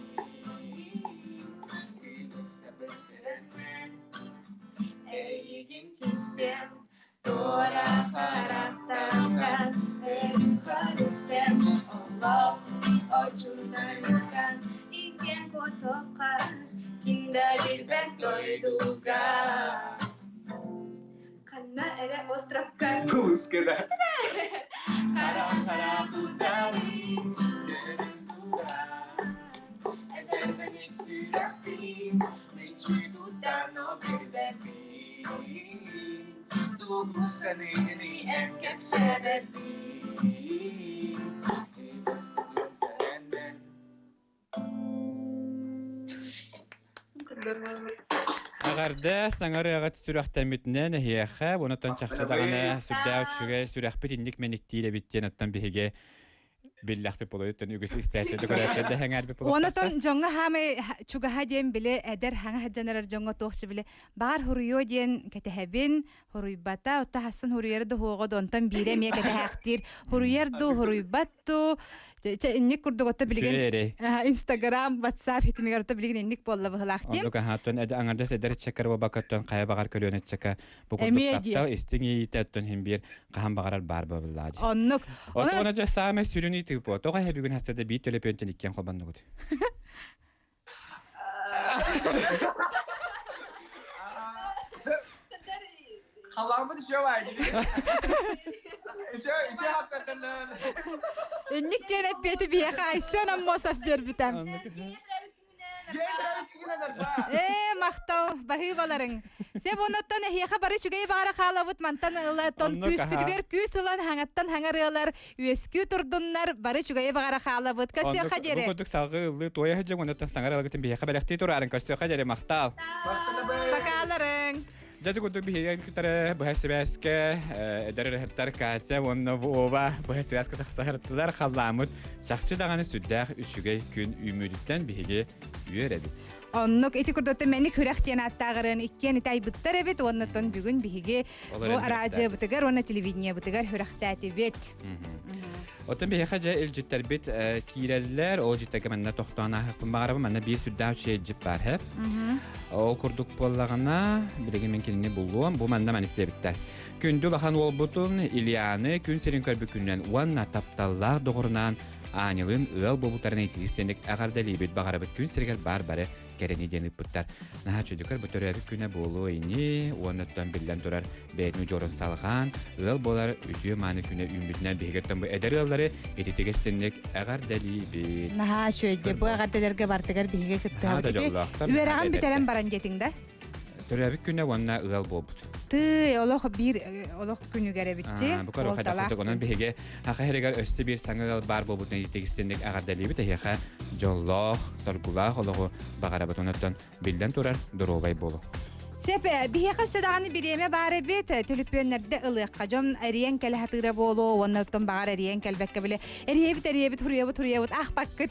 Күнүстэбин сүрэхпин Эйигин кистэм Туора харахтарган Өрүхаристэм Олох очунарыттан Иккен куотуохха Ким да билбэт дойдуга Ханна эрэ островка Пускада Хара-хара кудары Эдэрбэник сүрэхпин Мүччү туттан билбэппин Тугу саныыгыный эн кэпсээбэппин Эҕэрдэ саҥа ырыаҕыт сүрэхтэммитинэн эһиэхэ, онтон чахчы даҕаны сүрдээх үчүгэй сүрэхпит инник мэниктиир эбит диэн оттон биһиги биллэхпит буолуйуттан үгүс истээччи көрөөччү да сэҥээрбит Онотон дьоҥҥо хаамай чугаһа диэн били эдэр хаҥа сылдьан эрэр дьоҥҥо туох били баар хуруйуо диэн кэтэһэбин хуруйбата отто хассын хуруйары да хуоҕа да онтон биирэ эмиэ кэтэһээхтиир хуруйар дуу хуруйбат дуу Чэ инник курдук отто билигин Инстаграм, Ватсап хитимигэр отто билигин инник буолла быһылаах диэн. Оннук аһааттан аҥардас эдэр ыччаккар буолбаккаттан хайа баҕар көлүөнэ ыччакка бу курдук таптал истиҥ иэйиитэ оттон иһин биир хаһан баҕарар баар буоллаа дии. Оннук. Онон дьэ саамай сүрүн ыйытыы буо. Тоҕо эһэ бүгүн хастада биир төлөпүөнтэн иккиэн холбоннугут? Халаммыт еще бай. Еще ити хапсардалар. Инник диэн эппиэти биһиэхэ Айсен Аммосов биэрбитэ. Ээ, махтал, баһыыбаларыҥ. Сеп онуттан эһиэхэ бары үчүгэй баҕара хаалабыт мантан ыла тон күүскүтүгэр күүс ылан хаҥаттан хаҥарыалар үөскүү турдуннар бары үчүгэйи баҕара хаалабыт. Көстүөххэ диэри. Бу курдук салгыы ыллыы туойа сылдьыҥ онуттан саҥар ылгытын биһиэхэ бэлэхтии тураарыҥ көстүөххэ диэри махтал. Покаларыҥ. Дьэ курдук биһиги кытары быһа сибээскэ эдэр ырыһыттар Катя уонна Вова быһа сибээскэ тахсаһыртылар халлааммыт чахчы даҕаны сүрдээх үчүгэй күн үүммүтүттэн биһиги үөрэбит. Оннук ити курдук мэник хүрэх диэн ааттааҕырын иккиэн ити айбыттар эбит уонна тон бүгүн биһиги бу араадьыйабытыгар уонна телевидениебытыгар хүрэхтээтибит. Оттон биһиэхэ дьэ илдьиттэрбит киирэллэр, ол илдьиттэргэ манна тохтоон ааһыахпын баҕарабын, манна биир сүрдээх үчүгэй илдьит баар һэ. Ол курдук буоллаҕына, билигин мин кинини булуом, бу манна маннык диэбиттэр. Күндү улахан уолбутун Ильяны күн сирин көрбүт күнүнэн уонна тапталлаах доҕорунаан Ааньылыын ыал буолбуттарын итиистэнник эҕэрдэлиибит баҕарабыт күн сиригэр баар бары кэрэни диэн ыыппыттар. Наһаа чөдүкэр бу төрөөбүт күнэ буолуо ини уонна оттон биллэн турар бэйэтин удьуорун салҕаан ыал буолар үтүө мааны күнэ үүммүтүнэн биһиги оттон бу эдэр ыаллары ититигэ синник эҕэрдэлиибит. Наһаа үчүгэйдик бу эҕэрдэлэргэ бартыгар биһиги кыттыһабыт. Үөрэҕин бүтэрэн баран диэтиҥ да? Төрөөбүт күнэ уонна ыал буолбут. Тыы, олох биир олох күнүгэр эбитти. Бу көрө хайдах онон биһиги Аха иһэригэр өссө биир саҥа ыал баар буолбутун итигистинник эҕэрдэлиибит эһиэхэ дьоллоох, соргулаах олоҕу баҕарабыт. Онон биллэн турар, доруобай буолу. Сеп, биһиэхэ өссө даҕаны бириэмэ баар эбит, түлүпүөннэрдэ ылыахха. Дьон эрийэн кэлэ сатыыра буолуо, уонна оттон баҕар эрийэн кэлбэккэ били эрийэбит, эрийэбит, хуруйабыт, хуруйабыт, аахпаккыт,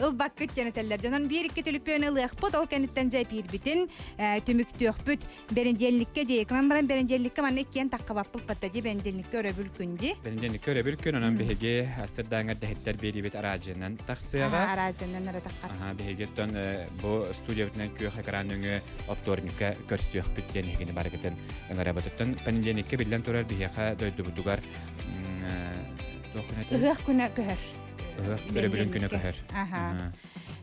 ылбаккыт диэн этэллэр. Дьонон биир-икки түлүпүөнү ылыахпыт, ол кэнниттэн дьэ эпиирбитин түмүктүөхпүт. Бэринdiэлликкэ дии, кынан баран бэринdiэлликкэ манна иккиэн таххабаппыт батта дии, бэринdiэлликкэ өрөбүл күн дии. Бэринdiэлликкэ өрөбүл күн, онон биһиги астырдааҥар дэһиттэр биэриибит араадьыйанан тахсыаҕа. Араадьыйанан эрэ таххар. Аха, биһиги оттон бу студиябытынан күөх экран өҥө оптуорньукка көрсүөхпүт диэн эһигини барыгытын ыҥырабытыттан понедельникке биллэн турар биһиэхэ дойдубутугар туох күнэ Ыһыах күнэ көһөр. Ыһыах өрөбүлүн күнэ көһөр. Аха.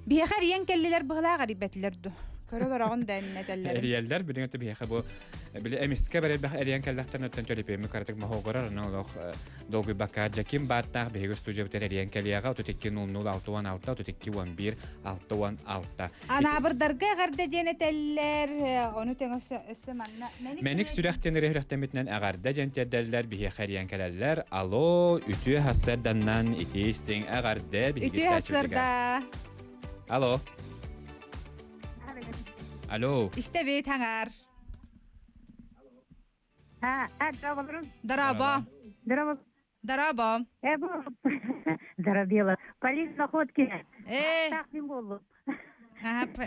Биһиэхэ эрийэн кэллилэр быһылаах эрийбэтилэр ду. Көрө олороҕун да эннэтэллэр. Эрийэллэр билиҥ өттө биһиэхэ бу били эмискэ бэрэлбэх эрийэн кэллэхтэрин өттөн төлөпүөммү кыратык моһуогурар онон олох долгуйбакка Дьаким бааттаах биһиги студиябытыгар эрийэн кэлиэҕэ 32 00 66 32 11 66. Анаабырдарга эҕэрдэ диэн этэллэр, ону тэҥэ өссө манна Мэник сүрэх диэн ырыа эҕэрдэ диэн тиэрдэллэр, биһиэхэ эрийэн кэлэллэр. Алло, үтүө хассарданнан ити истиҥ эҕэрдэ биһиги Үтүө хассарда. Алло. Алло. Истэбит хаҥар. Дорообо. Дорообо. Дорообо. Э, бу Здоровела. Полина Находкина. Э. Так мин боллум.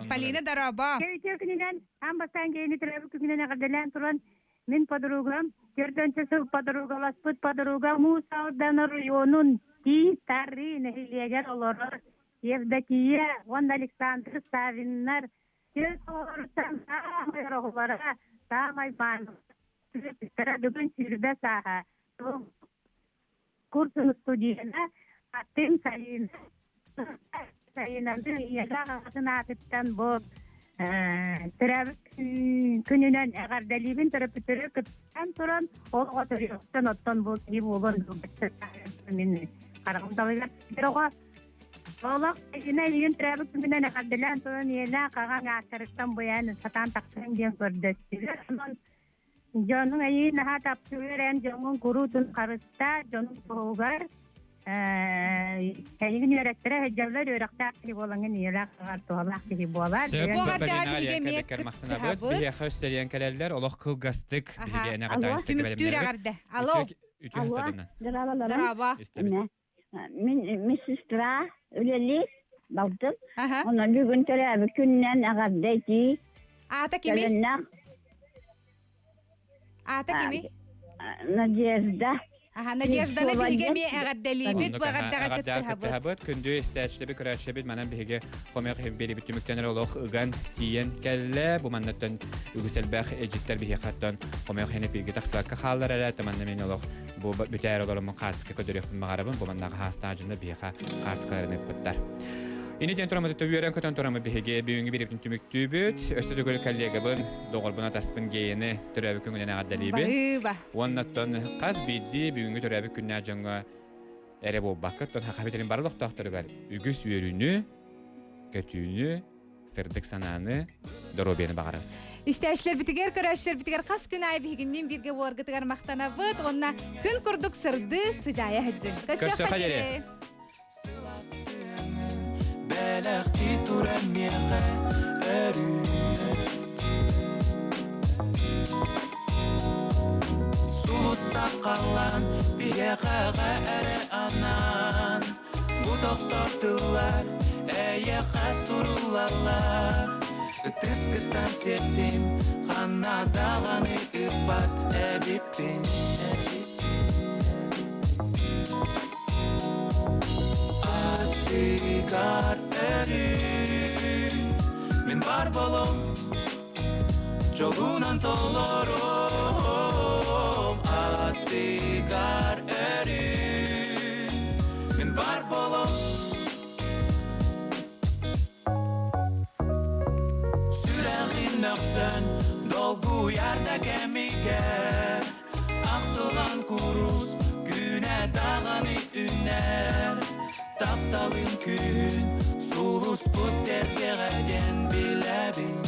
Полина дорообо. Үтүө күнүнэн, аан бастаан киһини төрөөбүт күнүнэн эҕэрдэлээн туран, мин подругам, төрдөнчө сыл подругаласпыт подруга Муус Алдан оройуонун Тиит Тары нэһилиэгэр олорор Евдокия уонна Александр Савиннар түөрт оҕолоруттан саамай ороҕулара, саамай маанылара бүгүн 20 сааһа. Курсун студена атын сайын сайынаны ийэлээх аҕатын аатыттан бу төрөөбүт күнүнэн эҕэрдэлиибин төрөппүттэрэ кыттан туран ол оҕо төрүөхтэн оттон бу киһи буолуон мин хараҕым далыгар оҕо олох сайына ийин төрөөбүт күнүнэн эҕэрдэлээн туран ийэлээх аҕаҥ ааттарыттан буйаан сатаан тахсан диэн көрдөстүлэр онон Дьонуҥ эйиин наһаа таптыыр эн дьоҥҥун куруутун харыстаа, дьонуҥ туһугар эйигин үөрэттэрэ сылдьаллар, үөрэхтээх киһи буолаҥҥын ийэлээх аҕар туһалаах киһи буолар. Сөп, Полина Биһиэхэ өссөрүйэн кэлэллэр, олох кылгастык биһиги энэҕэ Түмүктүүр эҕэрдэ. Алло. Үтүө хастадынан. Дорообо. Мин медсестра үлэлиир балтым. Онон бүгүн төрөөбүт күнүнэн эҕэрдэ этии. Аата кими? Аата кими? Надежда. Аха, Надежданы биһиги эмиэ эҕэрдэлиибит, бу эҕэрдэҕэ кыттыһабыт. Күндү истээччилэби көрөөччүлэбит манан биһиги хомойох иһин биэрибит түмүктэнэр олох ыган тиийэн кэллэ. Бу маннаттан үгүс элбэх эдьиттэр биһиэхэттэн хомойох иһин эпииргэ тахсыбакка хааллар эрэ, манна мин олох Бу бүтээр олороммун хаартыска көдөрүөхпүн баҕарабын. Бу маннаҕа хаастаах дьоннор биһиэхэ хаартыскаларын ыыппыттар. Ини диэн тураммыт үөрэн көтөн тураммыт биһиги бүгүҥҥү бириэбитин түмүктүүбүт. Өссө төгүл коллегабын, доҕорбун атаспын Геяны төрөөбүт күҥүнэн эҕэрдэлиибин. Баһыыба. Уонна оттон хас биирдии бүгүҥҥү төрөөбүт күннээх дьоҥҥо эрэ буолбакка, оттон Саха сирин бары олохтоохторугар үгүс үөрүүнү, көтүүнү, сырдык санааны, доруобуйаны баҕарабыт. Истээччилэрбитигэр, көрөөччүлэрбитигэр хас күн аайы биһигинниин бииргэ буоларгытыгар махтанабыт уонна күн курдук сырдыы, сыдьаайа сылдьыҥ. Көрсүөххэ диэри! Бэлэхтии турар миэхэ өрүү Сулустар халлаан биһиэхэҕэ эрэ анаан Бу тохтор тыллар эйиэхэ суруллаллар Ытыскыттан сиэттим ханна даҕаны ыыппат эбиппин Аттыгар өрүү мин бар болом Дьолунан толором аттыгар өрүү Мин бар болом Сүрэҕин мөхсөн долгуйар да кэмигэр Ахтылан курус күнэ даҕаны үнэр Тапталын күн сулуспут эргэҕэ диэн билэбин.